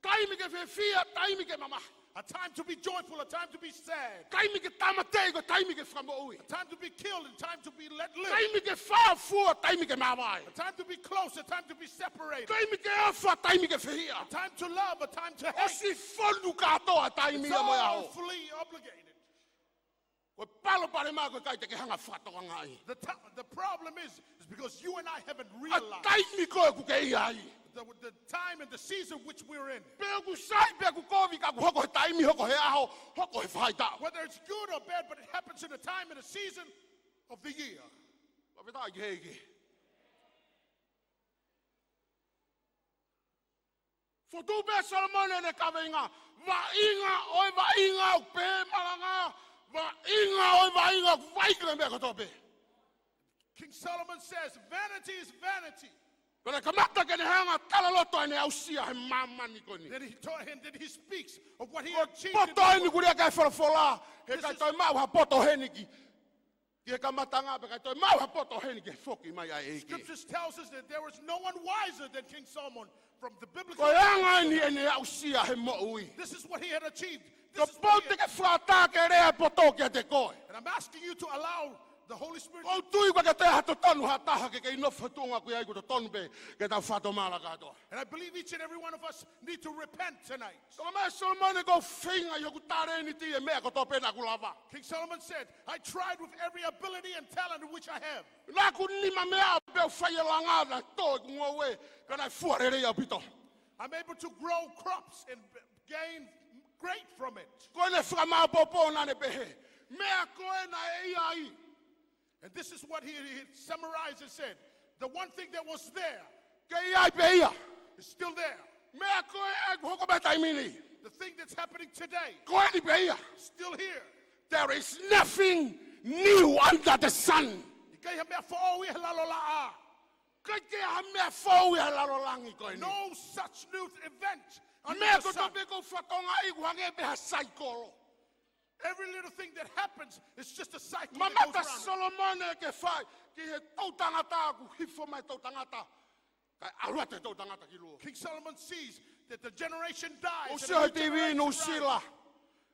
Taimi ke fiefia, taimi ke mamahi. A time to be joyful, a time to be sad. Taimi ke tāmateʻi, ko e taimi ke fakamoʻui. A time to be killed, and time to be let live. Taimi ke fāfua, taimi ke māvae. A time to be close, a time to be separated. Taimi ke ʻofa, taimi ke fehiʻa. A time to love, a time to hate. ʻOsi fonu kātoa taimi ia mo e ʻaho. It's all fully obligated. Ko e palopalema ko e ʻikai te ke hanga fakatokangaʻi. The, ti- the problem is, is because you and I haven't realized ʻa e taimi ko ē ʻoku ke ʻi ai. The, the time and the season which we're in. Pe ʻoku sai, pe ʻoku kovi, ka ʻoku hoko he taimi, hoko he ʻaho, hoko he faʻahitaʻu. Whether it's good or bad, but it happens in a time and a season of the year. Fakafetaʻi ki he ʻEiki. Fotu pē Solomone ʻene kaveinga, vaʻinga ʻo e vaʻinga ʻoku pehē malanga, vaʻinga ʻo e vaʻinga ʻoku vaʻinga meʻa kotoa pē. King Solomon says, "Vanity is vanity." Pea ne kamata ke ne hanga talaloto ʻene aʻusia he māmani ko eni. Then he told him, then he speaks of what he achieved in this world. Poto eni kulia kae folofola, he ʻikai toe maʻu ha poto heni ki ki he kamataʻanga pea ʻikai toe maʻu ha poto heni ki he foki mai ʻa e ʻEiki. Scriptures tells us that there was no one wiser than King Solomon from the biblical. Ko e anga eni ʻene aʻusia he moʻui. This is what he had achieved. This is what he had. Kapau te ke fakatā ke lea e poto kiate koe. And I'm asking you to allow the Holy Spirit. ʻOku ou tui ʻoku ʻikai toe ʻi ai ha totonu ha taha ke kei nofo tuʻunga ko ia ʻoku totonu pē ke tau fakatomala kātoa. And I believe each and every one of us need to repent tonight. Talamai ʻe Solomone, ʻoku ou feinga ʻi hoku talēniti e meʻa kotoa pē naʻa ku lava. King Solomon said, "I tried with every ability and talent which I have." Naʻa ku nima meʻa pea u fai e langa naʻe tō ʻeku ngoue, pea naʻe fua lelei ʻaupito. I'm able to grow crops and gain great from it. Ko ʻene fakamāʻopoʻopo naʻa ne pehē, meʻa ko ē naʻe ʻi ai. And this is what he, he summarized and said, "The one thing that was there, ke ʻi ai pē ia. Is still there. Meʻa ko ē ʻoku hoko mai he taimi ni, the thing that's happening today, ko eni pē ia. Still here." There is nothing new under the sun. ʻIkai ha meʻa foʻou ʻi he lalo laʻā. ʻIkai ke ʻi ai ha meʻa foʻou ʻi he lalo langi ko eni. No such new event under the sun. Meʻa kotoa pē ʻoku fatongia ʻoku hangē pē ha saikolo. Every little thing that happens is just a cycle that goes around. Mamata Solomone ki he fai, ki he toʻutangata ʻoku hifo mai toʻutangata, kae ʻalu atu e toʻutangata ki luo. King Solomon sees that the generation dies and a new generation rises. ʻOku ou sio he T V Nuʻusila.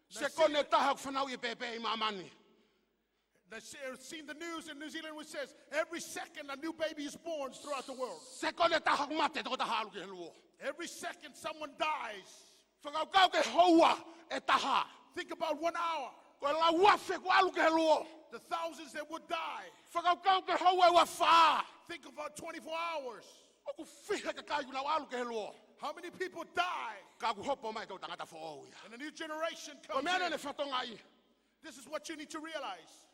Sekone taha ʻoku fanauʻi e pēpē ʻi māmani. I've seen the news in New Zealand which says every second a new baby is born throughout the world. Sekone taha ʻoku mate tokotaha ʻalu ki he luo. Every second someone dies. Fakakaukau ki he houa ʻe taha. Think about one hour. Ko e lau afe kuo ʻalu ki he luo. The thousands that would die. Fakakaukau ki he houa ʻe uafā. Think about twenty-four hours. ʻOku fiha e kakai kuo nau ʻalu ki he luo. How many people die? Ka ʻoku hopo mai e toʻutangata foʻou ia. And a new generation comes in. Ko e meʻa eni ʻoku fatongia. This is what you need to realize.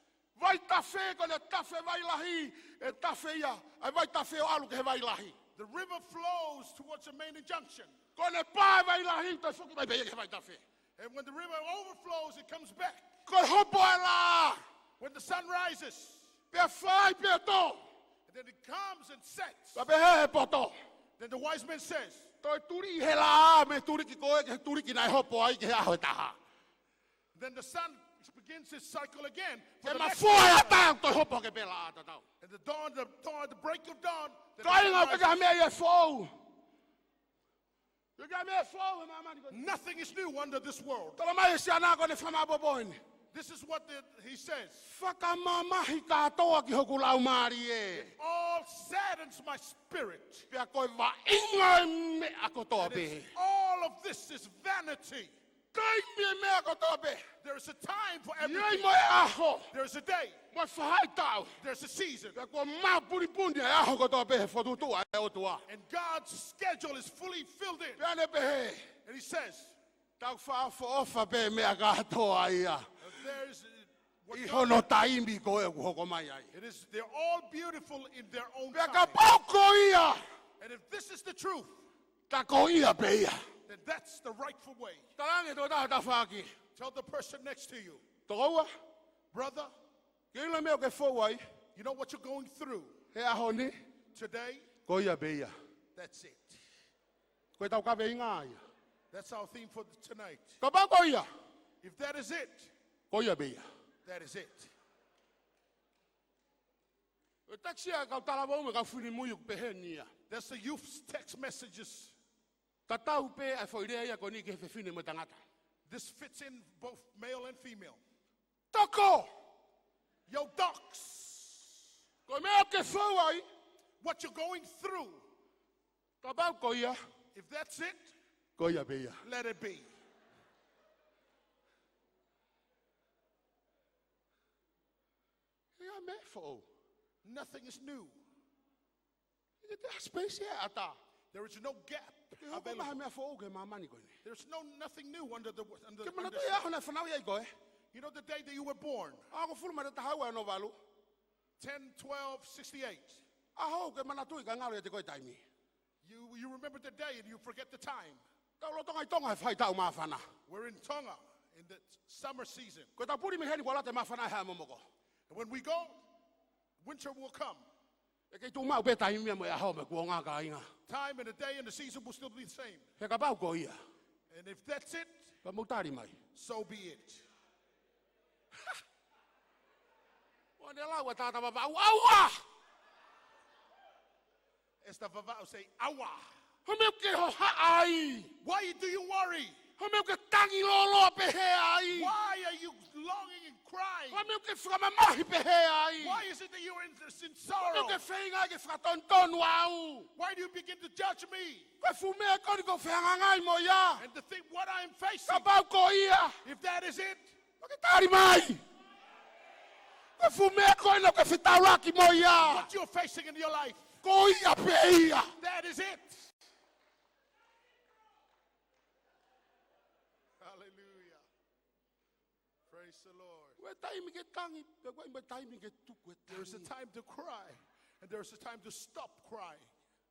Vaitafe, ko ʻene tafe vai lahi, ʻe tafe ia, ʻa e vaitafe ʻo ʻalu ki he vai lahi. The river flows towards the main injunction. Ko ʻene pā e vai lahi, toe foki mai pē ia ki he vaitafe. And when the river overflows, it comes back. Ko e hopo e laʻā. When the sun rises, pea fai pē ʻo tō. And then it comes and sets. Pea pehē ʻe he poto, then the wise man says, toe tuli he laʻā, mei tuliki ko ē ki he tuliki naʻe hopo ai ki he ʻaho ʻe taha. Then the sun begins its cycle again for the next day. He mafua e ʻatā, toe hopo hake pē laʻā tatau. And the dawn, the dawn, the break of dawn, the sun rises. Kāinga, ʻoku ʻikai ha meʻa ia ʻe foʻou. ʻOku ʻikai ha meʻa ʻe foʻou he māmani ko eni. Nothing is new under this world. Talamai ʻe he siana ko eni ʻoku fakamāʻopoʻopo eni. This is what the, he says. Fakamamahi kātoa ki hoku laumālie. It all saddens my spirit. Pea ko e vaʻinga e meʻa kotoa pē. And it's, all of this is vanity. Taimi e meʻa kotoa pē. There is a time for everything. ʻI ai mo e ʻaho. There is a day. Mo e faʻahitaʻu. There's a season. Pea kuo mapunipuni e ʻaho kotoa pē he fokotuʻutuʻu ʻa e ʻOtua. And God's schedule is fully filled in. Pea ne pehē. And he says, tau fakaʻofoʻofa pē meʻa kātoa ia. There's, uh, what God, ʻi hono taimi ko ē ʻoku hoko mai ai. It is, they're all beautiful in their own time. Pea kapau ko ia. And if this is the truth, ta ko ia pē ia. Then that's the rightful way. Talaange ki he tokotaha ho tafaʻaki. Tell the person next to you. Tokoua. Brother. Ke ʻilo e meʻa ʻoku ke fou ai. You know what you're going through. He ʻaho ni. Today. Ko ia pē ia. That's it. Ko ʻetau kaveinga ia. That's our theme for tonight. Kapau ko ia. If that is it, ko ia pē ia. That is it. ʻE text ia ʻa e kau talavou mo e kau finemui ʻoku pehē ni ia. That's the youth's text messages. Tatau pē ʻa e foʻi lea ia ko eni ki he fefine mo e tangata. This fits in both male and female. Toko! Yo, docs! Ko e meʻa ʻoku ke fou ai. What you're going through. Kapau ko ia. If that's it, ko ia pē ia. Let it be. ʻIkai ha meʻa foʻou. Nothing is new. ʻIkai ha space ia ʻe ʻatā. There is no gap available. ʻIkai ha meʻa foʻou ki he māmani ko eni. There's no nothing new under the, under, under the sun. Ke manatuʻi ʻa e ʻaho naʻe fanauʻi ai koe. You know the day that you were born? ʻAho hongofulu mā taha ua ono valu. Ten twelve sixty-eight. ʻAho ʻoku ke manatuʻi kae ngalo ʻiate koe e taimi. You, you remember the day and you forget the time. Tau lolotonga ʻi Tonga he faʻahitaʻu māfana. We're in Tonga in the summer season. Ko e tau puli mei heni kuo lata e māfana he ʻaho momoko. And when we go, winter will come. ʻE kei tuʻu maʻu pē taimi ia mo e ʻaho mo e kuonga, kāinga. Time and the day and the season will still be the same. He kapau ko ia. And if that's it, pea mou tali mai, so be it. Ua ne lau ʻa e tangata Vavaʻu, ʻaua! As the Vavaʻu say, ʻaua! Ko e hā e meʻa ʻoku ke hohaʻa ai? Why do you worry? Ko e hā e meʻa ʻoku ke tangi lōloa pehē ai? Why are you longing and crying? Ko e hā e meʻa ʻoku ke fakamamahi pehē ai? Why is it that you are in, in sorrow? Ko e hā e meʻa ʻoku ke feinga ai ke fakatonutonu au? Why do you begin to judge me? Ko e fuʻu meʻa ko eni ʻoku ou fehangahangai mo ia. And the thing, what I am facing, kapau ko ia, if that is it, pea ke tali mai. Ko e fuʻu meʻa ko eni ʻoku ke fetaulaki mo ia. What you're facing in your life, ko ia pē ia. That is it. Hallelujah. Praise the Lord. Ko e taimi ke tangi, pea ko e taimi ke tuku e tangi. There is a time to cry, and there is a time to stop crying.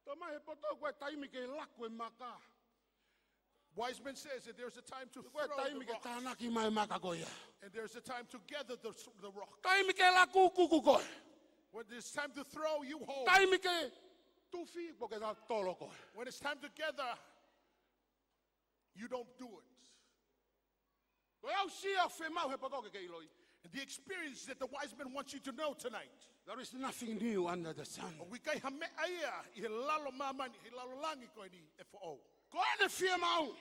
Talamai ʻe he poto ko e taimi ke laku e maka. Wise men says that there's a time to throw the rocks. Ko e taimi ke tānaki mai e maka ko ia. And there's a time to gather the, the rock. Taimi ke laku, ʻoku ʻoku koe. When it's time to throw, you hold. Taimi ke tufi, ʻoku ke tolo koe. When it's time to gather, you don't do it. Ko e aʻusia ʻoku fiemaʻu ʻe he poto ke ke ʻiloʻi. And the experience that the wise men want you to know tonight. There is nothing new under the sun. ʻOku ʻikai ha meʻa ia ʻi he lalo māmani, ʻi he lalo langi ko eni ʻe foʻou. Ko ʻene fiemaʻu.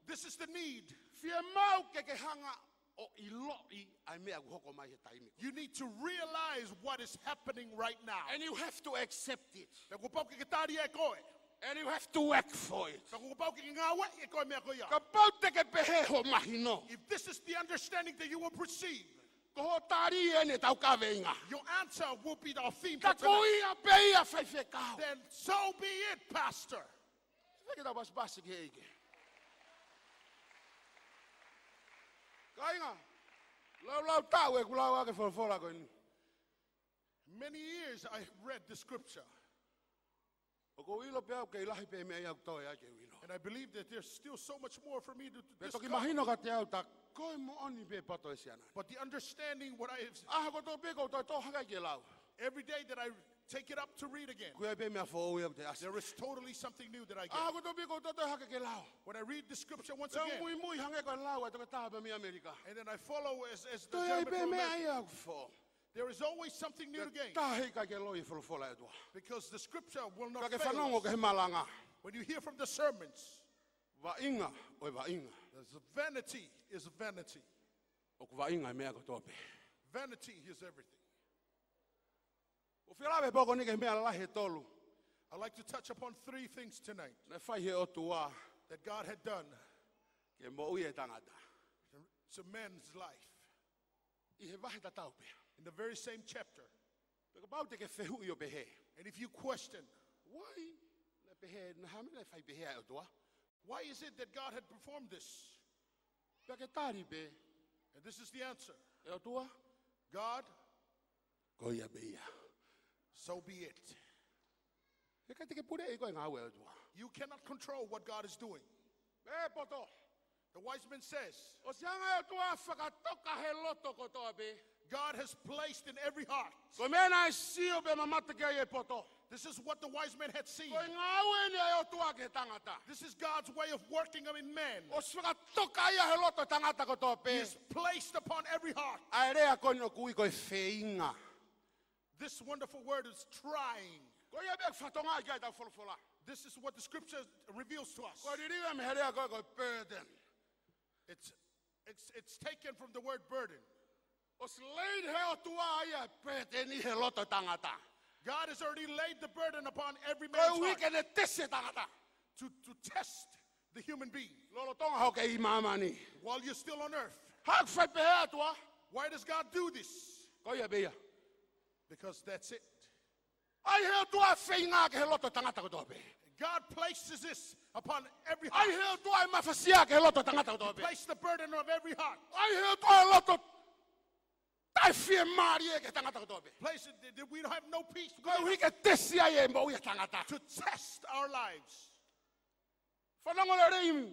This is the need. Fiemaʻu ke ke hanga ʻo ʻiloʻi ʻa e meʻa ʻoku hoko mai he taimi ko ē. You need to realize what is happening right now. And you have to accept it. Pea kuo pau ke ke tali ʻe koe. And you have to work for it. Pea kuo pau ke ke ngāueʻi ʻe koe e meʻa ko ia. Kapau te ke pehē ho mahino, if this is the understanding that you will perceive, ko hoʻo tali ʻeni ʻetau kaveinga. Your answer will be our theme for tonight. Ka ko ia pē ia faifekau. Then so be it, Pastor. Fai ke tau pasipasi ki he ʻEiki. Kāinga, laulau taʻu ʻeku lau ʻaki e folofola ko eni. Many years I have read the scripture. ʻOku ou ʻilo pē au ʻoku kei lahi pē meʻa ia ʻoku toe ai ke u ʻilo. And I believe that there's still so much more for me to, to discover. Pea toki mahino kiate au tā ko e moʻoni pē poto ʻa e siana. But the understanding what I have, ʻaho kotoa pē ʻoku ou toe toʻo hake ai ke lau, every day that I take it up to read again, ʻoku ʻi ai pē meʻa foʻou ia ʻoku te ʻasi. There is totally something new that I get. ʻAho kotoa pē ʻoku ou toe toʻo hake ke lau, when I read the scripture once again, pea u muimui hangē ko e lau ʻa e toketā pē mei ʻAmelika. And then I follow as, as the gentleman from America. Toe ʻi ai pē meʻa ia ʻoku foʻou. There is always something new to gain. Pea taʻe ʻikai ke loi e folofola ʻa e ʻOtua. Because the scripture will not fail us. Ka ke fanongo ki he malanga. When you hear from the sermons, vaʻinga ʻo e vaʻinga. The vanity is vanity. ʻOku vaʻinga e meʻa kotoa pē. Vanity is everything. ʻOku ou fie lave he pō ko eni ki he meʻa lalahi ʻe tolu. I'd like to touch upon three things tonight. Naʻe fai ʻe he ʻOtua. That God had done. Ke moʻui e tangata. To man's life. ʻI he vahe tatau pē. In the very same chapter. Pea kapau te ke fehuʻi ʻo pehē. And if you question, why? Naʻe pehē, naʻe hā e meʻa naʻe fai pehē ai e ʻOtua? Why is it that God had performed this? Pea ke tali pē. And this is the answer. ʻE ʻOtua, God, ko ia pē ia. So be it. He ʻikai te ke puleʻi koe e ngāue ʻa e ʻOtua. You cannot control what God is doing. ʻE poto. The wise man says, ʻOsi hanga ʻe he ʻOtua ʻo fakatoka he loto kotoa pē. God has placed in every heart. Ko e meʻa naʻe sio pea mamata ki ai e poto. This is what the wise men had seen. Ko e ngāue eni ʻa e ʻOtua ki he tangata. This is God's way of working in man. ʻOsi fakatoka ia he loto tangata kotoa pē. He has placed upon every heart. ʻA e lea ko eni ʻoku ui ko e feinga. This wonderful word is trying. Ko ia pē ʻoku fatongia ki ai ʻetau folofola. This is what the scripture reveals to us. Ko e liliu ia mei he lea ko e, ko e burden. It's, it's, it's taken from the word burden. ʻOsi lei he ʻOtua ia e burden ʻi he loto tangata. God has already laid the burden upon every man's heart. Koeʻuhi ke ne tesi e tangata. To, to test the human being. Lolotonga hoʻo kei ʻi māmani. While you're still on earth. Hā ʻoku fai pehē ʻOtua? Why does God do this? Ko ia pē ia. Because that's it. ʻAi he ʻOtua e feinga ki he loto tangata kotoa pē. God places this upon every heart. ʻAi he ʻOtua e mafasia ki he loto tangata kotoa pē. Place the burden of every heart. ʻAi he ʻOtua e loto taʻefiemālie ki he tangata kotoa pē. Place it that we don't have no peace. Koeʻuhi ke tesi ai e moʻui ʻa e tangata. To test our lives. Fanongo lelei.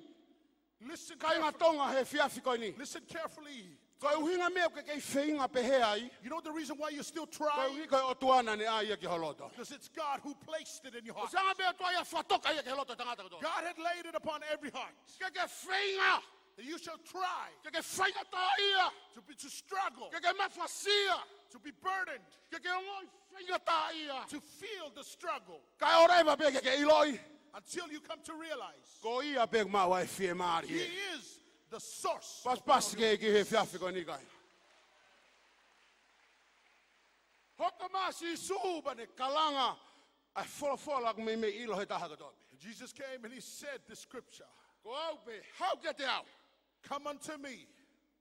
Listen carefully. Kāinga Tonga he efiafi ko eni. Listen carefully. Ko e ʻuhinga meʻa ʻoku ke kei feinga pehē ai. You know the reason why you're still trying? Koeʻuhi ko e ʻOtua naʻa ne ʻai ia ki ho loto. Because it's God who placed it in your heart. ʻOsi anga pē ʻOtua ia fakatoka ia ki he loto tangata kotoa. God had laid it upon every heart. Ke ke feinga. That you shall try. Ke ke faingataʻaʻia. To be, to struggle. Ke ke mafasia. To be burdened. Ke ke ongoʻi faingataʻaʻia. To feel the struggle. Kae ʻoua leva pē ke ke ʻiloʻi. Until you come to realize. Ko ia pē ʻoku maʻu ai e fiemālie. He is the source of your peace. Pasipasi ki he efiafi ko eni kāinga. Hoko mai ʻa Sīsū pea ne kalanga ʻa e folofola ʻoku meimei ʻilo he taha kotoa pē. Jesus came and he said the scripture. Ko au pē, haʻu kiate au. Come unto me.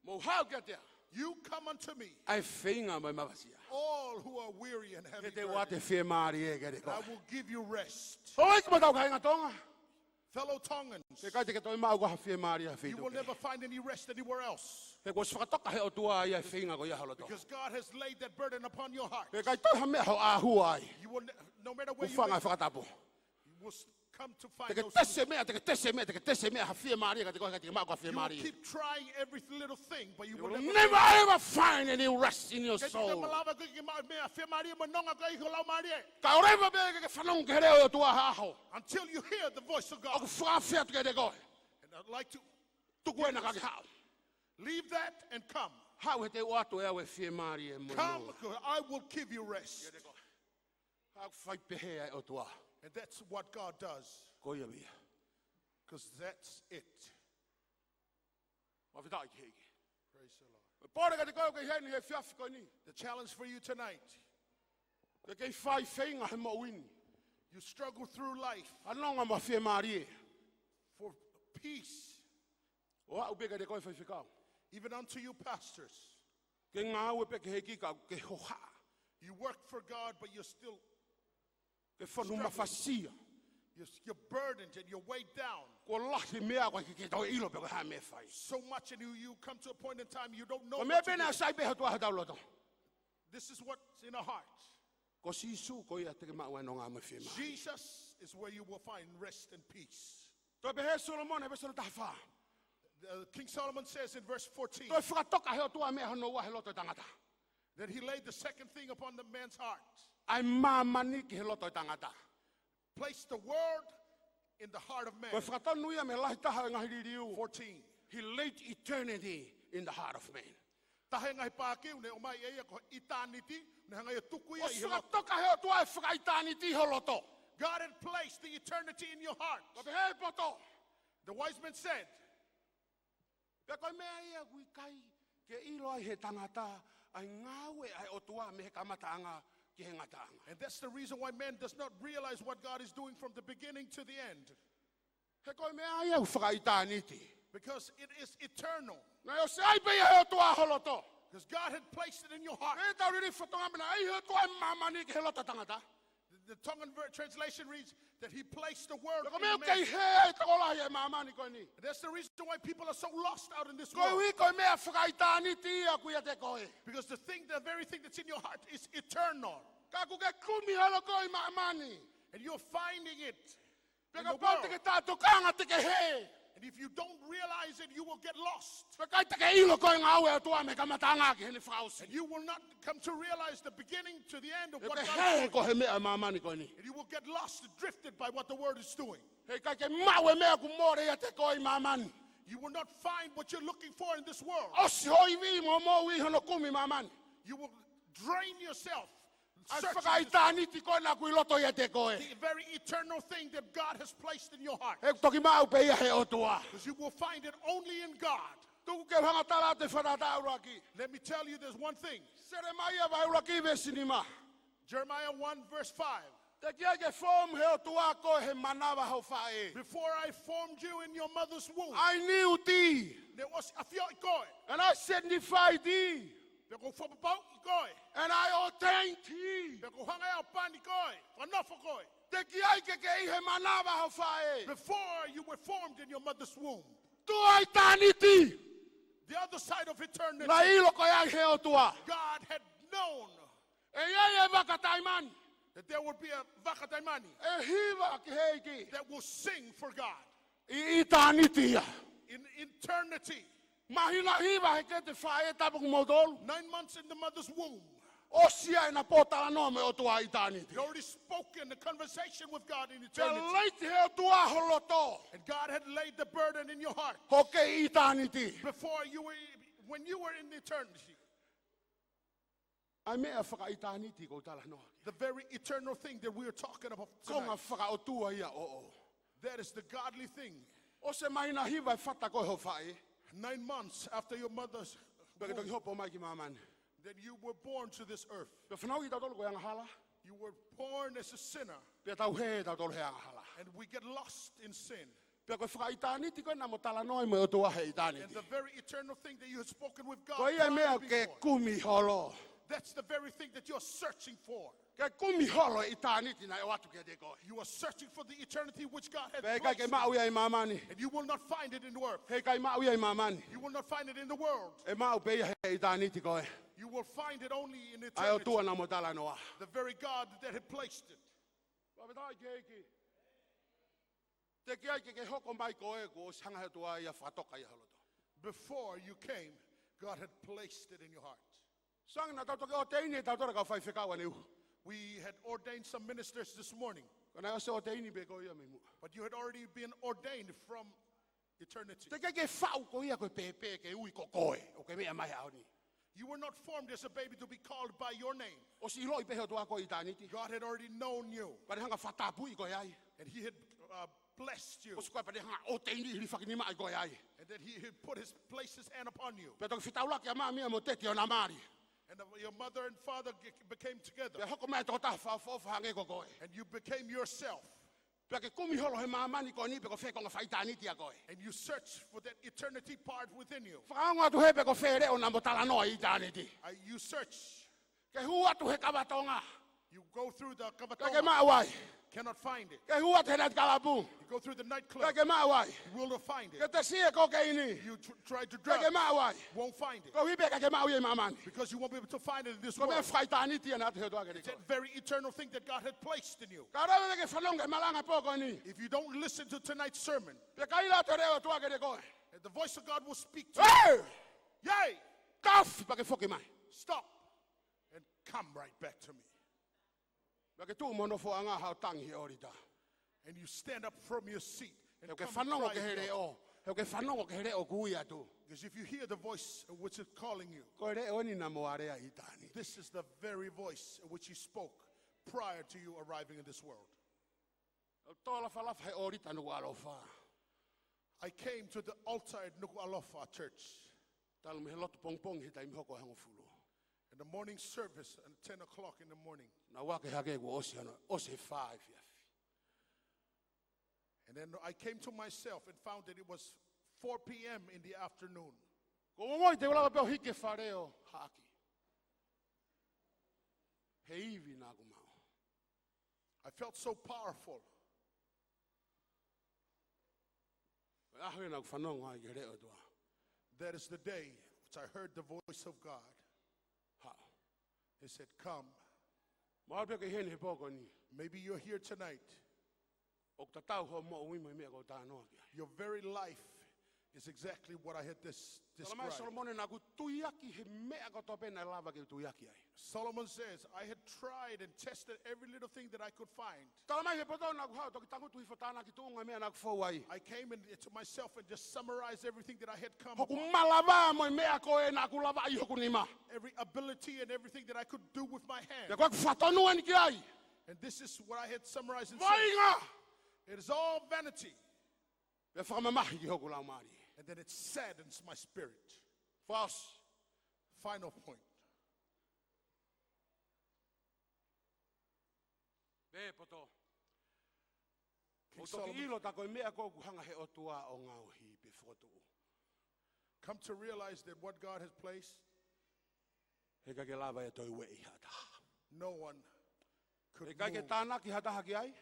Mou haʻu kiate au. You come unto me. ʻA e feinga mo e mafasia. All who are weary and heavy burdened. He te u ʻoatu e fiemālie kiate koe. And I will give you rest. ʻOiauē, kimautolu kāinga Tonga. Fellow Tongans, ʻikai te ke toe maʻu ha fiemālie ha feituʻu kehe. You will never find any rest anywhere else. He kuo ʻosi fakatoka he ʻOtua ia e feinga ko ia ho loto. Because God has laid that burden upon your heart. He ʻikai toe ha meʻa ʻoku ʻāhua ai. You will ne-, no matter where you may, hūfanga he fakatapu. You will s-, come to find no solution. Te ke tesi e meʻa, te ke tesi e meʻa, te ke tesi e meʻa ha fiemālie kiate koe, ʻikai te ke maʻu ha fiemālie. You will keep trying every little thing, but you will never find. You will never ever find any rest in your soul. Ke te malava ke ke maʻu e meʻa fiemālie mo e nonga ko ē ʻi ho laumālie. Kae ʻoua leva pē ke ke fanongo ki he leʻo ʻo e ʻOtua ha ʻaho. Until you hear the voice of God. ʻOku ou fakaafeʻi atu kiate koe. And I'd like to tuku ena kae ke haʻu. Leave that and come. Haʻu he te u ʻoatu ʻe au e fiemālie mo e nonga. Come, 'cause I will give you rest. Kiate koe. Hā ʻoku fai pehē ai e ʻOtua. And that's what God does. Ko ia pē ia. 'Cause that's it. Fakafetaʻi ki he ʻEiki. Praise the Lord. Ko e pole kiate koe ʻoku ke ʻi heni he efiafi ko eni. The challenge for you tonight. Ke kei fai feinga he moʻui ni. You struggle through life. Ha nonga mo ha fiemālie. For peace. ʻO aʻu pē kiate koe faifekau. Even unto you pastors. Ke ngāue pē ki he ʻEiki ka ke hohaʻa. You work for God, but you're still struggling. Ke fonu mafasia. You're, you're burdened and you're weighed down. Kuo lahi e meʻa ʻoku ʻikai ke ke toe ʻilo pe ko e hā e meʻa ʻe fai. So much, and you, you come to a point in time you don't know what to do. Ko e meʻa pē naʻe sai pē he ʻOtua he tau loto. This is what's in our heart. Ko Sīsū ko ia te ke maʻu ai e nonga mo e fiemālie. Jesus is where you will find rest and peace. Toe pehē ʻe Solomona he veesi hono taha fā. Uh, King Solomon says in verse fourteen, toe fakatoka he ʻOtua e meʻa hono ua he loto ʻo e tangata. That he laid the second thing upon the man's heart. ʻA e māmani ki he loto ʻo e tangata. Place the world in the heart of man. Ko e fakatonu ia mei he lahi taha ʻo e ngaahi liliu. Fourteen. He laid eternity in the heart of man. Taha e ngaahi pākiu naʻe ʻomai ʻe ia ko e ʻitāniti, naʻe hanga ʻe ia ʻo tuku ia ʻi he loto. ʻOsi fakatoka he ʻOtua e fakaʻitāniti ho loto. God had placed the eternity in your heart. Ka pehē ʻe he poto. The wise men said, pea ko e meʻa ia ʻoku ʻikai ke ʻilo ai he tangata ʻa e ngāue ʻa e ʻOtua mei he kamataʻanga ki he ngataʻanga. And that's the reason why man does not realize what God is doing from the beginning to the end. He ko e meʻa ia ʻoku fakaʻitāniti. Because it is eternal. Naʻe ʻosi ʻai pē ia he ʻOtua ho loto. 'Cause God had placed it in your heart. He tau liliu fatongia mena ʻai he ʻOtua e māmani ki he loto ʻo e tangata. The, the Tongan ver-, translation reads that he placed the world in man. Pea ko e meʻa ʻoku kei hē ai e tokolahi he māmani ko eni. That's the reason why people are so lost out in this world. Koeʻuhi ko e meʻa fakaʻitāniti ia ʻoku ʻiate koe. Because the thing, the very thing that's in your heart is eternal. Ka ʻoku ke kumi holo koe ʻi māmani. And you're finding it in the world. Pea kapau te ke taʻetokanga te ke hē. And if you don't realize it, you will get lost. Pea ʻikai te ke ʻilo ko e ngāue ʻa e ʻOtua mei he kamataʻanga ki heʻene fakaʻosi. And you will not come to realize the beginning to the end of what God is doing. He ko e hē ko e meʻa ʻa māmani ko eni. And you will get lost, drifted by what the world is doing. He ʻikai ke maʻu e meʻa ʻoku mole ʻiate koe ʻi māmani. You will not find what you're looking for in this world. ʻOsi ho ivi mo moʻui hono kumi māmani. You will drain yourself searching this world. ʻA e fakaʻitāniti ko ena ʻoku ʻi loto ʻiate koe. The very eternal thing that God has placed in your heart. He ʻoku toki maʻu pē ia he ʻOtua. 'Cause you will find it only in God. Tuku ke u hanga ʻo tala atu e fakatātā ʻuluaki. Let me tell you this one thing. Selemaia vahe ʻuluaki veesi nima. Jeremiah one verse five. Teʻeki ai ke form he ʻOtua koe he manava ho faʻē. Before I formed you in your mother's womb, I knew thee. Naʻe ʻosi ʻafioʻi koe. And I sanctified thee. Pea kuo u fakapapauʻi koe. And I ordained thee. Pea kuo u hanga ʻo pani koe, fakanofo koe. Teʻeki ai ke ke ʻi he manava ho faʻē. Before you were formed in your mother's womb. Tuʻa ʻitāniti. The other side of eternity. Naʻe ʻilo ko ia ʻe he ʻOtua. God had known ʻe ʻi ai e vaka taimani. That there would be a vaka taimani. ʻE hiva ki he ʻEiki. That will sing for God. ʻI ʻitāniti ia. In eternity. Māhina hiva he kete faʻē tapu kimoutolu. Nine months in the mother's womb. ʻOsi ia ʻena pōtalanoa mo e ʻOtua ʻi ʻitāniti. You already spoken the conversation with God in eternity. Pea laid he ʻOtua ho loto. And God had laid the burden in your heart. Ho kei ʻitāniti. Before you were, when you were in eternity. ʻA e meʻa fakaʻitāniti ʻoku ou talanoa ki ai. The very eternal thing that we are talking about tonight. Konga fakaʻotua ia ʻoʻou. That is the godly thing. ʻOsi e māhina hiva ʻe fata koe ho faʻē. Nine months after your mother's womb. Pea ke toki hopo mai ki māmani. Then you were born to this earth. Pea fanauʻi kitautolu ko e angahala. You were born as a sinner. Pea tau hē tautolu he angahala. And we get lost in sin. Pea ko e fakaʻitāniti ko ena mo talanoa ai mo e ʻOtua he ʻitāniti. And the very eternal thing that you have spoken with God prior before. Ko ia e meʻa ke kumi holo. That's the very thing that you're searching for. Ke kumi holo e ʻitāniti naʻe ʻoatu kiate koe. You are searching for the eternity which God had placed. Pea ʻikai ke maʻu ia ʻi māmani. And you will not find it in the world. He ʻikai maʻu ia ʻi māmani. You will not find it in the world. ʻE maʻu pē ia he ʻitāniti ko ē. You will find it only in eternity. ʻA e ʻOtua naʻa mo talanoa. The very God that had placed it. Fakafetaʻi ki he ʻEiki. Teʻeki ai ke ke hoko mai koe kuo ʻosi hanga he ʻOtua ia ʻo fakatoka ia ho loto. Before you came, God had placed it in your heart. Sai ange naʻa tau toki ʻōteini ʻe tautolu e kau faifekau ʻaneuhu. We had ordained some ministers this morning. Ka naʻe ʻosi ʻōteini pē koe ia mei muʻa. But you had already been ordained from eternity. Teʻeki ai ke faʻu koe ia ko e pēpē ke ui ko koe, ʻo ke meʻa mai he ʻaho ni. You were not formed as a baby to be called by your name. ʻOsi ʻiloʻi pē he ʻOtua koe ʻi ʻitāniti. God had already known you. Pea ne hanga ʻo fakatapui koe ai. And he had, uh, blessed you. ʻOsi ko ia pea ne hanga ʻo ʻōteini hilifaki nima ʻi koe ai. And then he, he put his, placed his hand upon you. Pea toki fetaulaki ʻa māmani mo teti ʻo na mali. And, uh, your mother and father ge-, became together. Pea hoko mai e tokotaha fakaʻofoʻofa hangē ko koe. And you became yourself. Pea ke kumi holo he māmani ko eni pe ko fē konga fakaʻitāniti ʻa koe. And you search for that eternity part within you. Fakaongo atu hē pe ko fē leʻo naʻa mo talanoa ʻi ʻitāniti. Uh, you search. Ke hū atu he kava Tonga. You go through the kava Tonga. Pea ke maʻu ai. Cannot find it. Ke hū atu he nightclub. You go through the nightclub. Pea ke maʻu ai. You will not find it. Ke tesi e kokeini. You tr-, try to drug. Pea ke maʻu ai. Won't find it. Koeʻuhi pē ʻikai ke maʻu ia ʻi māmani. Because you won't be able to find it in this world. Ko e meʻa fakaʻitāniti ia naʻe ʻoatu he ʻOtua kiate koe. It's that very eternal thing that God had placed in you. Ka lava ke fanongo ki he malanga pō ko eni. If you don't listen to tonight's sermon, pea kaila atu e leʻo ʻa e ʻOtua kiate koe. The voice of God will speak to you. Hey! Yay! Taʻofi pea ke foki mai. Stop and come right back to me. Pea ke tuʻu mo ho nofoʻanga ʻo tangi he ʻōlita. And you stand up from your seat and come cry out. He ʻoku ke fanongo ki he leʻo. He ʻoku ke fanongo ki he leʻo ʻoku ui atu. Because if you hear the voice which is calling you, ko e leʻo eni naʻa mo alea ʻi ʻitāniti. This is the very voice which he spoke prior to you arriving in this world. ʻOku ou lafalafa he ʻōlita Nukuʻalofa. I came to the altar at Nukuʻalofa Church. Talu mei he lotu pongipongi he taimi hoko ʻa e hongofulu. In the morning service at ten o'clock in the morning. Naʻá ku ʻeke hake kuo ʻosi hono, ʻosi e fā efiafi. And then I came to myself and found that it was four p.m. in the afternoon. Kuo u ongoʻi te u lava pē ʻo hiki e fale ʻo haʻaki he ivi naʻá ku maʻu. I felt so powerful. Ko e ʻaho ia naʻá ku fanongo ai ki he leʻo ʻa e ʻOtua. That is the day which I heard the voice of God. Haʻu. He said, "Come." Mahalo pē ʻokú ke ʻi heni he pō ko eni. Maybe you're here tonight. ʻOku tatau hoʻo moʻui mo e meʻa ʻoku ou talanoa ki ai. Your very life is exactly what I had this Talamai ʻe described. Solomone naʻá ku tuiaki he meʻa kotoa pē naʻe lava ke u tuiaki ai. Solomon says, "I had tried and tested every little thing that I could find." Talamai he poto naʻá ku haʻu ʻo toki tangutu hifo ʻo tānaki tuʻunga e meʻa naʻá ku fou ai. I came in to myself and just summarized everything that I had come Hoku upon. Malavá mo e meʻa ko ē naʻá ku lavaʻi ʻi hoku nima. Every ability and everything that I could do with my hand. Pea ko e fatongia eni ki ai. And this is what I had summarized and said. Vaʻinga! It is all vanity. Pea fakamamahi ki hoku laumālie. And then it saddens my spirit. Fakaʻosi. Final point. Pea poto. King ʻOku toki Solomon ʻilo tā ko e meʻa ko ē ʻoku hanga he ʻOtua ʻo ngaohi pe fokotuʻu. Come to realize that what God has placed, He ʻikai ke lava ʻe toe ueʻi ha taha. No one could He ʻikai ke move. Tānaki ha taha ki ai.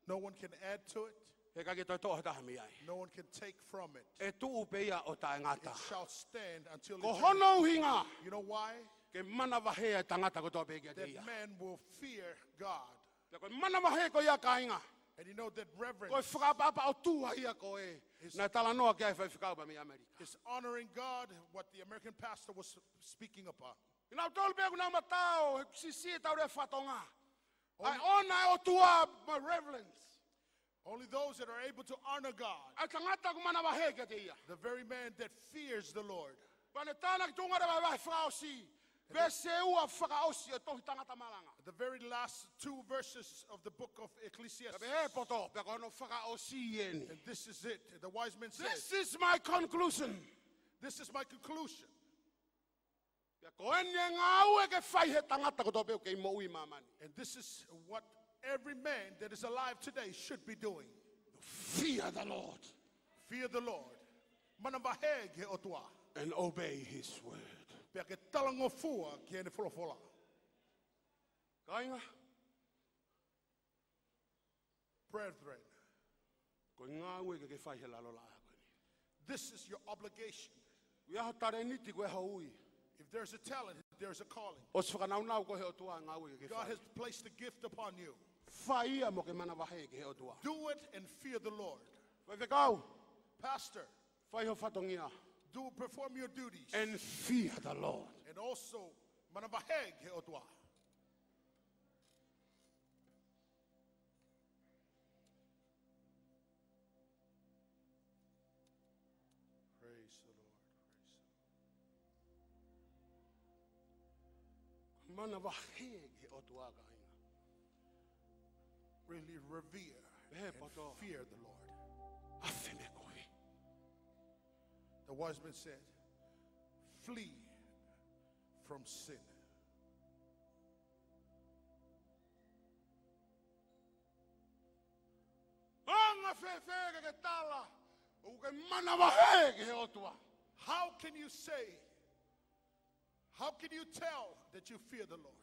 No one can add to it. He ʻikai ke toe toʻo ha taha mei ai. No one can take from it. ʻE tuʻu pē ia ʻo taʻengata. It shall stand until eternity. Ko hono ʻuhinga. You know why? Ke manavahē e tangata kotoa pē kiate ia. That man will fear God. Pea ko e manavahē ko ia kāinga. And you know that reverence Ko e fakaʻapaʻapa ʻOtua ia ko ē is naʻe talanoa ki ai e faifekau pea mei ʻAmelika. Is honoring God, what the American pastor was speaking upon. Kinautolu pē ʻoku nau mataʻo he siʻisiʻi e tautea fatongia. Only ʻAi ʻona e ʻOtua mo e reverence. Only those that are able to honor God. ʻA e tangata ʻoku manavahē kiate ia. The very man that fears the Lord. Pea ne tānaki tuʻunga ʻa e vahevahe fakaʻosi. Veesi ua fakaʻosi ʻo e tohi Tangata Malanga. The very last two verses of the book of Ecclesiastes. Pea pehē poto, pea ko hono fakaʻosi eni. And this is it. The wise men said, This is my conclusion. This is my conclusion. Pea ko eni e ngāue ke fai he tangata kotoa pē ʻoku kei moʻui ʻi māmani. And this is what every man that is alive today should be doing. Fear the Lord. Fear the Lord. Manavahē ki he ʻOtua. And obey his word. Pea ke talangofua ki heʻene folofola. Kāinga. Brethren. Ko e ngāue ke ke fai he lalo laʻā ko eni. This is your obligation. ʻI ai ho talēniti, ʻi ai ho ui. If there's a talent, there's a calling. ʻOsi fakanaunau koe he ʻOtua e ngāue ke ke fai. God has placed a gift upon you. Fai ia mo ke manavahē ki he ʻOtua. Do it and fear the Lord. Faifekau. Pastor. Fai ho fatongia. Do, perform your duties. And fear the Lord. And also, manavahē ki he ʻOtua. Praise the Lord. Praise the Lord. Manavahē ki he ʻOtua kāinga. Really revere Pehē and poto. Fear the Lord. Afe mei he kovi. The wise men said, "Flee from sin." Anga fēfē ke ke tala ʻoku ke manavahē ki he ʻOtua? How can you say, how can you tell that you fear the Lord?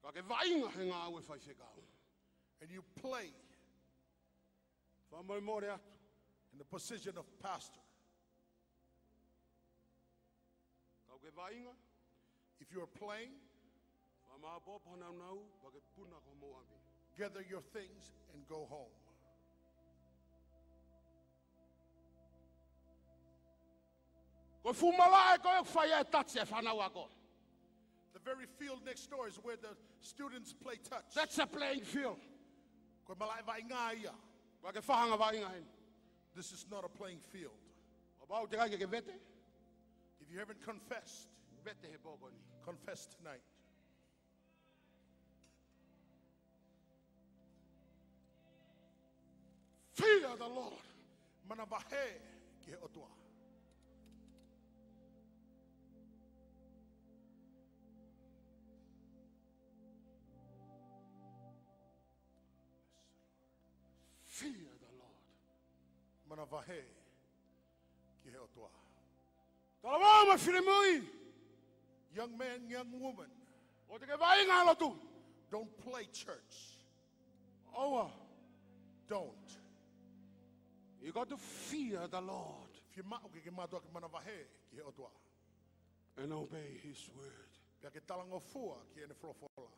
Ka ke vaʻinga he ngāue faifekau. And you play Fakamolemole atu. In the position of pastor. Ka ke vaʻinga. If you are playing, fakamāʻopoʻopo ho nāunau, pea ke puna ki homou ʻapi. Gather your things and go home. Ko e fuʻu malaʻe ko ē ʻoku fai ai e touch e fānau ako. The very field next door is where the students play touch. That's a playing field. Ko e malaʻe vaʻinga ia. Ka ke fai ha vaʻinga heni. This is not a playing field. Kapau ʻoku teʻeki ke ke vete, If you haven't confessed, vete he pō ko eni. Confess tonight. Fear the Lord. Manavahē ki he ʻOtua. Fear the Lord. Manavahē ki he ʻOtua. Talavou mo e finemui. Young man, young woman. ʻOua te ke vaʻinga lotu. Don't play church. ʻOua. Don't. You got to fear the Lord. Fiemaʻu ke ke mātuʻaki manavahē ki he ʻOtua. And obey his word. Pea ke talangofua ki heʻene folofola.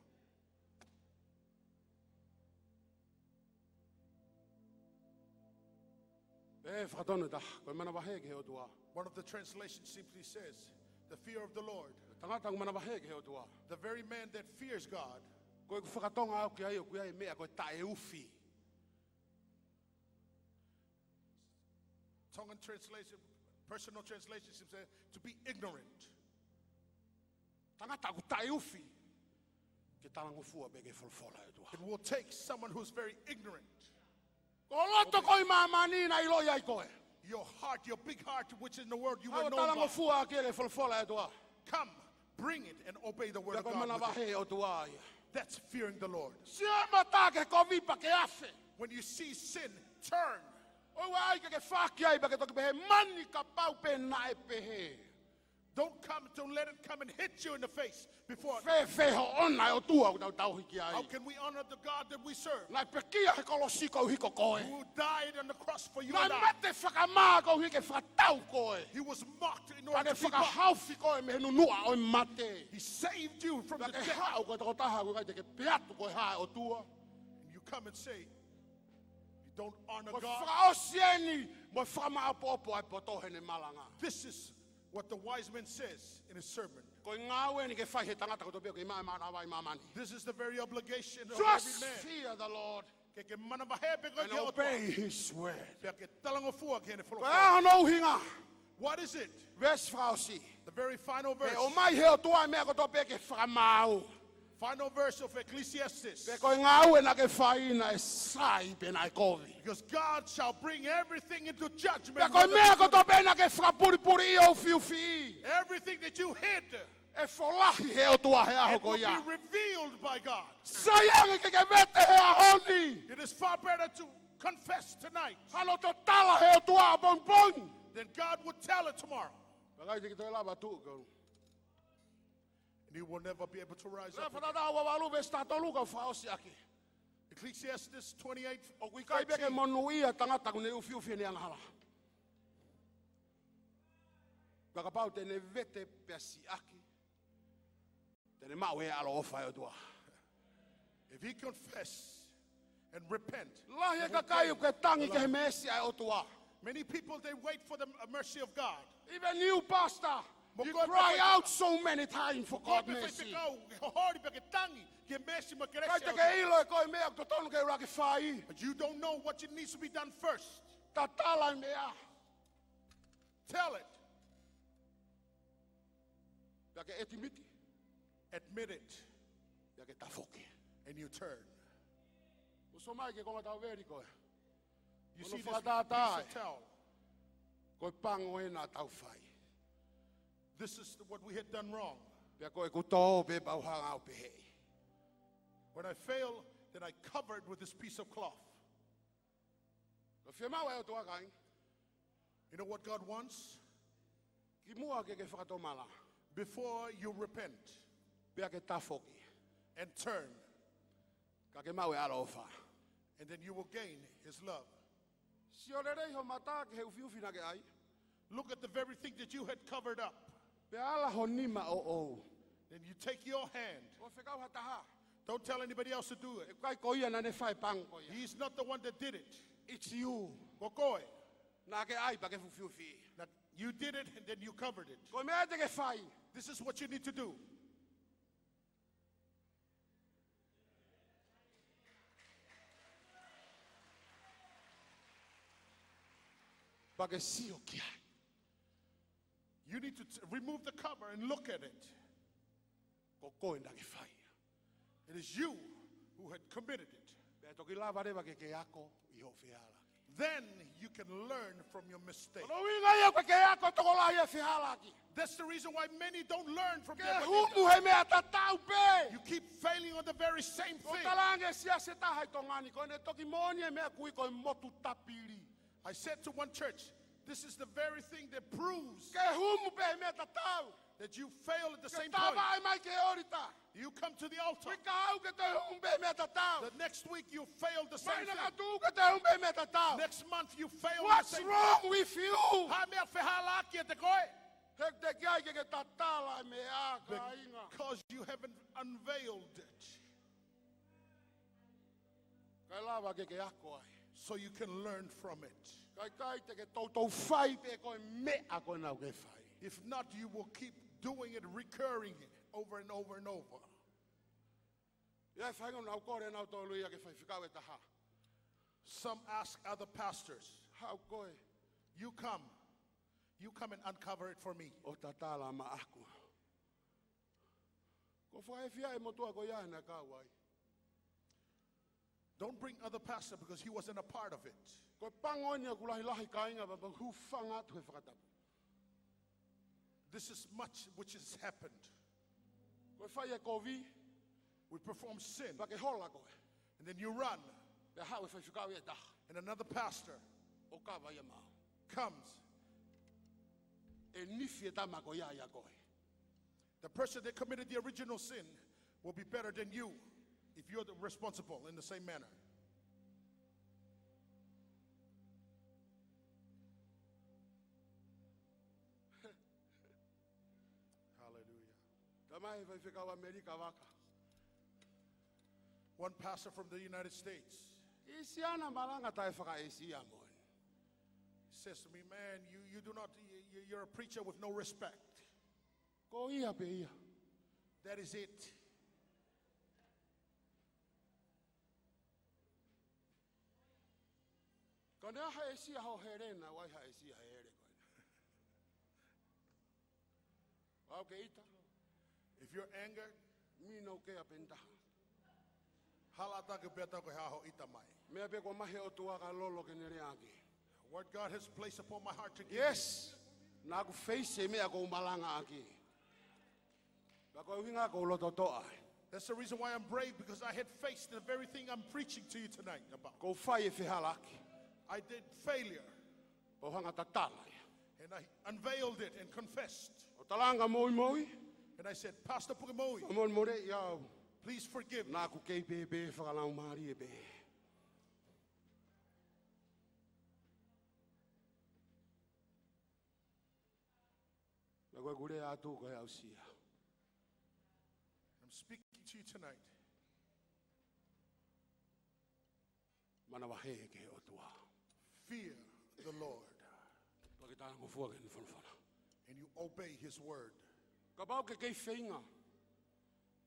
E fakatonu ʻe taha, ko e manavahē ki he ʻOtua. One of the translations simply says, "The fear of the Lord." Tangata ʻoku manavahē ki he ʻOtua. The very man that fears God. Ko ʻeku fakatonga au ki ai, ʻoku ʻi ai e meʻa ko e taʻeufi. Tongan translation, personal translation simply says, "To be ignorant." Tangata ʻoku taʻeufi ke talangofua pē ki he folofola ʻa e ʻOtua. It will take someone who's very ignorant. Ko ho loto ko ē ʻi māmani naʻe ʻiloʻi ai koe. Your heart, your big heart, which in the world you were known by. Haʻu ʻo talangofua ki he folofola ʻa e ʻOtua. Come, bring it and obey the word of God with it. Pea ko e manavahē ʻOtua ia. That's fearing the Lord. Sio e mata ki he kovi pea ke afe. When you see sin, turn. ʻOua ʻe ʻai ke ke faki ai pea ke toki pehē, mani kapau pē naʻe pehē. Don't come, don't let it come and hit you in the face before. Fēfē hoʻo ʻonaʻi e ʻOtua ʻoku tau tauhi ki ai? How can we honor the God that we serve? Naʻe pekia he kolosi koeʻuhi ko koe. Who died on the cross for you and I. Naʻe mate fakamā koeʻuhi ke fakatau koe. He was mocked in order to be mocked. Pea ke fakahaofi koe mei he nunuʻa ʻo e mate. He saved you from the death. Pea ke haʻu ko e tokotaha ʻoku ʻikai te ke pehē atu ko e hā e ʻOtua. And you come and say, you don't honor God. Ko e fakaʻosi eni mo e fakamāʻopoʻopo ʻa e poto heʻene malanga. This is what the wise man says in his sermon. Ko e ngāue eni ke fai he tangata kotoa pē ʻoku kei maʻu e manava ʻi māmani. This is the very obligation of every man. Just fear the Lord. Ke ke manavahē pē koe ki he ʻOtua. And obey his word. Pea ke talangofua ki heʻene folofola. Ko e hā hono ʻuhinga? What is it? Veesi fakaʻosi. The very final verse. Pea ʻe ʻomai ʻe he ʻOtua e meʻa kotoa pē ke fakamaau. Final verse of Ecclesiastes. Pea ko e ngāue naʻa ke fai naʻe sai pe naʻe kovi. Because God shall bring everything into judgment. Pea ko e meʻa kotoa pē naʻa ke fakapulipuliʻi ʻo ufiufiʻi. Everything that you hid, ʻe folahi ʻe he ʻOtua he ʻaho ko ia. It will be revealed by God. Sai ange ke ke vete he ʻaho ni. It is far better to confess tonight. Haʻu ʻo tala ʻe he ʻOtua ʻapongipongi. Then God would tell it tomorrow. Pea ʻikai te ke toe lava tuʻu ki ʻolunga. And you will never be able to rise up again. Lea fakatātā ua valu veesi taha tolu kau fakaʻosi ʻaki. Ecclesiastes twenty-eight thirteen. ʻOku ʻikai pē ke monūʻia e tangata ʻoku ne ufiufi ʻene angahala. Pea kapau te ne vete pea siʻaki, te ne maʻu e ʻaloʻofa ʻa e ʻOtua. If he confess and repent, lahi e kakai ʻoku ke tangi ki he meesi ʻa e ʻOtua. Many people, they wait for the mercy of God. Even you, pastor, you cry out so many times for God mercy. Mo koe pē faifekau, ke holi pea ke tangi ki he meesi mo e kelesi ʻa e ʻOtua. ʻIkai te ke ʻilo ʻe koe e meʻa ʻoku totonu ke ʻuluaki fai. But you don't know what needs to be done first. Tatala e meʻa. Tell it. Pea ke admit. Admit it. Pea ke tafoki. And you turn. Uso mai ki he konga tau veli ko ē. You see this piece of towel? Ko hono fakatātā ē, ko e pango ē naʻa tau fai. This is what we had done wrong. Pea ko ʻeku tō pē pea u hanga ʻo peheʻi. When I fail, then I cover it with this piece of cloth. Ko e fiemaʻu ʻa e ʻOtua, kāinga. You know what God wants? Kimuʻa ke ke fakatomala. Before you repent. Pea ke tafoki. And turn. Ka ke maʻu e ʻaloʻofa. And then you will gain his love. Sio lelei ho mata ki he ufiufi naʻa ke ʻai. Look at the very thing that you had covered up. Pea ala ho nima ʻoʻou. Then you take your hand. ʻOua ʻe fekau ha taha. Don't tell anybody else to do it. He ʻikai ko ia naʻa ne fai e pango ko ia. He's not the one that did it. It's you. Ko koe. Naʻa ke ʻai pea ke ufiufi. Now, you did it and then you covered it. Ko e meʻa te ke fai. This is what you need to do. Pea ke sio ki ai. You need to t-, remove the cover and look at it. Ko koe naʻa ke fai ia. It is you who had committed it. Pea toki lava leva ke ke ako ʻi hoʻo fehālaaki. Then you can learn from your mistake. Ko hono ʻuhinga ia ʻoku ʻikai ke ako e tokolahi e fehālaaki. That's the reason why many don't learn from their behavior. Ke humu he meʻa tatau pē. You keep failing on the very same thing. Ko e talaange ʻe he siasi ʻe taha ʻi Tonga ni, ko ʻene toki moʻoni e meʻa ʻoku ui ko e motu tapili. I said to one church, this is the very thing that proves ke humu pē he meʻa tatau. That you fail at the same point. Ke tavaʻe mai ki he ʻolita. You come to the altar. Uike kahaʻu ke toe humu pē he meʻa tatau. The next week you fail the same thing. Māhina kahaʻu ke toe humu pē he meʻa tatau. Next month you fail the same thing. What's wrong with you? Hā e meʻa fehālaaki ʻiate koe? He ʻikai te ke ʻai ke ke tatala e meʻa, kāinga. Because you haven't unveiled it. ʻIkai lava ke ke ako ai. so you can learn from it. Kae ʻikai te ke toutou fai pē ko e meʻa ko ena ʻoku ke fai. If not, you will keep doing it, recurring it over and over and over. ʻI ai e faʻahinga naʻa nau kole nautolu ia ki he faifekau ʻe taha. Some ask other pastors, "Haʻu koe." You come. You come and uncover it for me. ʻO tatala maʻaku. Ko e fakaefiaʻi e motuʻa ko ia naʻe kau ai. Don't bring other pastor because he wasn't a part of it. Ko e pango eni ʻoku lahilahi kāinga pea pea hūfanga atu he fakatapu. This is much which has happened. Ko e fai e kovi. We perform sin. Pea ke hola koe. And then you run. Pea haʻu e faifekau ia ʻe taha. And another pastor ʻo kava ia maʻau. Comes. ʻE nifi e tama ko ia ʻia koe. The person that committed the original sin will be better than you if you're the responsible in the same manner. Hallelujah. Tamai faifekau ʻAmelika vaka. One pastor from the United States. ʻIsi ʻana malanga taʻe fakaʻēsia moʻoni. He says to me, "Man, you, you do not, you, you- you're a preacher with no respect." Ko ia pē ia. That is it. Ka ne ʻai ha ʻēsia ho Helena, ʻai ha ʻēsia he hele ko ena. ʻOku ke ʻita. If you're angered, mino ke a pentaha. Hala atu ke pehē atu ko e hā hoʻo ʻita mai. Meʻa pē kuo ʻomai he ʻOtua ka lolo ke ne lea ʻaki. What God has placed upon my heart to give. Yes. Naʻa ku face e meʻa ʻoku ou malanga ʻaki. Pea ko e ʻuhinga ʻoku ou loto toʻa. That's the reason why I'm brave, because I had faced the very thing I'm preaching to you tonight about. ʻOku ou fai e fehālaaki. I did failure. Pea u hanga tatala ia. And I unveiled it and confessed. ʻO talanga moimoi. And I said, "Pastor Pukemoʻui, molemoleʻi au. Please forgive me." Naʻa ku kei pēpē fakalaumālie pē. Pea ko ʻeku lea atu ko e aʻusia. I'm speaking to you tonight. Manavahē ki he ʻOtua. Fear the Lord. Pea ke talangofua ki heʻene folofola. And you obey his word. Kapau ʻoku ke kei feinga.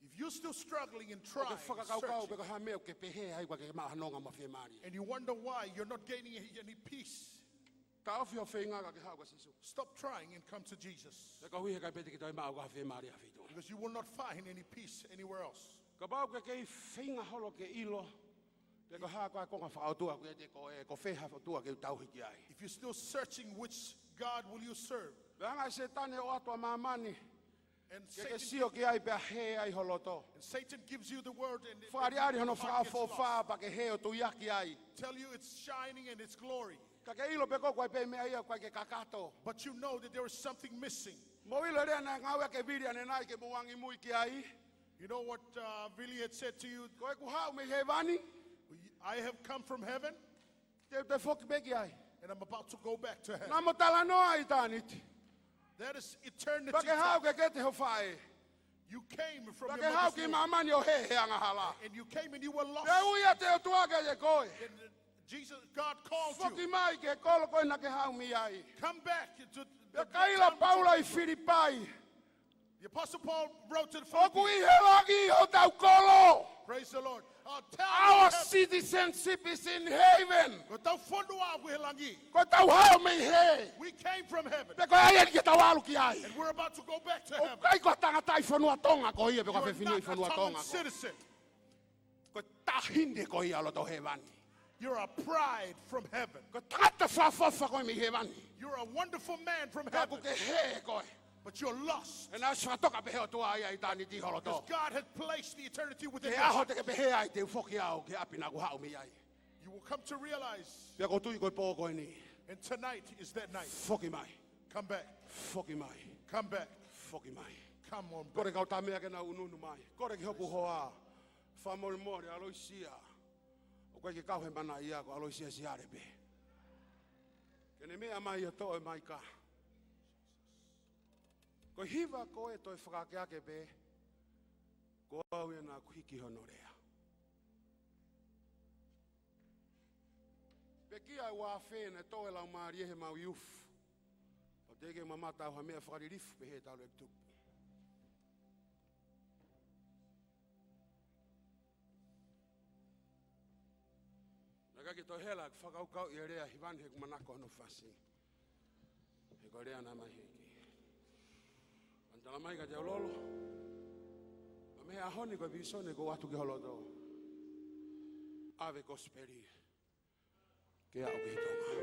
If you're still struggling and trying, ʻOku ke fakakaukau searching, pe ko e hā e meʻa ʻoku ke pehē ai ʻoku ʻikai ke ke maʻu ha nonga mafia mali. And you wonder why you're not gaining any peace. Taʻofi hoʻo feinga ka ke haʻu kia Sīsū. Stop trying and come to Jesus. He koeʻuhi he ʻikai pē te ke toe maʻu ha fiemālie ʻi ha feituʻu. Because you will not find any peace anywhere else. Kapau ʻoku ke kei feinga holo ke ʻilo pe ko e hā ko e konga fakaʻotua ʻoku ʻiate koe, ko fē ha ʻotua ke u tauhi ki ai. If you're still searching which God will you serve, Pea hanga ʻe Sētane ʻo ʻoatu ʻa māmani, and ke ke Satan, sio ki ai pea hē ai ho loto. And Satan gives you the word and it, Fakaʻaliʻali hono your heart gets lost. Fakaʻofoʻofa pea ke hē ʻo tuiaki ai. Tell you it's shining and it's glory. Ka ke ʻilo pē ʻoku ʻi ai pē meʻa ia ʻoku ʻikai ke kakato. But you know that there is something missing. Mou ʻilo e lea naʻe ngāueʻaki ʻe Vili ʻanenai ke mou angimui ki ai. You know what, uh, Vili had said to you? Ko ʻeku haʻu mei hēvani. I have come from heaven. Te u toe foki pē ki ai. And I'm about to go back to heaven. Naʻa mo talanoa ʻitāniti. That is eternity talk. Pea ke haʻu ke kete ho faʻē. You came from your mother's womb. Pea ke haʻu ki māmani ʻo hē he angahala. And you came and you were lost. Pea ui ʻa e ʻOtua kiate koe. And Jesus, God called you. Foki mai ki he kolo ko ē naʻa ke haʻu mei ai. Come back to the, the town that you came from. Pea kaila Paula ʻi Filipai. The Apostle Paul wrote to the Philippians. ʻOku ʻi he langi hotau kolo. Praise the Lord. Our town in heaven. Our citizenship is in heaven. Ko hotau fonua ʻoku ʻi he langi. Ko ʻetau haʻu mei hē. We came from heaven. Pea ko e ʻai eni ke tau ʻalu ki ai. And we're about to go back to heaven. ʻOku ʻikai ko ha tangataʻi fonua Tonga koe ia, pe ko ha fefine ʻi fonua Tonga koe. You are not a Tongan citizen. Ko e taʻahine koe ia ʻo loto hēvani. You're a bride from heaven. Ko e tangata fakaʻofoʻofa koe mei hēvani. You're a wonderful man from heaven. Ka ʻoku ke hē koe. But you're lost. He naʻe ʻosi fakatoka pē ʻe he ʻOtua ia ʻitāniti ho loto. Because God had placed the eternity within your heart. Ko e ʻaho te ke pehē ai, te u foki au ki he ʻapi naʻa ku haʻu mei ai. You will come to realize. Pea ʻoku ou tui ko e pō ko eni. And tonight is that night. Foki mai. Come back. Foki mai. Come back. Foki mai. Come on back. Kole ki he kau tama ke nau ʻunuʻunu mai. Kole ki hoku hoa. Fakamolemole, ʻaloʻisia. ʻOku ʻikai ke kau he mana ia, ko ʻaloʻisia Siale pē. Ke ne meʻa mai ʻo toʻo e maika. Ko e hiva ko ē toe fakaakeake pē, ko au ia naʻa ku hiki hono lea. Pekia e uafe naʻe tō e laumālie he mau youth. Pea teʻeki ke mamata au ha meʻa fakalilifu pehē talu e tupu. Naʻe ʻikai ke toe hela ke fakakaukauʻi e lea hivani he ʻoku manako hono fasi. He ko e lea naʻe mai he ʻEiki. Pea ne tala mai kiate au, Lolo, ʻa e meʻa he ʻaho ni ko e vīsone kuo ʻoatu ki ho loto. ʻAve e kosipeli ke aʻu ki Tonga.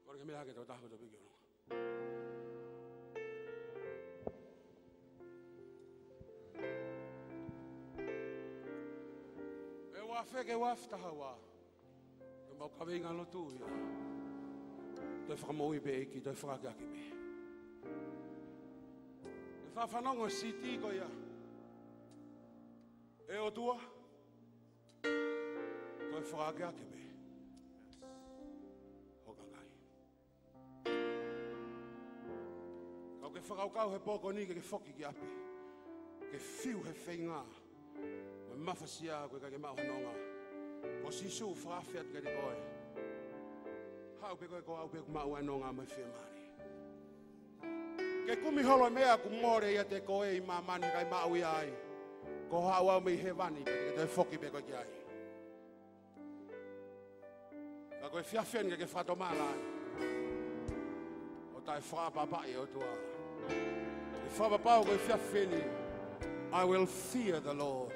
Kole ke meʻa hake tau taha kotoa pē ki ʻolunga. ʻE uafe ke uafe taha ua. Ko e mau kaveinga lotu ia. Toe fakamoʻui pē ʻEiki, toe fakaakeake pē. ʻE fafanongo e siti ko ia. ʻE ʻOtua, toe fakaakeake pē ho kakai. Ka ʻoku ke fakakaukau he pō ko eni ke ke foki ki ʻapi, ke fiu he feinga mo e mafasia ko e ʻikai ke maʻu ha nonga. Ko Sīsū fakaafe atu kiate koe. Haʻu pē koe, ko au pē ʻoku maʻu e nonga mo e fiemālie. Ke kumi holo e meʻa ʻoku mole ʻiate koe ʻi māmani, ʻikai maʻu ia ai. Ko hoʻo haʻu mei hēvani, pea te ke toe foki pē koe ki ai. Ka ko e efiafi ni ke ke fakatomala ai. ʻO taʻefakaʻapaʻapaʻi e ʻOtua. Ke fakapapau ko e efiafi ni, I will fear the Lord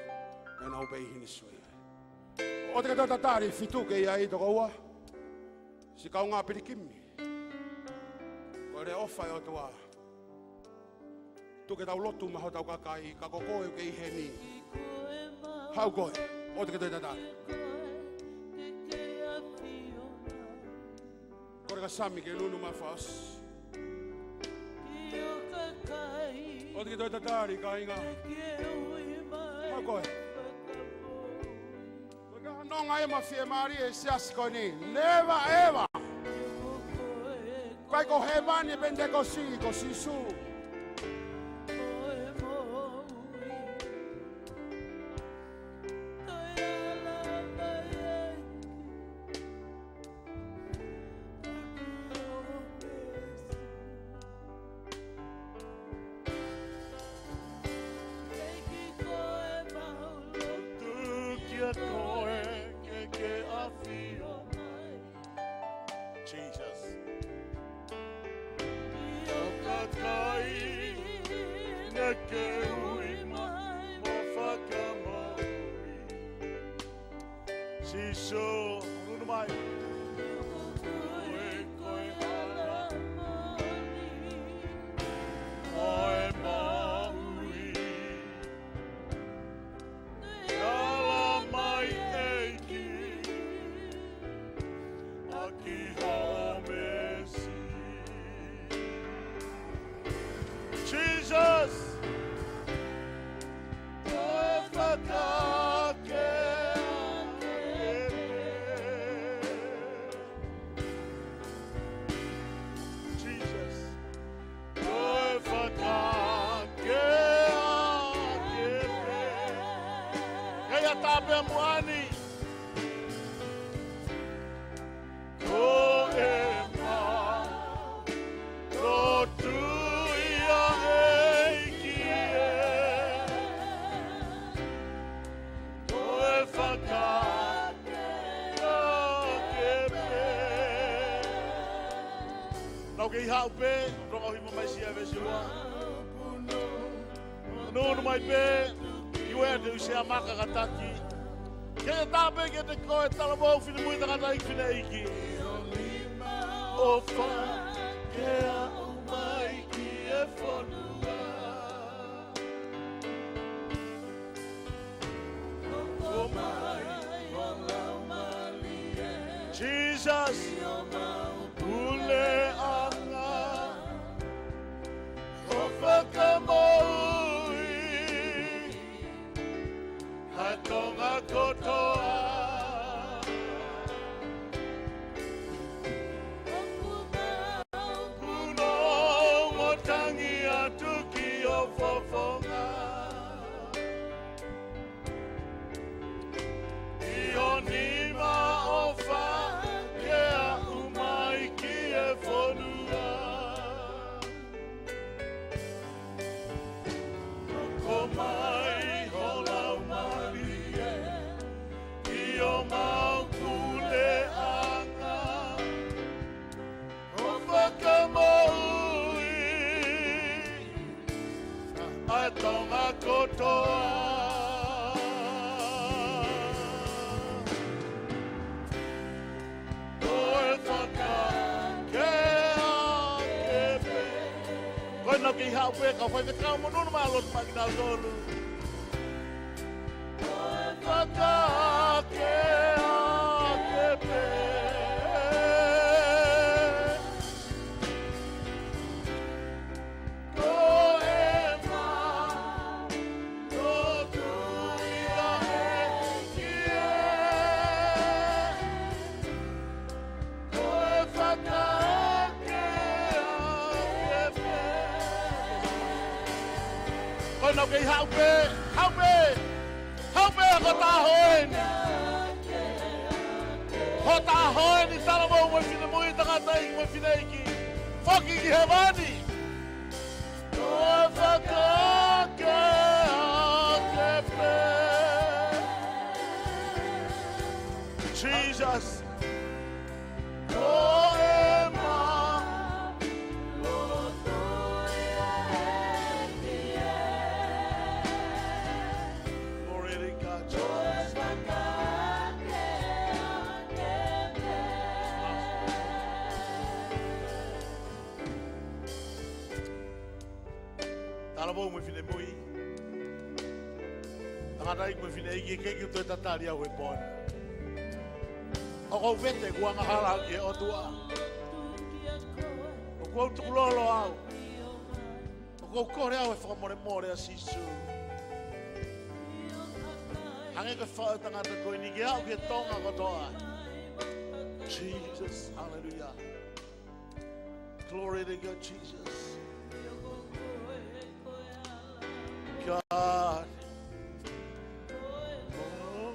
and obey his way. ʻOua te ke toe tatali, fitu ke ʻi ai, toko ua. Siʻi kaungā pilikimi. Ko e lea ʻofa e ʻOtua. Tuku ke tau lotu maʻa hotau kakai, ka ko koe ʻoku ke ʻi heni. Haʻu koe, ʻoua te ke toe tatali. Kole kia Sami ke nunu mai fas. ʻOua te ke toe tatali, kāinga. Haʻu koe. Ko e ʻikai ha nonga ia mo e fiemālie he siasi ko eni. Never ever. ʻIkai ko hēvani Penitekosi, ko Sīsū. Tuku kia koe ke ke ʻafio mai. Jesus. Ko e kakai naʻa ke ui mai mo fakamoʻui. Sīsū, nunu mai. Ko koe ko e hala moʻui mo e moʻui. Tala mai ʻEiki, ʻaki hoʻo meesi. Jesus, ko e fakaakeake. Jesus. Ko e fakaakeake pē. Kae ʻatā pē ʻa muʻa ni. Ko e mau lotu ia ʻEiki ē. Ko e fakaakeake pē. Tau kei haʻu pē, rongo hima mai sia veesi ua. Nunu mai pē, ʻi he ʻuhinga te u sea maka ka taki. Ke ʻatā pē kiate koe talavou, finemui, tangataʻeiki, fineʻeiki. ʻOfa ke aʻu mai ki he fonua. Jesus. Puleʻanga ʻo fakamoʻui ʻa Tonga kotoa. Kuo mau tangi atu ki ho fofonga. ʻa e Tonga kotoa. Ko e fakaakeake pē. Ko ena kei haʻu pē kau faifekau mo nunu mālō atu maʻa kinautolu. Ko e fakaakeake pē. Ko e ma, ko e tui ʻa e ʻEiki ē. Ko e fakaakeake pē. Ko ena kei haʻu pē, haʻu pē, haʻu pē ko e taʻu eni. Ko e taʻu eni, talavou mo e finemui, tangataʻeiki mo e fineʻeiki. Foki ki hēvani. Ko e fakaakeake pē. Jesus. Ko e ma, ko e tui ʻa e ʻEiki ē. Glory to God, Jesus. Talavou mo e finemui, tangataʻeiki mo e fineʻeiki, ʻikai ke u toe tatali au he pō ni. ʻOku ou vete, ʻoku ou angahala ki he ʻOtua. ʻOku ou tukulolo au. ʻOku ou kole au e fakamolemole ʻa Sīsū. Hangē ko e faʻu tangata ko eni ke aʻu ki he Tonga kotoa. Jesus, hallelujah. Glory to God, Jesus. God. Oh.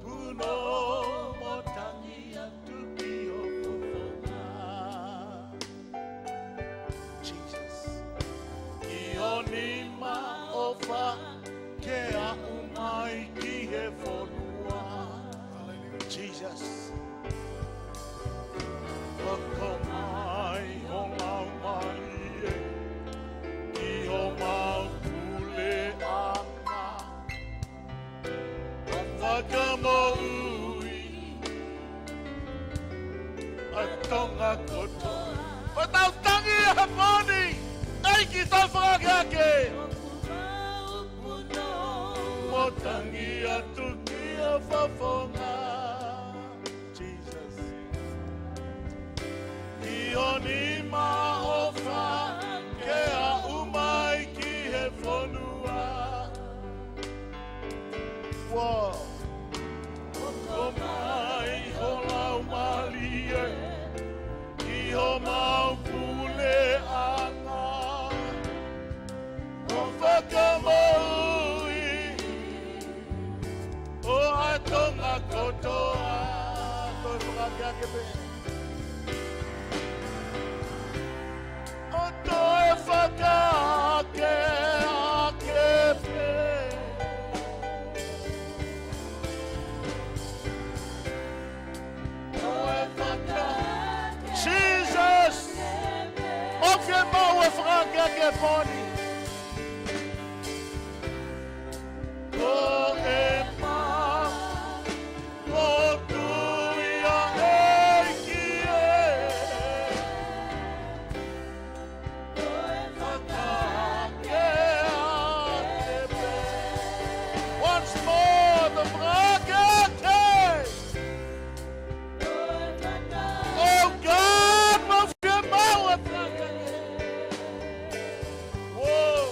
Punou mo tangi atu ki ho fofonga. Jesus. ʻI ho nima ʻofa ke aʻu mai ki he fonua. Hallelujah. Jesus. Hoko mai ho Laumālie ki homau puleʻanga. ʻO fakamoʻui ʻa Tonga kotoa. ʻOku tau tangi he pō ni, ʻEiki, tau fakaakeake. Mo tangi atu ki ho fofonga. Jesus. ʻI ho nima ʻofa ke aʻu mai ki he fonua. Whoa. Hoko mai ho Laumālie ki homau puleʻanga. ʻO fakamoʻui ʻa Tonga kotoa. Toe fakaakeake pē. ʻO toe fakaakeake pē. Jesus! ʻOku fiemaʻu e fakaakeake he pō ni. Ko e ma, ko e tui ʻa e ʻEiki ē. Once more, the fakaakeake. Oh God, mau fiemaʻu e fakaakeake. Whoa.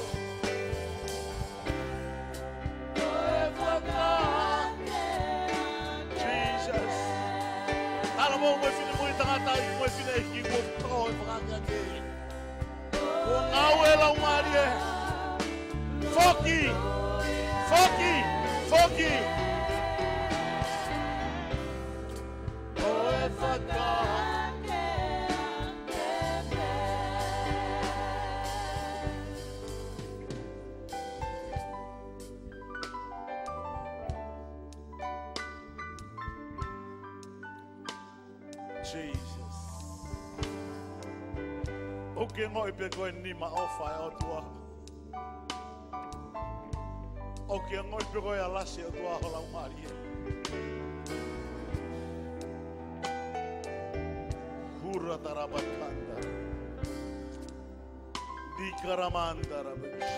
Jesus. Talavou mo e finemui, tangataʻeiki mo e fineʻeiki, kuo tō e fakaakeake. Kuo ngāue e Laumālie. Foki. Foki. Foki. ʻO e fakaakeake. ʻOku ke ongoʻi pē ko e nima ʻofa ʻa e ʻOtua? ʻOku ke ongoʻi pē ko e ʻalasi ʻa e ʻOtua ʻi ho laumālie? Hura tarapa kanda. Di karamanda rabakis.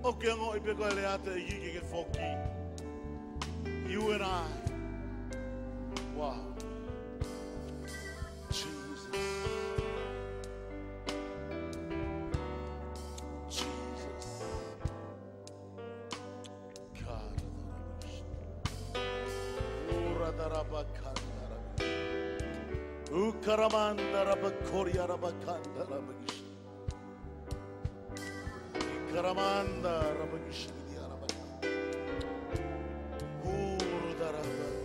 ʻOku ke ongoʻi pē ko e lea atu ʻe ʻEiki ke ke foki? You and I. Wow. Jesus. Jesus. Karadarabash. Uradarabakandarabash. Ukaramandarabakoria rabakandarabakis. Karamanda rabakis. Uradarabaka.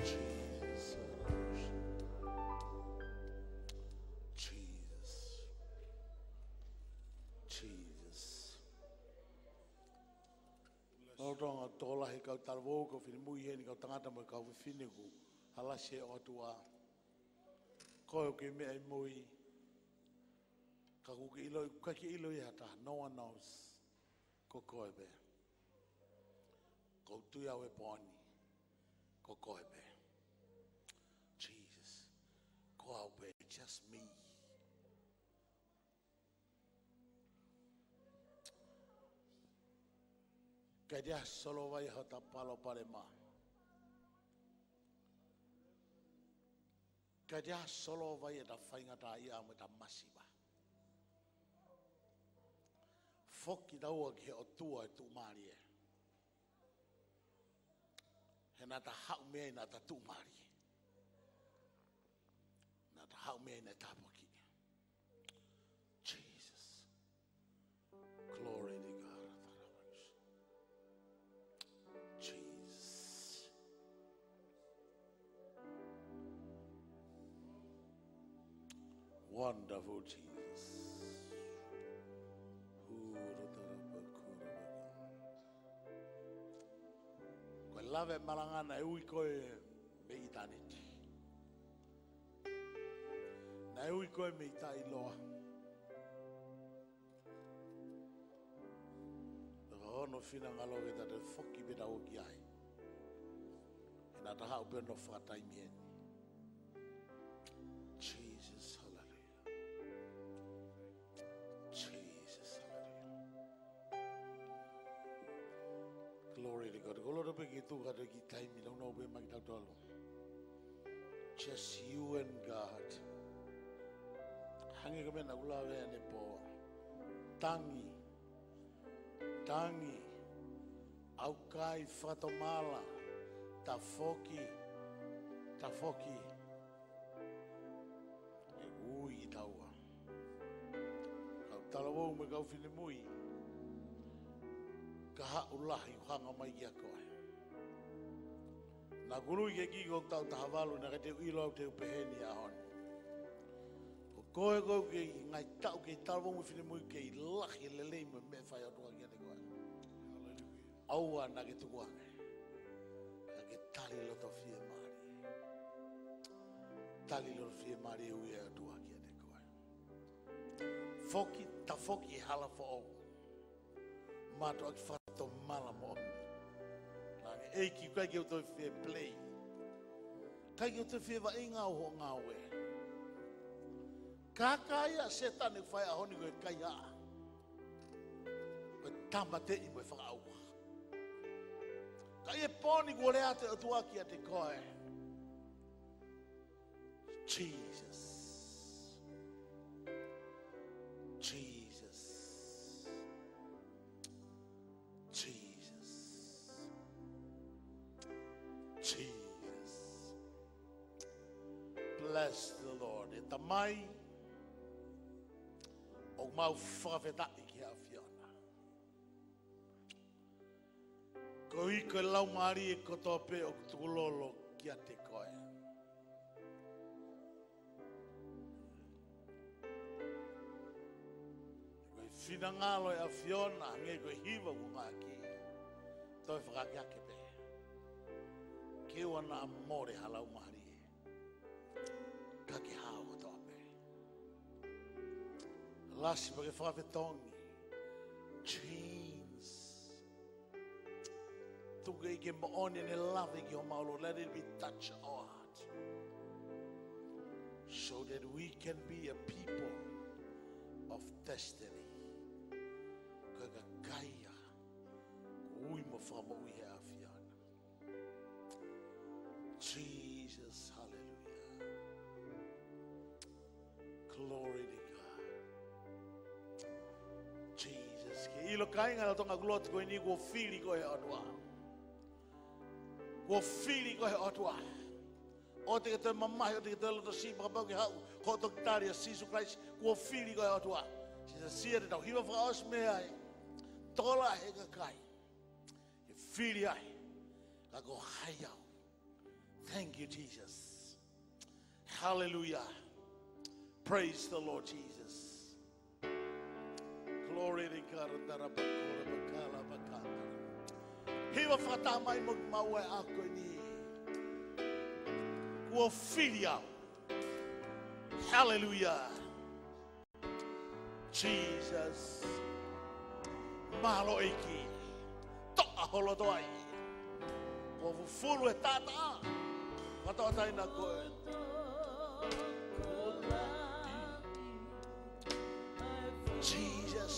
Jesus. Jesus. Jesus. Jesus. Lolotonga tokolahi kau talavou, kau finemui heni, kau tangata mo e kau fefine kuo ʻalasi ʻe he ʻOtua. Ko e ʻoku ke meʻa ʻi mui. Ka ʻoku ke ʻiloʻi, ʻoku ʻikai ke ʻilo ʻe ha taha, no one knows. Ko koe pē. ʻOku ou tui au he pō ni, ko koe pē. Jesus. Ko au pē, just me. ʻIkai te u solova ʻi hota palopalema. ʻIkai te u solova ʻi heʻeta faingataʻaʻia mo ʻeta masiva. Foki taua ki he ʻOtua ʻo e tuʻumālie. He naʻa ta haʻu mei ai naʻa ta tuʻumālie. Naʻa ta haʻu mei ai naʻa ta tāpuaki. Jesus. Glory to God. Jesus. Wonderful Jesus. Ko e lave malanga naʻe ui koe mei ʻitāniti. Naʻe ui koe mei taʻeʻiloa. Pea ko hono finangalo ke ta toe foki pē taua ki ai. He naʻa ta haʻu pē ʻo nofo fakataimi heni. Jesus, hallelujah. Jesus, hallelujah. Glory to God. Ko e loto pē ke tuku atu e kiʻi taimi, nau nau pē mai kitautolu. Just you and God. Hangē ko e meʻa naʻa ku lave ʻanepō. Tangi. Tangi. ʻAukai, fakatomala. Tafoki. Tafoki. ʻE ui ʻi taua. Kau talavou mo e kau finemui. Ka haʻu lahi ʻo hanga mai kia koe. Naʻa ku ui ke kiko tau taha valu, naʻe ʻikai te u ʻilo au te u pehē ni he ʻaho ni. Ko koe ʻoku ke ʻi ai e ngaahi taʻu kei talavou mo e finemui kei lahi e lelei mo e meʻa ʻe fai ʻe he ʻOtua kiate koe. ʻAua naʻa ke tukuange. Ka ke tali loto fiemālie. Tali loto fiemālie e ui ʻa e ʻOtua kiate koe. Foki, tafoki he hala foʻou. Mātuʻaki fakatomala moʻoni. Naʻe ʻEiki ʻikai ke u toe fie play. ʻIkai ke u toe fie vaʻinga ʻo hoʻo ngāue. Kākā ia ʻa Sētane ʻoku fai he ʻaho ni ko e kaihaʻa. Ko e tāmateʻi mo e fakaʻauha. Ka ʻi he pō ni kuo lea atu e ʻOtua kiate koe. Jesus. Jesus. Jesus. Jesus. Bless the Lord. ʻE Tamai, ʻoku mau fakafetaʻi ki he ʻAfiona. Koeʻuhi ko e laumālie kotoa pē ʻoku tukulolo kiate koe. Finangalo e ʻAfiona, hangē ko e hiva kuo ngāueʻaki. Toe fakaakeake pē. Ke ʻoua naʻa mole ha laumālie. Ka ke hao kotoa pē. Lasi pea ke fakafetongi. Chains. Tuku ke moʻoni ʻene lave ki homau loto. Let it be touch our heart. So that we can be a people of destiny. Ko e kakai ia kuo ui mo fakamoʻui ʻe he ʻAfiona. Jesus, hallelujah. Glory to God. Jesus, ke ʻilo kāinga lolotonga e lotu ko eni kuo fili koe ʻe he ʻOtua. Kuo fili koe ʻe he ʻOtua. ʻOua te ke toe mamahi, ʻoua te ke toe loto siʻi, pea kapau ke haʻu, ko e toki tali ʻa Sīsū Kalaisi, kuo fili koe ʻe he ʻOtua. Sisa sia te tau hiva fakaʻosi mei ai. Tola he kakai. Ke fili ai. Ka ko hai au. Thank you, Jesus. Hallelujah. Praise the Lord Jesus. Glory to God. Tarabakura bakala bakata. Hiva fakataha mai mo maua e ako ni. Kuo fili au. Hallelujah. Jesus. Mālō ʻEiki. Toʻa ho loto ai. Kuo fufulu e taʻataʻa. Fakatoʻataina koe. Jesus.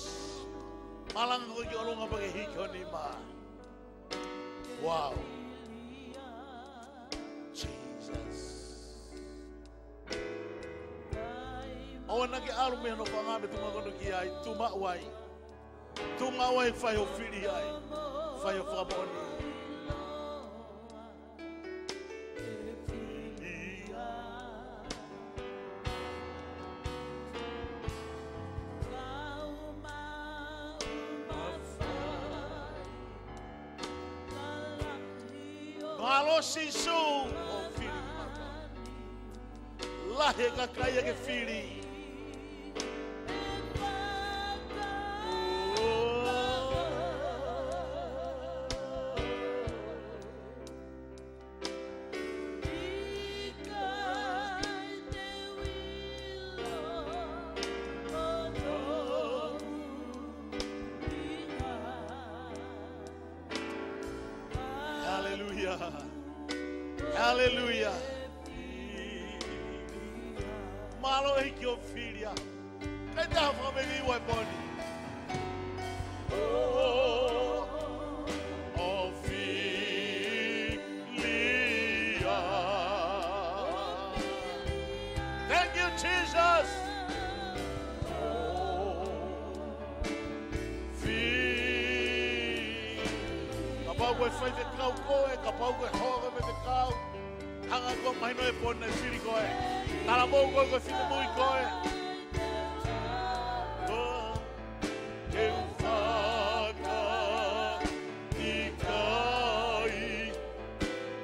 Malanga koe ki ʻolunga pea ke hiki ho nima. Wow. Jesus. ʻOua naʻa ke ʻalu mei hono fanga mei tuʻunga ko ena ki ai, tuʻunga ʻoku ai. Tuʻunga ʻoku ai, fai ho fili ai. Fai ho fakamoʻoni. Mālō Sīsū, ʻo fili mata. Lahi e kakai ia ke fili. Hallelujah. Hallelujah. Mālō ʻEiki ʻo fili au. Kai te ha fakameʻi ua e pō ni. ʻO fili au. Thank you, Jesus. Fili. Kapau ko e faifekau koe, kapau ko e hoa ko e faifekau. Hanga ʻo mahino e pō ni naʻe fili koe. Talamai koe ko e finemui koe. Ke u fakaʻikaiʻi.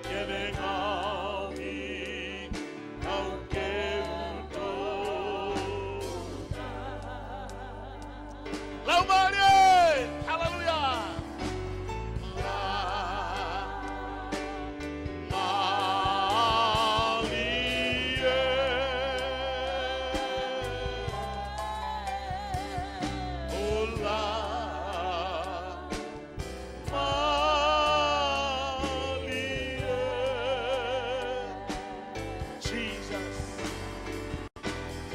Ke ne ngaohi au ke u tō. Laumālie! Haleluia! Mālie! ʻOla! Mālie, Jesus.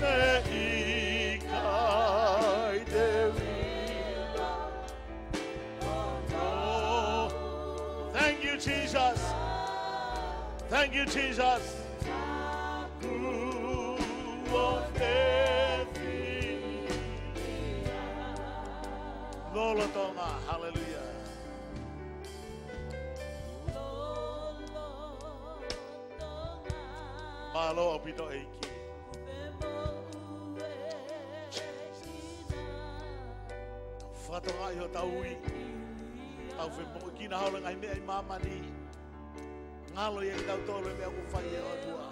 Meʻa ʻikai te u ʻilo. Thank you, Jesus. Thank you, Jesus. Lolotonga, haleluia. Mālō ʻaupito ʻEiki. Fakatokangaʻi hotau ui. Tau femoʻuekina holo e ngaahi meʻa ʻi māmani. Ngalo ia ʻi tautolu e meʻa ʻoku fai ʻe he ʻOtua.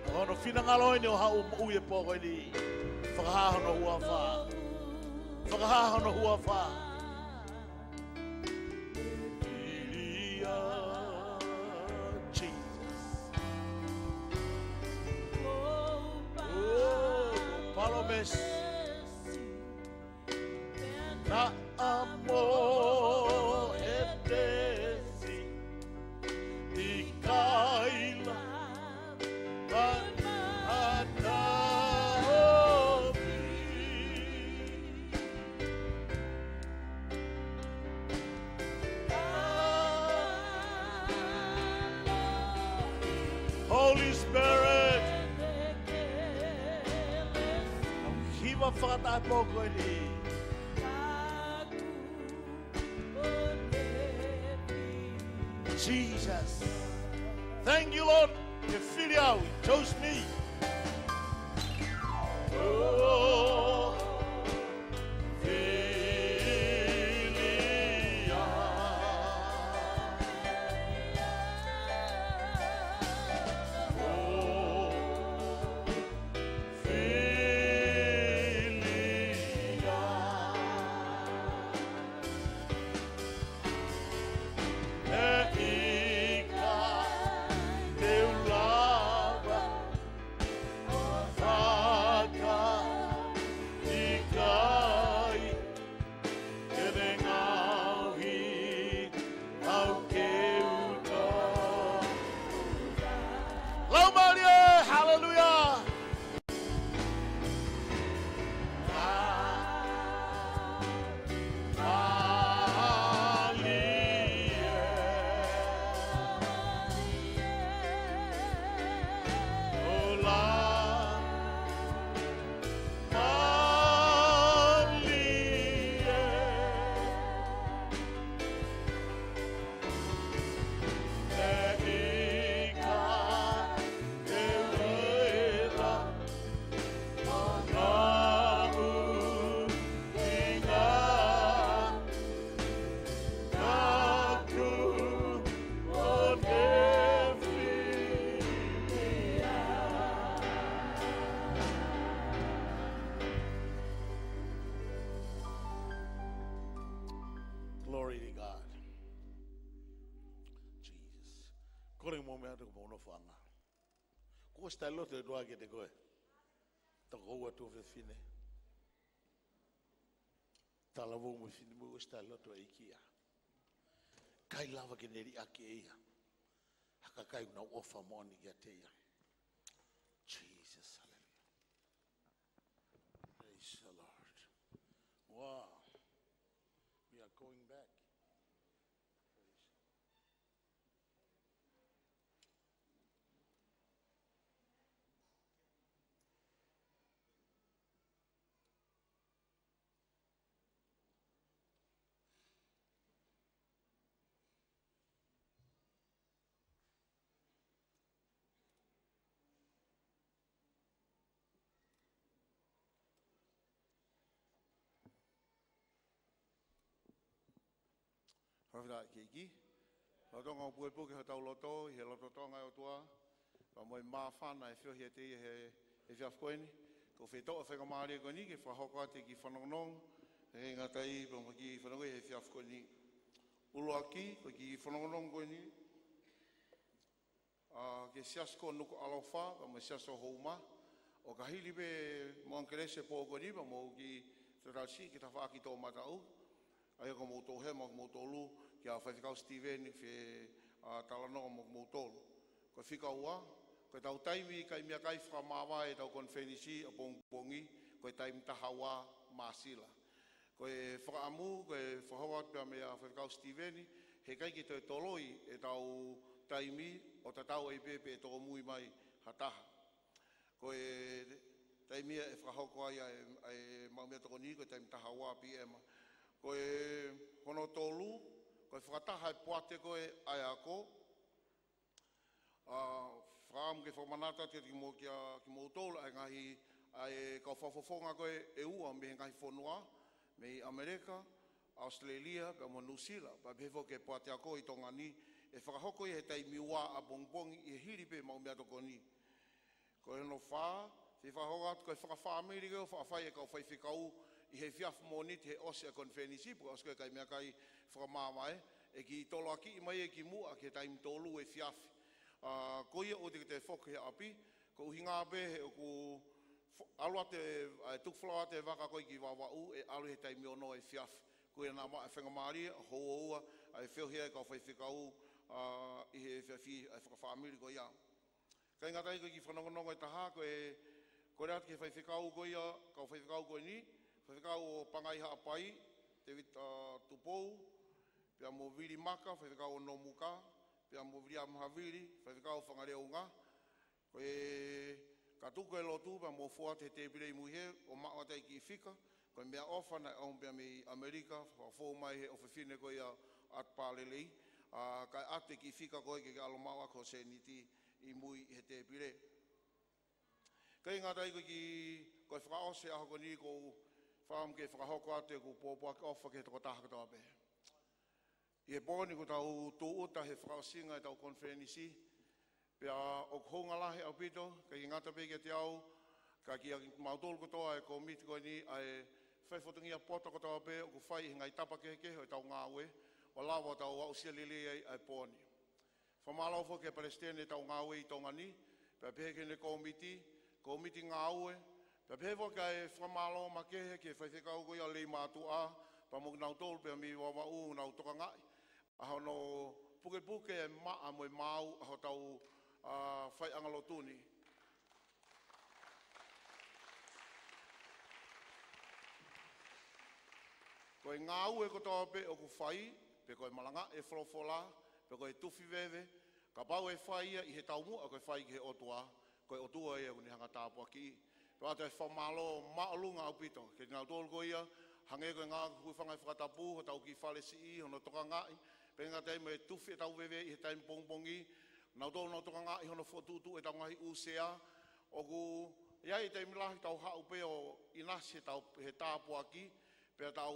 Ko hono finangalo eni ʻo haʻu moʻui e pō ko eni. Fakahā hono huafa. Fakahā hono huafa. Filia, Jesus. Oh, palōmesi. Naʻa mo ʻEtesi ʻi kaila ʻa, ʻa Naomi. Holy Spirit. Hiva fakataha pō ko eni. Jesus. Thank you, Lord. Ke fili au. Chose me. Oh, fili au. Oh, fili au. ʻE ʻikai te u lava ʻo fakaʻikaiʻi ʻene ngaohi au ke u tō. Laumālie, haleluia. Glory to God. Jesus. Kole mo meʻa atu ko mono fanga. Ko e style lotu ʻe ʻoatu kiate koe. Toko ua tuofefine. Talavou mo e finemui, ko e style lotu ʻa e ʻEiki ia. ʻIkai lava ke ne liʻaki ʻe ia ha kakai ʻoku nau ʻofa moʻoni kiate ia. Jesus, hallelujah. Praise the Lord. Wow. We are going back. Praise. Fakafetaʻi ki he ʻEiki. Lolotonga ʻo pukepuke hotau loto ʻi he loto toʻonga ʻo e ʻOtua, pea mo e māfana ʻe feohi ʻiate ia he, he efiafi ko eni. Ko e fetoʻo faingamālie ko eni ke fakahoko atu e kiʻi fanongonongo, ʻe ngata ai pea mo e kiʻi fanongo he efiafi ko eni. ʻUluaki, ko e kiʻi fanongonongo ko eni, ʻa, ki he siasi ko Nukuʻalofa, pea mo e siasi ʻo Houma, ʻo ka hili pē mo e kelesi he pō ko eni, pea mo e kiʻi tatasi ki he tafaʻaki toʻomataʻu, ʻa ia ko moutolu hema, ko moutolu, kia Faifekau Steven, ke, ʻa, talanoa mo moutolu. Ko e fika ua, ko ʻetau taimi ʻikai meʻakai fakamāvae ʻetau konifelenisi ʻapongipongi, ko e taimi taha ua Māsila. Ko e fakaʻamu, ko e fakahoko atu pea meia Faifekau Steven, heʻikai ke toe toloi ʻetau taimi ʻo tatau ai pē pe ʻe tōmui mai ha taha. Ko e taimi ia ʻe fakahoko ai ʻa e, ʻa e maʻu meʻatokoni, ko e taimi taha ua P M. Ko e hono tolu, ko e fakataha e poate ko ē ʻa e ako, ʻa, fakaʻamu ke fakamanatu atu kiate kimoua, kia kimoutolu ʻa e ngaahi, ʻa e kau fakafofonga ko ē ʻe ua mei he ngaahi fonua, mei ʻAmelika, ʻAositelēlia, pea mo Nuʻusila, pea pehē foki ki he poate ako ʻi Tonga ni, ʻe fakahoko ia he taimi ua ʻapongipongi ʻi he hili pē maʻu meʻatokoni. Ko hono fā, fie fakahoko atu ko e fakafāmili ko ē ʻoku fai ʻe he kau faifekau ʻi he efiafi Mōnite he ʻosi ʻa e konifelenisi, pea ʻosi ko e kai meʻakai fakamāvae, ʻe kiʻi toloakiʻi mai ʻe kimuʻa ki he taimi tolu efiafi. ʻA, ko ia ʻoua te ke toe foki he ʻapi, ko e ʻuhinga pē he ʻoku fo-, ʻalu atu e, ʻa e tuku folau atu e vaka ko ē ki Vavaʻu, ʻe ʻalu he taimi ono efiafi. Ko ia naʻa maʻu e faingamālie, ʻa houa ua, ʻa e feohi ai e kau faifekau, ʻa, ʻi he efiafi, ʻa e fakafāmili ko ia. ʻIkai ngata ai, ko e kiʻi fanongonongo ʻe taha, ko e, ko e lea atu ki he faifekau ko ia, kau faifekau ko eni, faifekau ʻo Pangai Haʻapai, David, ʻa, Tupou, pea mo Vili Maka, faifekau ʻo Nomuka, pea mo Viliami Havili, faifekau ʻo Fangaleunga. Ko e ka tuku e lotu, pea mou fou atu he tēpile ʻi mui hē, ʻo maʻu atu ai e kiʻi fika, ko e meʻaʻofa naʻe ʻomi pea mei ʻAmelika, fakafou mai he ʻofefine ko ia ʻo ʻAtu Pālelei, ʻa, kae ʻoatu e kiʻi fika ko ē ke ke ʻalu ʻo maʻu ʻaki hoʻo sēniti ʻi mui he tēpile. ʻIkai ngata ai, ko e kiʻi, ko e fakaʻosi e ʻaho ko eni, ʻoku ou fakaʻamu ke fakahoko atu ʻeku pōpoaki ʻofa ki he tokotaha kotoa pē. ʻI he pō ni kuo tau tūʻuta he fakaʻosinga ʻetau konifelenisi, pea ʻoku hounga lahi ʻaupito, ʻikai ngata pē kiate au, ka kiate kimautolu kotoa e kōmiti ko eni, ʻa e fai fatongia poto kotoa pē ʻoku fai ʻi he ngaahi tapa kehekehe ʻo ʻetau ngāue, ʻo lava ʻo tau aʻusia lelei ai ʻa e pō ni. Fakamālō foki ki he palesiteni ʻetau ngāue ʻi Tonga ni, pea pehē ki heʻene kōmiti, kōmiti ngāue, pea pehē foki ʻa e fakamālō makehe ki he faifekau ko ia ʻo Leimātuʻa, pea mo kinautolu pea mei Vavaʻu, nau tokangaʻi ʻa hono pukepuke e maʻa mo e maau ʻa hotau, ʻa, faiʻanga lotu ni. Ko e ngāue kotoa pē ʻoku fai, pe ko e malangaʻi e folofola, pe ko e tufi veve, kapau ʻe fai ia ʻi he taumuʻa ko e fai ki he ʻOtua, ko e ʻOtua ia ʻoku ne hanga ʻo tāpuakiʻi. Pea ʻoatu e fakamālō māʻolunga ʻaupito kiate kinautolu ko ia, hangē ko e ngāue ko ē ʻoku fai ʻi he fakatapu, hotau kiʻi fale siʻi, hono tokangaʻi, pea ʻikai ngata ai mo e tufi ʻetau veve ʻi he taimi pongipongi, nautolu nau tokangaʻi hono fokotuʻutuʻu ʻetau ngaahi ʻū sea, ʻoku ʻi ai e taimi lahi tau haʻu pē ʻo ʻinasi he tau, he tāpuaki, pea tau,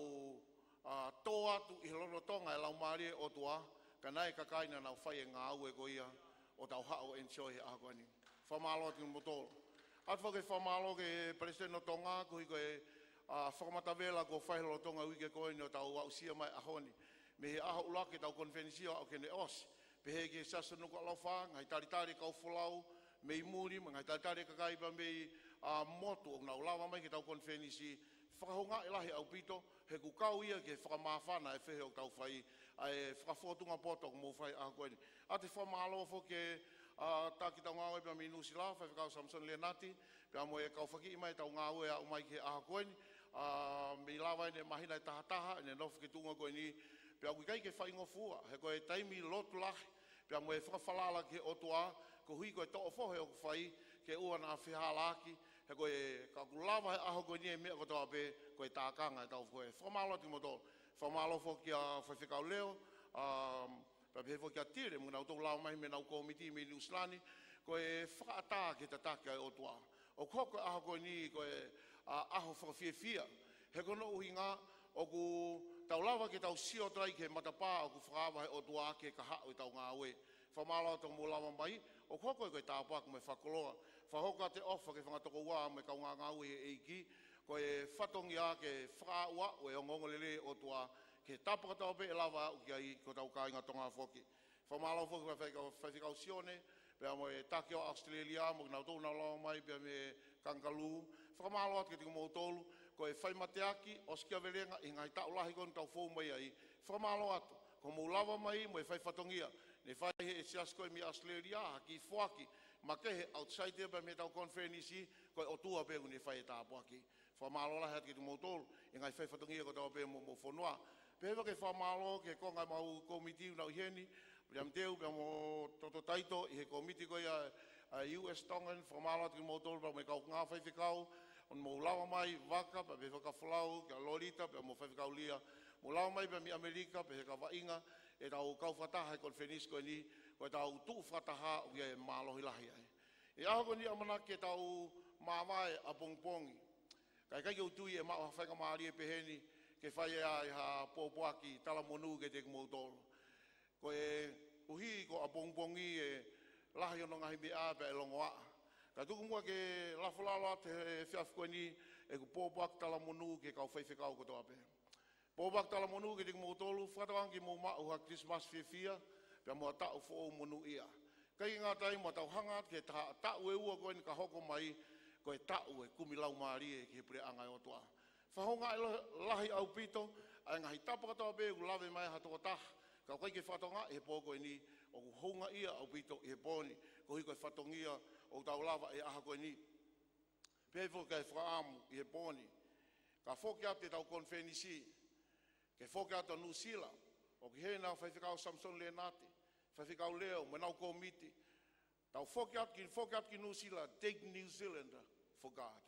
ʻa, tō atu ʻi he lolotonga e Laumālie ʻo e ʻOtua, ka naʻe ʻi ai e kakai naʻa nau fai e ngāue ko ia ʻo tau haʻu ʻo enjoy he ʻaho ko eni. Fakamālō atu kimoutolu. ʻOatu foki e fakamālō ki he Palesiteni ʻo Tonga, koeʻuhi ko e, ʻa, fakamatavela kuo fai he lolotonga e uike ko eni ʻo tau aʻusia mai e ʻaho ni. Mei he ʻaho ʻuluaki ʻetau konifelenisi ʻo aʻu ki heʻene ʻosi. Pehē ki he Siasi ʻo Nukuʻalofa, ngaahi talitali kau folau, mei muli, mo e ngaahi talitali kakai pea mei, ʻa, motu ʻoku nau lava mai ki heʻetau konifelenisi, fakahoungaʻi lahi ʻaupito, he ʻoku kau ia ki he fakamāfana e feohi ʻoku tau fai, ʻa e fakafōtunga poto ʻoku mou fai he ʻaho ko eni. ʻOatu e fakamālō foki ki he, ʻa, taki ʻetau ngāue pea mei Nuʻusila, Faifekau Samisoni Lenati, pea mo e kau fakakiʻi mai ʻetau ngāue ʻo aʻu mai ki he ʻaho ko eni, ʻa, mei lava ʻene māhina ʻe tahataha ʻene nofo ki he tuʻunga ko eni, pea ʻoku ʻikai ke faingofua, he ko e taimi lotu lahi, pea mo e fakafalala ki he ʻOtua, koeʻuhi ko e toʻo fohe ʻoku fai, ke ʻoua naʻa fehālaaki, he ko e ka ʻoku lava he ʻaho ko eni e meʻa kotoa pē, ko e tākanga ʻetau fohe. Fakamālō atu kimoutolu. Fakamālō foki kia Faifekau Leo, ʻa, pea pehē foki kia Tile, mo kinautolu lava mai mei heʻenau kōmiti mei Nuʻusila ni, ko e fakaʻatā ki he tataki ʻa e ʻOtua. ʻOku hoko e ʻaho ko eni ko e, ʻa, ʻaho fakafiefia. He ko hono ʻuhinga, ʻoku tau lava ke tau sio atu ai ki he matapā ʻoku fakaava he ʻOtua ki he kahaʻu ʻetau ngāue. Fakamālō atu hoʻomou lava mai, ʻoku hoko ia ko e tāpuaki mo e fakakoloa. Fakahoko atu e ʻofa ki he fanga tokoua mo e kaungā ngāue ʻi he ʻEiki, ko e fatongia ke fakaaʻuaʻu e ongoongolelei ʻo e ʻOtua, ki he tapa kotoa pē ʻe lava aʻu ki ai ko hotau kāinga Tonga foki. Fakamālō foki ki he Faifekau, Faifekau Sione, pea mo e taki ʻo ʻAositelēlia, mo kinautolu naʻa nau lava mai pea mei he Kangaroo. Fakamālō atu kiate kimoutolu, ko e fai mateaki, ʻosikiavelenga, ʻi he ngaahi taʻu lahi ko eni ʻoku tau fou mai ai. Fakamālō atu, ko hoʻomou lava mai, mo e fai fatongia. Ne fai ʻe he siasi ko ē mei ʻAositelēlia, ha kiʻi foaki, makehe outside ia pea mei heʻetau konifelenisi, ko e ʻOtua pē ʻoku ne fai e tāpuaki. Fakamālō lahi atu kiate kimoutolu, ʻi he ngaahi fai fatongia kotoa pē mo, mo e fonua. Pehē foki e fakamālō ki he konga ʻemau kōmiti ʻoku nau ʻi heni, Viliami Teu, pea mo Toto Taito, ʻi he kōmiti ko ia ʻa e U S Tongan, fakamālō atu kiate kimoutolu, pea mo e kaungā faifekau, ʻoku mou lava mai, Vaka, pea pehē foki kia Folau, kia Lolita, pea mo Faifekau Lia, mou lava mai pea mei ʻAmelika, pehē kia Vaʻinga, ʻetau kau fakataha he konifelenisi ko eni, ko ʻetau tuʻu fakataha ʻoku ʻi ai e mālohi lahi ai. ʻI he ʻaho ko eni ʻamanaki ke tau māvae ʻapongipongi. Ka ʻikai ke u tui ʻe maʻu ha faingamālie pehē ni ke fai ai ha pōpoaki talamonū kiate kimoutolu. Koeʻuhi ko ʻapongipongi ʻe lahi hono ngaahi meʻa pea ʻe longoaʻa. Ka tuku muʻa ke lafo lalo atu he efiafi ko eni ʻeku pōpoaki talamonū ki he kau faifekau kotoa pē. Pōpoaki talamonū kiate kimoutolu, fakatauange ke mou maʻu ha Christmas fiefia, pea mo ha taʻu foʻou monūʻia. ʻIkai ke ngata ai, mo tau hanga atu ki he taha taʻu ʻe ua ko eni ka hoko mai, ko e taʻu ʻe kumi laumālie ki he puleʻanga ʻo e ʻOtua. Fakahoungaʻi la-, lahi ʻaupito ʻa e ngaahi tapa kotoa pē ʻoku lave mai ha tokotaha, ka ʻoku ʻikai ke fakatokangaʻi he pō ko eni, ʻoku houngaʻia ʻaupito ʻi he pō ni, koeʻuhi ko e fatongia ʻoku tau lava he ʻaho ko eni. Pehē foki ki he fakaʻamu ʻi he pō ni, ka foki atu ʻetau konifelenisi, ke foki atu ʻa Nuʻusila, ʻoku ʻi heni ʻa Faifekau Samson Lenati, Faifekau Leo, mo ʻenau kōmiti, tau foki atu ki, foki atu ki Nuʻusila, take New Zealand for God.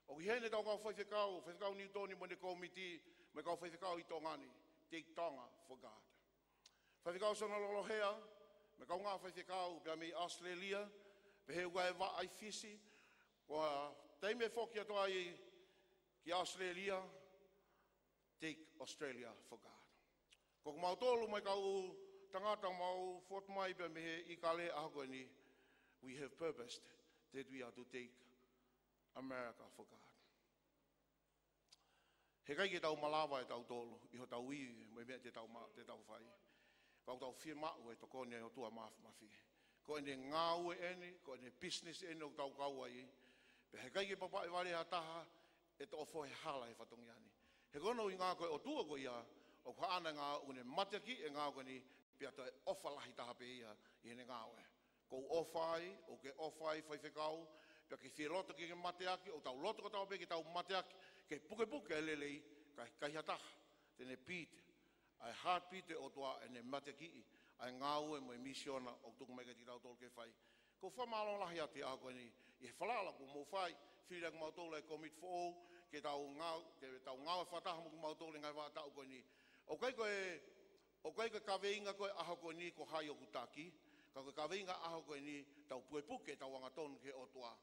ʻOku ʻi heni ʻetau kau faifekau, Faifekau Niutoni mo ʻene kōmiti, mo e kau faifekau ʻi Tonga ni, take Tonga for God. Faifekau Sona Lolohea, mo e kaungā faifekau pea mei ʻAositelēlia, pehē ʻoku ʻi ai e vaʻa ʻi Fisi, ko e taimi ʻe foki atu ai ki ʻAositelēlia, take Australia for God. Ko kimautolu mo e kau tangata mau fotu mai pea mei he ʻIkale ʻaho ko eni, we have purposed that we are to take America for God. Heʻikai ke tau malava ʻe tautolu ʻi hotau ivi mo e meʻa te tau ma-, te tau fai. Ka ʻoku tau fiemaʻu e tokoni ʻa e ʻOtua Māfimafi. Ko ʻene ngāue eni, ko ʻene business eni ʻoku tau kau ai. Pea heʻikai ke papaʻi vale ha taha ʻe toʻo foʻi hala he fatongia ni. He ko hono ʻuhinga ko e ʻOtua ko ia, ʻoku haʻana e ngāue, ʻoku ne mateakiʻi e ngāue ko eni, pea toe ʻofa lahi taha pē ia ʻi heʻene ngāue. ʻOku ou ʻofa ai, ʻoku ke ʻofa ai faifekau, pea ke fie loto ke ke mateaki, ʻoku tau loto kotoa pē ke tau mateaki, ke pukepuke e lelei, ka ʻikai ha taha te ne beat ʻa e heartbeat ʻo e ʻOtua, ʻene mateakiʻi ʻa e ngāue mo e misiona ʻoku tuku mai kiate kitautolu ke fai. ʻOku ou fakamālō lahi atu he ʻaho ko eni ʻi he falala kuo mou fai, fili ʻaki kimautolu e kōmiti foʻou, ke tau ngāu-, ke tau ngāue fakataha mo kimautolu he ngaahi vahaʻa taʻu ko eni. ʻOku ʻikai ko e ʻOku ʻikai ko e kaveinga ko e ʻaho ko eni ko hai ʻoku taki, ka ko e kaveinga ʻaho ko eni tau pukepuke ʻetau angatonu ki he ʻOtua.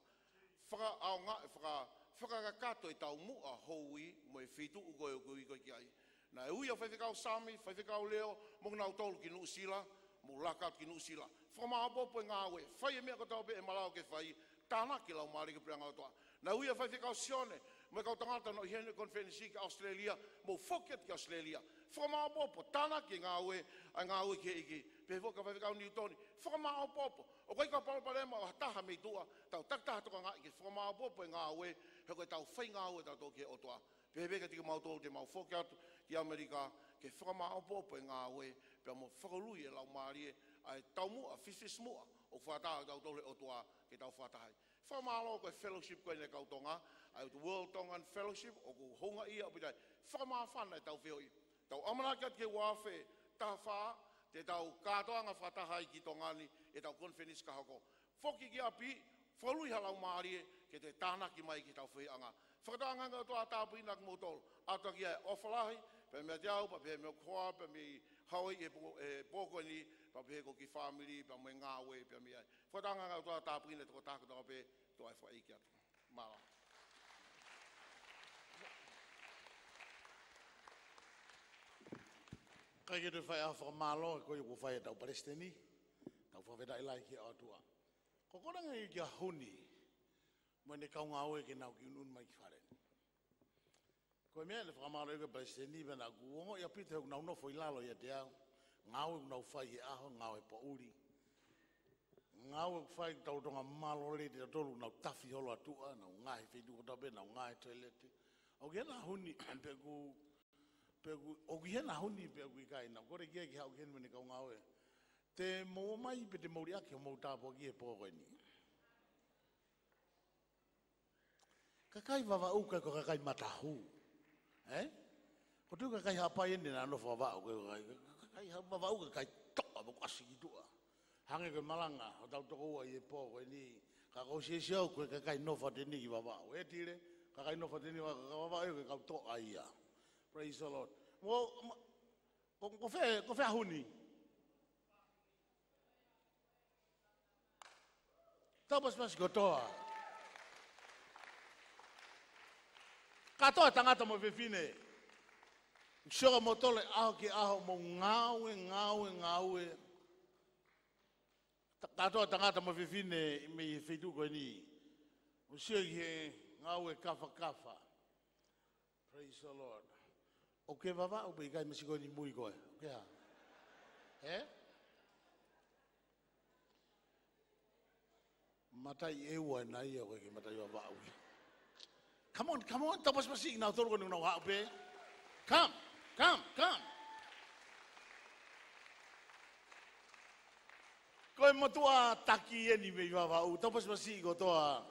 Fakaʻaonga-, faka-, fakakakato e taumuʻa hoʻo ui mo e feituʻu ko ē ʻoku ke ui koe ki ai. Naʻe ui ʻa Faifekau Sami, Faifekau Leo, mo kinautolu ki Nuʻusila, mou laka atu ki Nuʻusila. Fakamāopoopo e ngāue, fai e meʻa kotoa pē ʻe malava ke fai, tānaki e laumālie ki he puleʻanga ʻo e ʻOtua. Naʻe ui ʻa Faifekau Sione, mo e kau tangata naʻe ʻi heni he konifelenisi ki ʻAositelēlia, mou foki atu ki ʻAositelēlia. Fakamāopoopo, tānaki e ngāue, ʻa e ngāue ki he ʻEiki, pehē foki kia Faifekau Niutoni. Fakamāopoopo, ʻoku ʻikai ko ha palopalema ʻo ha taha mei tuʻa, tau takitaha tokangaʻi ke fakamāopoopo e ngāue, he ko ʻetau fai ngāue tautolu ki he ʻOtua. Pehē pē kiate kimautolu te mau foki atu ki ʻAmelika, ke fakamāopoopo e ngāue, pea mo fakaului e laumālie, ʻa e taumuʻa, fisifisimuʻa, ʻoku fakataha ʻa tautolu he ʻOtua, ke tau fakataha ai. Fakamālō ko e fellowship ko eni ʻa e kau Tonga, ʻa e World Tongan Fellowship, ʻoku houngaʻia ʻaupito ai. Fakamāfana ʻetau feohi. Tau ʻamanaki atu ki he ua afe taha fā, te tau kātoanga fakataha ai ki Tonga ni, ʻetau konifelenisi ka hoko. Foki ki ʻapi, fakaului ha laumālie, ke toe tānaki mai ki heʻetau feohiʻanga. Fakatauange ʻe he ʻOtua ʻo tāpuakiʻi kimoutolu. ʻOatu ʻaki ʻa e ʻofa lahi, pea meiate au, pea pehē mei hoku hoa, pea mei Hauaiʻi he pō, he pō ko eni, pea pehē ki hoku kiʻi fāmili, pea mo e ngāue, pea mei ai. Fakatauange ʻe he ʻOtua ʻo tāpuakiʻi e tokotaha kotoa pē, tuʻa ʻofa ʻeiki atu. Mālō. Kae ke toe fai ʻa e fakamālō, ko ia kuo fai ʻe heʻetau palesiteni, tau fakafetaʻi lahi ki he ʻOtua. Ko e konga ia kia Huni, mo ʻene kau ngāue ke nau kiʻi ʻunuʻunu mai ki fale ni. Ko e meʻa ʻeni fakamālō ʻeku palesiteni, pea naʻa ku ongoʻi ʻaupito he ʻoku nau nofo ʻi lalo ʻiate au. Ngāue ʻoku nau fai he ʻaho, ngāue he poʻuli. Ngāue ʻoku fai ʻoku tau lolotonga mālōlō lelei tautolu, nau tafi holo ʻa tuʻa, nau ngaohi feituʻu kotoa pē, nau ngaohi toileti. ʻOku ʻi hena Huni, pe ʻoku, pe ʻoku, ʻoku ʻi hena Huni, pe ʻoku ʻikai, naʻa ku kole ki ai ke haʻu ki heni mo ʻene kau ngāue. Te mou ō mai pe te mou liʻaki hoʻomou tāpuaki he pō ko eni. Kakai Vavaʻu ʻikai ko e kakai matahū. Ē? ʻOku ou tui ko e kakai Haʻapai eni naʻa nofo Vavaʻu, ko e kakai, kakai Vavaʻu ko e kakai toʻa mo ʻasi ki tuʻa. Hangē ko e malanga hotau tokoua ʻi he pō ko eni, ka ʻoku ou siosio au ko e kakai nofo atu eni ki Vavaʻu. Ē Tile, kakai nofo atu eni Vavaʻu, kakai Vavaʻu ko e kau toʻa ia. Praise the Lord. Mo, mo, ko, ko fē, ko fē ʻa Huni? Tau pasipasi kotoa. Kātoa tangata mo fefine. Sio ka mo tole ʻaho ki he ʻaho mo ngāue, ngāue, ngāue. Ta-, kātoa tangata mo fefine mei he feituʻu ko eni. ʻO sio ki he Ngāue kafakafa. Praise the Lord. ʻOkú ke Vavaʻu pe ʻikai, masiʻi ko eni mui koe? ʻOkú ke hā? Ē? Matai ʻEua ena ia, ʻoku ʻikai ke matai Vavaʻu ia. Come on, come on, tau pasipasi kinautolu ko eni ʻoku nau haʻu pē. Come, come, come. Ko e motuʻa taki eni mei Vavaʻu, tau pasipasi kotoa.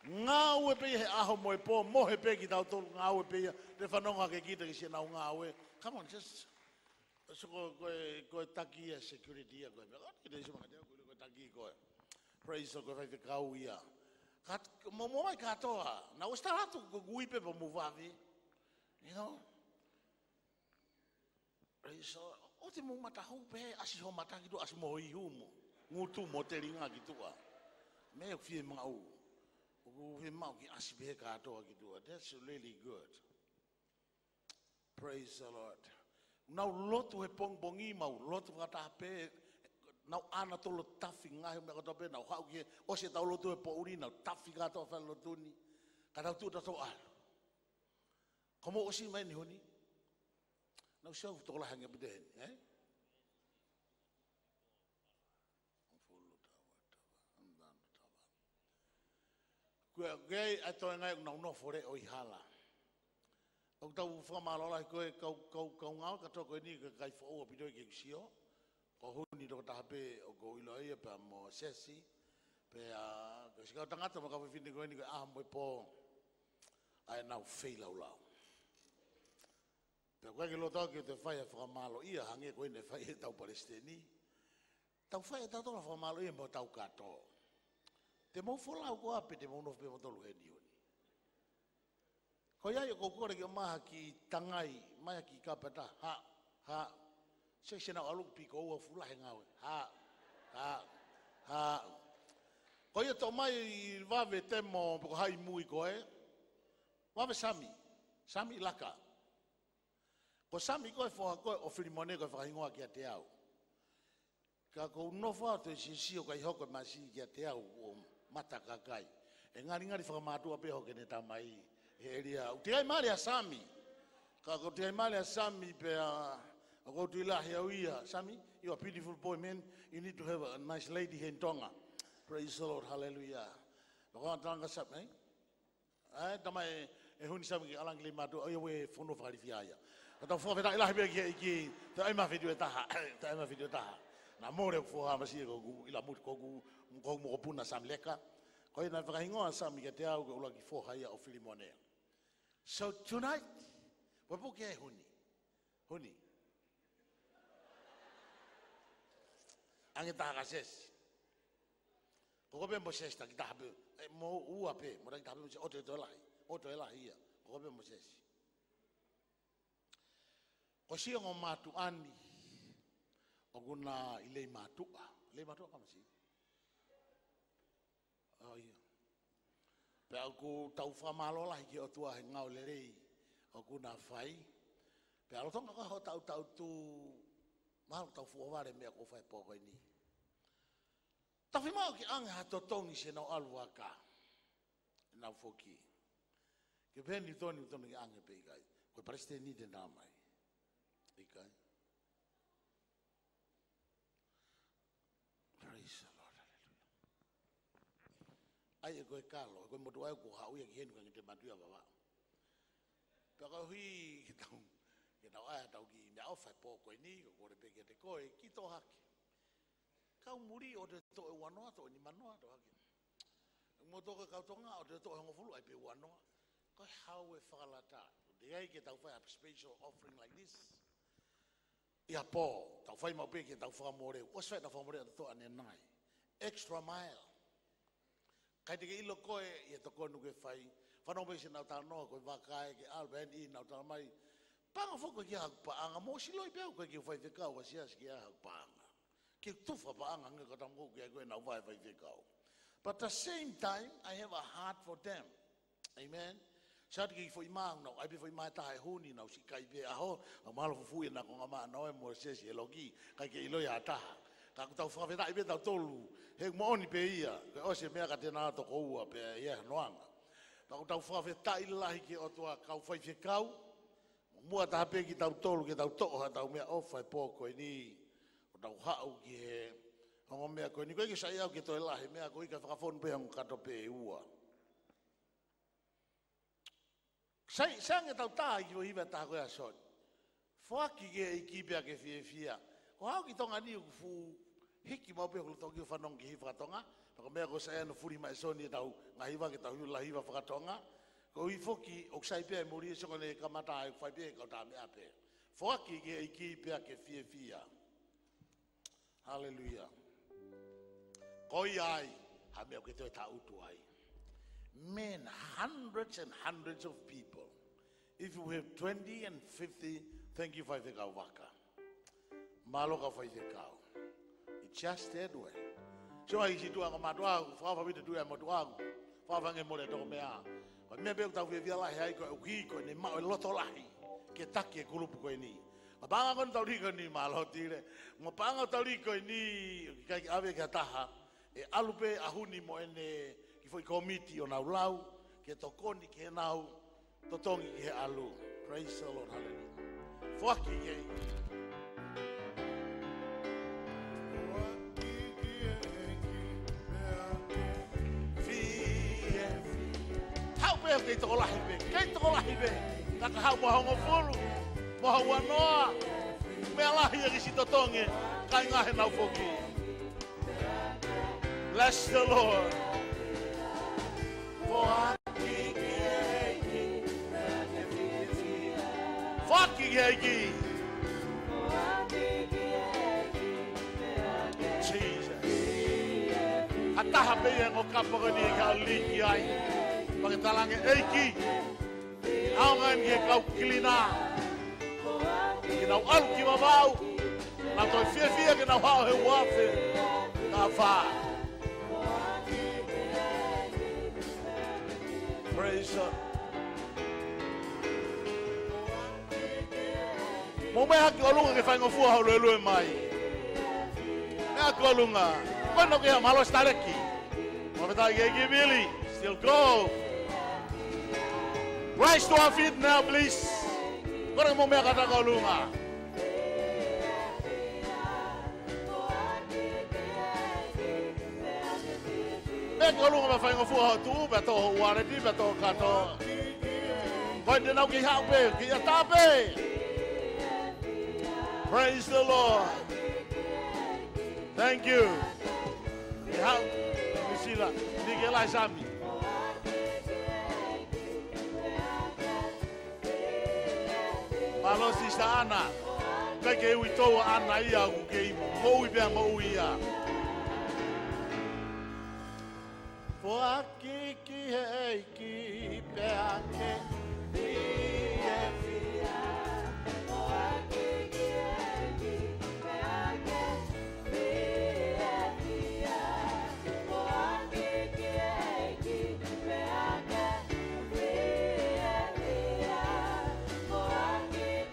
Ngāue pē ia he ʻaho mo e pō, mohe pē kitautolu, ngāue pē ia, te fanongo hake kita ki siʻenau ngāue. Come on, just, so ko, ko e, ko e taki ia, security ia, ko e meʻa. Ko e te isi maka te au, ko e taki ko e. Praise the, ko e faifekau ia. Ka, mo, mo mai kātoa, naʻá ku ʻosi tala atu, ko e kui pē pea mou vave. You know? Praise the Lord. ʻOua te mou mata hou pē, ʻasi ho mata ki tuʻa, ʻasi mo ho ihu mo ngutu mo telinga ki tuʻa. Meʻa ʻoku fiemaʻu. ʻOku fiemaʻu ke ʻasi pē he kātoa ki tuʻa. That's really good. Praise the Lord. Nau lotu he pongipongi, mau lotu fakataha pē, nau ʻana tolo tafi ngaahi meʻa kotoa pē, nau haʻu ki he, ʻosi ʻetau lotu he poʻuli, nau tafi kātoa fale lotu ni. Ka tau tuʻu tautolu ʻalu. Ko mou ʻosi mai ni honi. Nau sio tokolahi ange pē heni, ē? Ko e, ko e, ʻa e toenga ʻoku nau nofo leʻo ʻi hala. ʻOku tau fakamālō lahi ko e kau, kau, kau ngāue kātoa ko eni, ko e kakai foʻou ʻaupito ke u sio. Ko Huni tokotaha pē ʻoku ou ʻiloa ia pea mo Sesi. Pea, ko e siʻi kau tangata mo e kau fefine ko eni ko e ʻaho mo e pō ʻa ʻenau feilaulau. Pea ʻoku ʻikai ke loto au ke te fai ha fakamālōʻia hangē ko eni naʻe fai ʻe heʻetau palesiteni. Tau fai ʻe tautolu ha fakamālōʻia mo tau kātoa. Te mou folau koā pe te mou nofo pē moutolu heni honi? Ko ia ai ʻoku ou kole ke ʻomai ha kiʻi tangai, mai ha kiʻi kapeta, hā, hā. Sesi, nau ʻalu piko ua fuʻu lahi e ngāue. Hā, hā, hā. Ko ia, toʻo mai Vave Temo, pe ko hai mui koe. Vave Sami, Sami Laka. Ko Sami ko e foha ko ē ʻo Filimone, ko e fakahingoa kiate au. Ka ʻoku ou nofo atu ʻo siosio kae hoko e masi kiate au ʻo mata kakai. ʻE ngalingali fakamātuʻa pē hoʻo kene tamai he ʻēlia. ʻOku teʻeki ai mali ʻa Sami. Ka ʻoku teʻeki ai mali ʻa Sami pea ʻoku ou tui lahi au ia. Sami, you are beautiful boy, man. You need to have a nice lady here in Tonga. Praise the Lord, hallelujah. Pea ko e talanga Sami, ē? ʻAi, tamai, ʻe Huni Sami ki ʻalangi lei mātuʻa, ʻo ia ʻoku fonu fakalifia ia. Ka tau fakafetaʻi lahi pē ki he ʻEiki, te ai ma fitu e taha, te ai ma fitu e taha. Naʻa mole ʻeku foha masi ʻe ko ʻeku ʻila mutu ko ʻeku, ko ʻeku mokopuna Sami Leka. Ko ia naʻe fakahingoa Sami kiate au ko e ʻuluaki foha ia ʻo Filimone. So tonight, we're booking Huni. Huni. Ange taha ka Sesi. Ko koe pē mo Sesi taki taha pē. ʻE, mo ua pē, mo taki taha pē mo Sesi. ʻOtu e toe lahi. ʻOtu e lahi ia. Ko koe pē mo Sesi. Ko siʻi ongo mātuʻa ni ʻoku na ʻi lei mātuʻa. Lei mātuʻa ka masi. ʻA ia. Pea ʻoku tau fakamālō lahi ki he ʻOtua he ngāue lelei ʻoku na fai. Pea lolotonga ko ē hoʻo tautau tu, mahalo tau fuʻu vale meʻa ʻoku fai pō ko eni. Tau fiemaʻu ke ʻange ha totongi siʻenau ʻalu vaka. ʻEnau foki. Ke pehē ni toni, toni ke ʻange pe ʻikai. Ko e palesiteni te na mai. ʻIkai. Praise the Lord, hallelujah. ʻAi ʻe koe Kalo, ʻe koe motuʻa ʻoku haʻu ia ki heni ka nge te matuʻia Vavaʻu. Pea ka hui ke tau, ke tau ʻai ʻetau kiʻi meʻaʻofa he pō ko eni, ʻoku ou kole pē kiate koe, ki tō hake. Kau muli ʻoua te toʻo ua noa, toʻo nima noa, toʻo hake. Mo tō ko e kau Tonga ʻoua te toʻo hongofulu ʻai pē ua noa. Ko e hau e fakalata. Teʻeki ai ke tau fai a special offering like this. ʻI ha pō, tau fai maʻu pē ke tau fakamole. ʻOsi fai ʻetau fakamole ʻa e toʻa ne nai. Extra mile. ʻIkai te ke ʻilo koe ʻi he tokoni ʻoku ke fai. Fanongo pē siʻenau talanoa ko e vaka ē ke ʻalu pē ʻi heʻenau tala mai. Paʻanga foki ko e kiʻi haku paʻanga mo siloi pē au ko e kiʻi faifekau ʻa e siasi kiʻi haku paʻanga. Ke tufa paʻanga nge ka tamo ke ko e nau vai faifekau. But the same time, I have a heart for them. Amen. Sa te kiʻi foʻi mā, nau ʻai pē foʻi mā ʻe taha ʻe Huni, nau siʻi kai pē ʻaho, ʻa mahalo fufuʻi ʻena konga mā, nau e mo Sesi he loki, ʻikai ke ʻilo ia ʻe ha taha. Ka ʻoku tau fakafetaʻi pē tautolu, he moʻoni pē ia, ko e ʻosi e meʻa ka te na toko ua pē ia he noanga. Pea ʻoku tau fakafetaʻi lahi ki he ʻOtua, kau faifekau. Muʻa taha pē kitautolu ke tau toʻo haʻatau meʻaʻofa he pō ko eni, ʻo tau haʻu ki he ongo meʻa ko eni. Ko e ke sai au ke toe lahi meʻa ko e ka fakafonu pē ʻe he ongo kato pe ua. Sai, sai ange ʻetau tā ʻi he hiva ʻe taha ko ia, Soni. Foaki ki he ʻEiki pea ke fiefia. Ko e haʻu ki Tonga ni ʻoku fuʻu hiki maʻu pē hoku loto ki he fanongo ki he hiva faka-Tonga. Pea ko e meʻa ko e sai ange ʻo fuli mai ʻe Soni ʻetau ngaahi hiva ke tau hiu la hiva faka-Tonga. Koeʻuhi foki ʻoku sai pē ʻa e muli ʻe Soni ʻoku ne kamata ai fai pē kau tā meʻa pē. Foaki ki he ʻEiki pea ke fiefia. Haleluia. Ko ia ai, ha meʻa ʻoku ke toe tangutu ai. Man, hundreds and hundreds of people. If you have twenty and fifty, thank you, faifekau Vaka. Mālō kau faifekau. It's just that way. So I see tuʻa ko mātuʻa, fakafa vita tuʻa mātuʻa. Fakafa nge mole toko meʻa. Ko e meʻa pē ʻoku tau fiefia lahi ai ko e ʻuhi ko ʻene maʻu e loto lahi ke taki e kulupu ko eni. Mo e paʻanga ko eni ʻoku tau lī ko eni, mālō Tile. Mo e paʻanga ʻoku tau lī ko eni, ʻoku ʻikai ke ʻave ki ha taha. ʻE ʻalu pē ʻa Huni mo ʻene kiʻi foʻi kōmiti ʻo nau lau, ke tokoni ke nau totongi ki he ʻalu. Praise the Lord, hallelujah. Foaki ki he ʻEiki. Haʻu pē kei tokolahi pē, kei tokolahi pē. Ka ka haʻu mo ha hongofulu, mo ha uanoa. Meʻa lahi ʻa e kiʻi totongi, kāinga he nau foki. Bless the Lord. Foaki ki he ʻEiki. Foaki ki he ʻEiki. Jesus. Ha taha pē ia ʻi he ongo kapa ko eni ʻe kau lī ki ai. Pea ke talaange ʻEiki. ʻAonga eni ki he kau kilinā. Ke nau ʻalu ki Vavaʻu. Nau toe fiefia ke nau haʻu he uafe. Ka fā. Praise the Lord. Mou meʻa hake ʻolunga ke faingofua holo e lue mai. Meʻa hake ʻolunga. Ko ena ke ha mālō Sitaleki. Mo e taʻi ke ki Billy. Still go. Rise to our feet now, please. Ko ena mou meʻa hake ʻolunga. Meʻa hake ʻolunga mo faingofua hoʻo tuʻu, pea toʻo ho ualeti, pea toʻo kato. Ko eni nau kei haʻu pē, kei ʻatā pē. Praise the Lord. Thank you. Kei haʻu, Priscilla, ni ke lai sami. Mālō Sister Ana. ʻIkai ke ui tou ʻa Ana ia ʻoku kei moʻui pea moʻui ia. Foaki ki he ʻEiki pea ke fiefia. Foaki ki he ʻEiki pea ke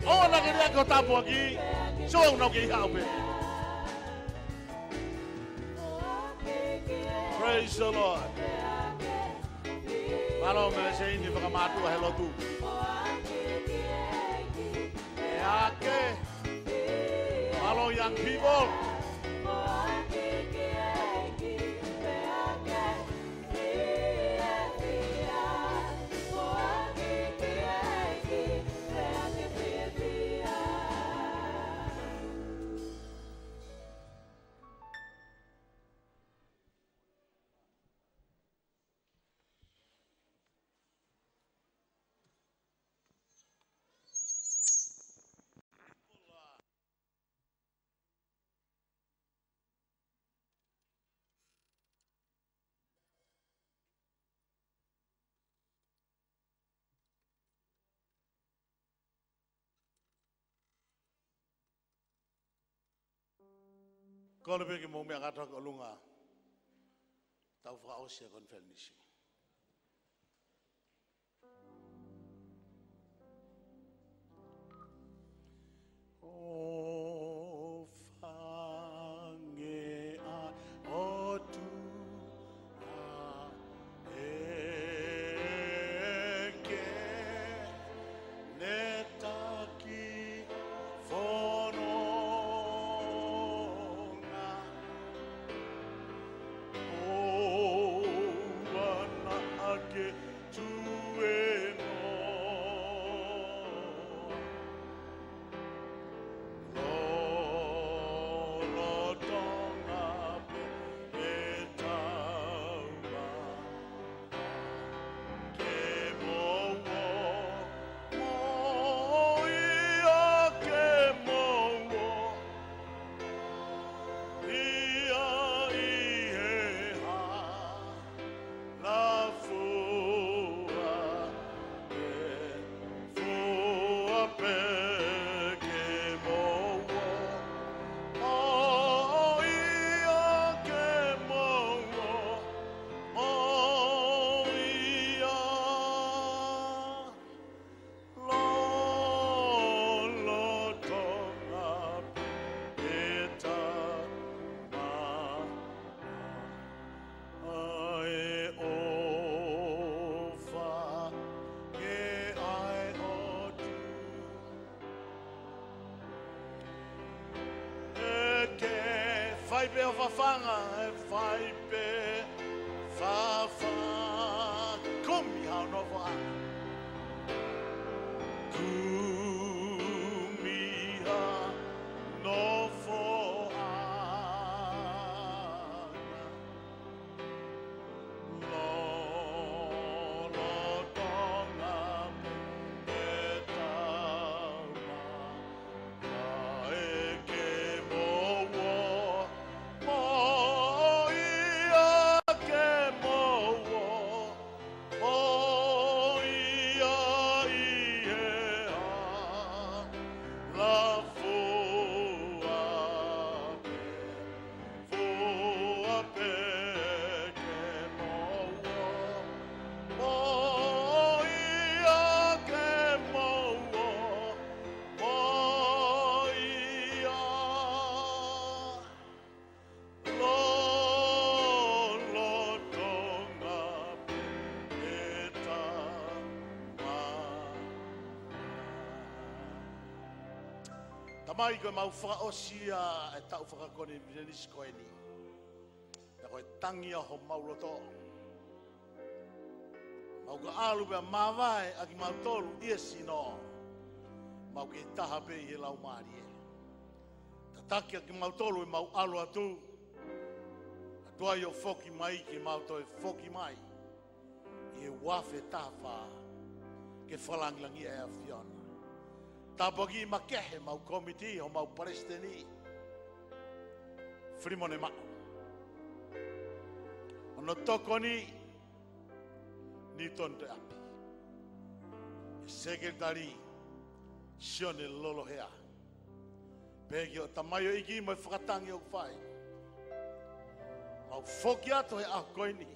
ʻOua naʻa ke lea ki ho tāpuaki, so ʻoku nau kei haʻu pē. Praise the Lord. Mālō Mele Seini fakamātuʻa he lotu. Mālō young people. Kole pē ke mou meʻa kātoa ki ʻolunga. Tau fakaʻosi e konifelenisi. ʻOfa ange ʻa e ʻOtua ʻe Fai pē ʻo fafanga, ʻe fai pē fafanga. Kumi hao nofoʻanga. Kumi hao nofoʻanga. Lolotonga pē ʻe taumaiā ke mou ō, mo ia ke mou ō, mo ia ʻi he hala fua pē. Fua pē ke mou ō, mo ia ke mou ō, mo ia. Lolotonga pē ʻe taumaiā. Tamai, ko ʻemau fakaʻosi ia ʻa e taʻu fakakonifelenisi ko eni. Pea ko e tangi ʻa homau loto, mau ka ʻalu pea māvae ʻa kimautolu ʻi he sino, mau kei taha pē ʻi he laumālie. Tataki ʻa kimautolu ʻi heʻemau ʻalu atu, ʻa tuai ʻo foki mai ke mau toe foki mai ʻi he ua afe taha fā, ke fakalāngilangiʻi ʻa e ʻAfiona. Tāpuakiʻi makehe ʻemau kōmiti, homau palesiteni, Filimone Maʻu. Hono tokoni, Newton Toeapi. ʻE sekelitali, Sione Lolohea. Pehē ki hoʻo tamaioʻeiki mo e fakatangi ʻoku fai. Mau foki atu he ʻaho ko eni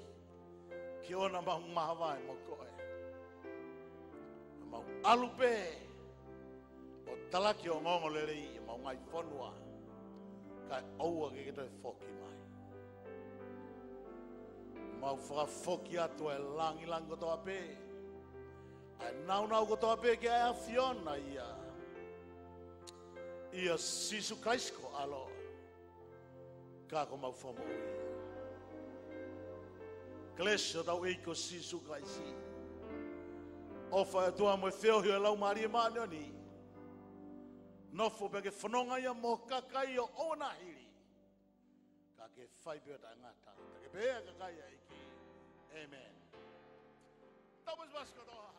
ke ʻoua naʻa mau māvae mo koe. Mau ʻalu pē ʻo talaki ʻo ongoongolelei ʻi heʻemau ngaahi fonua, kae ʻoua ke ke toe foki mai. Mau fakafoki atu ʻa e lāngilangi kotoa pē, ʻa e nāunau kotoa pē ki he ʻAfiona ia, ʻia Sīsū Kalaisi ko e ʻAlo, ka ko homau Fakamoʻui. Kelesi ʻa hotau ʻEiki ko Sīsū Kalaisi, ʻofa ʻa e ʻOtua mo e feohi ʻa e Laumālie Māʻoniʻoni, nofo pea ke fononga ia mo e kakai ʻo ʻoua naʻa hili, ka ke fai pē ʻo taʻengata. Pea ke pehē ʻa e kakai ʻa e ʻEiki, ʻēmeni. Tau pasipasi kotoa.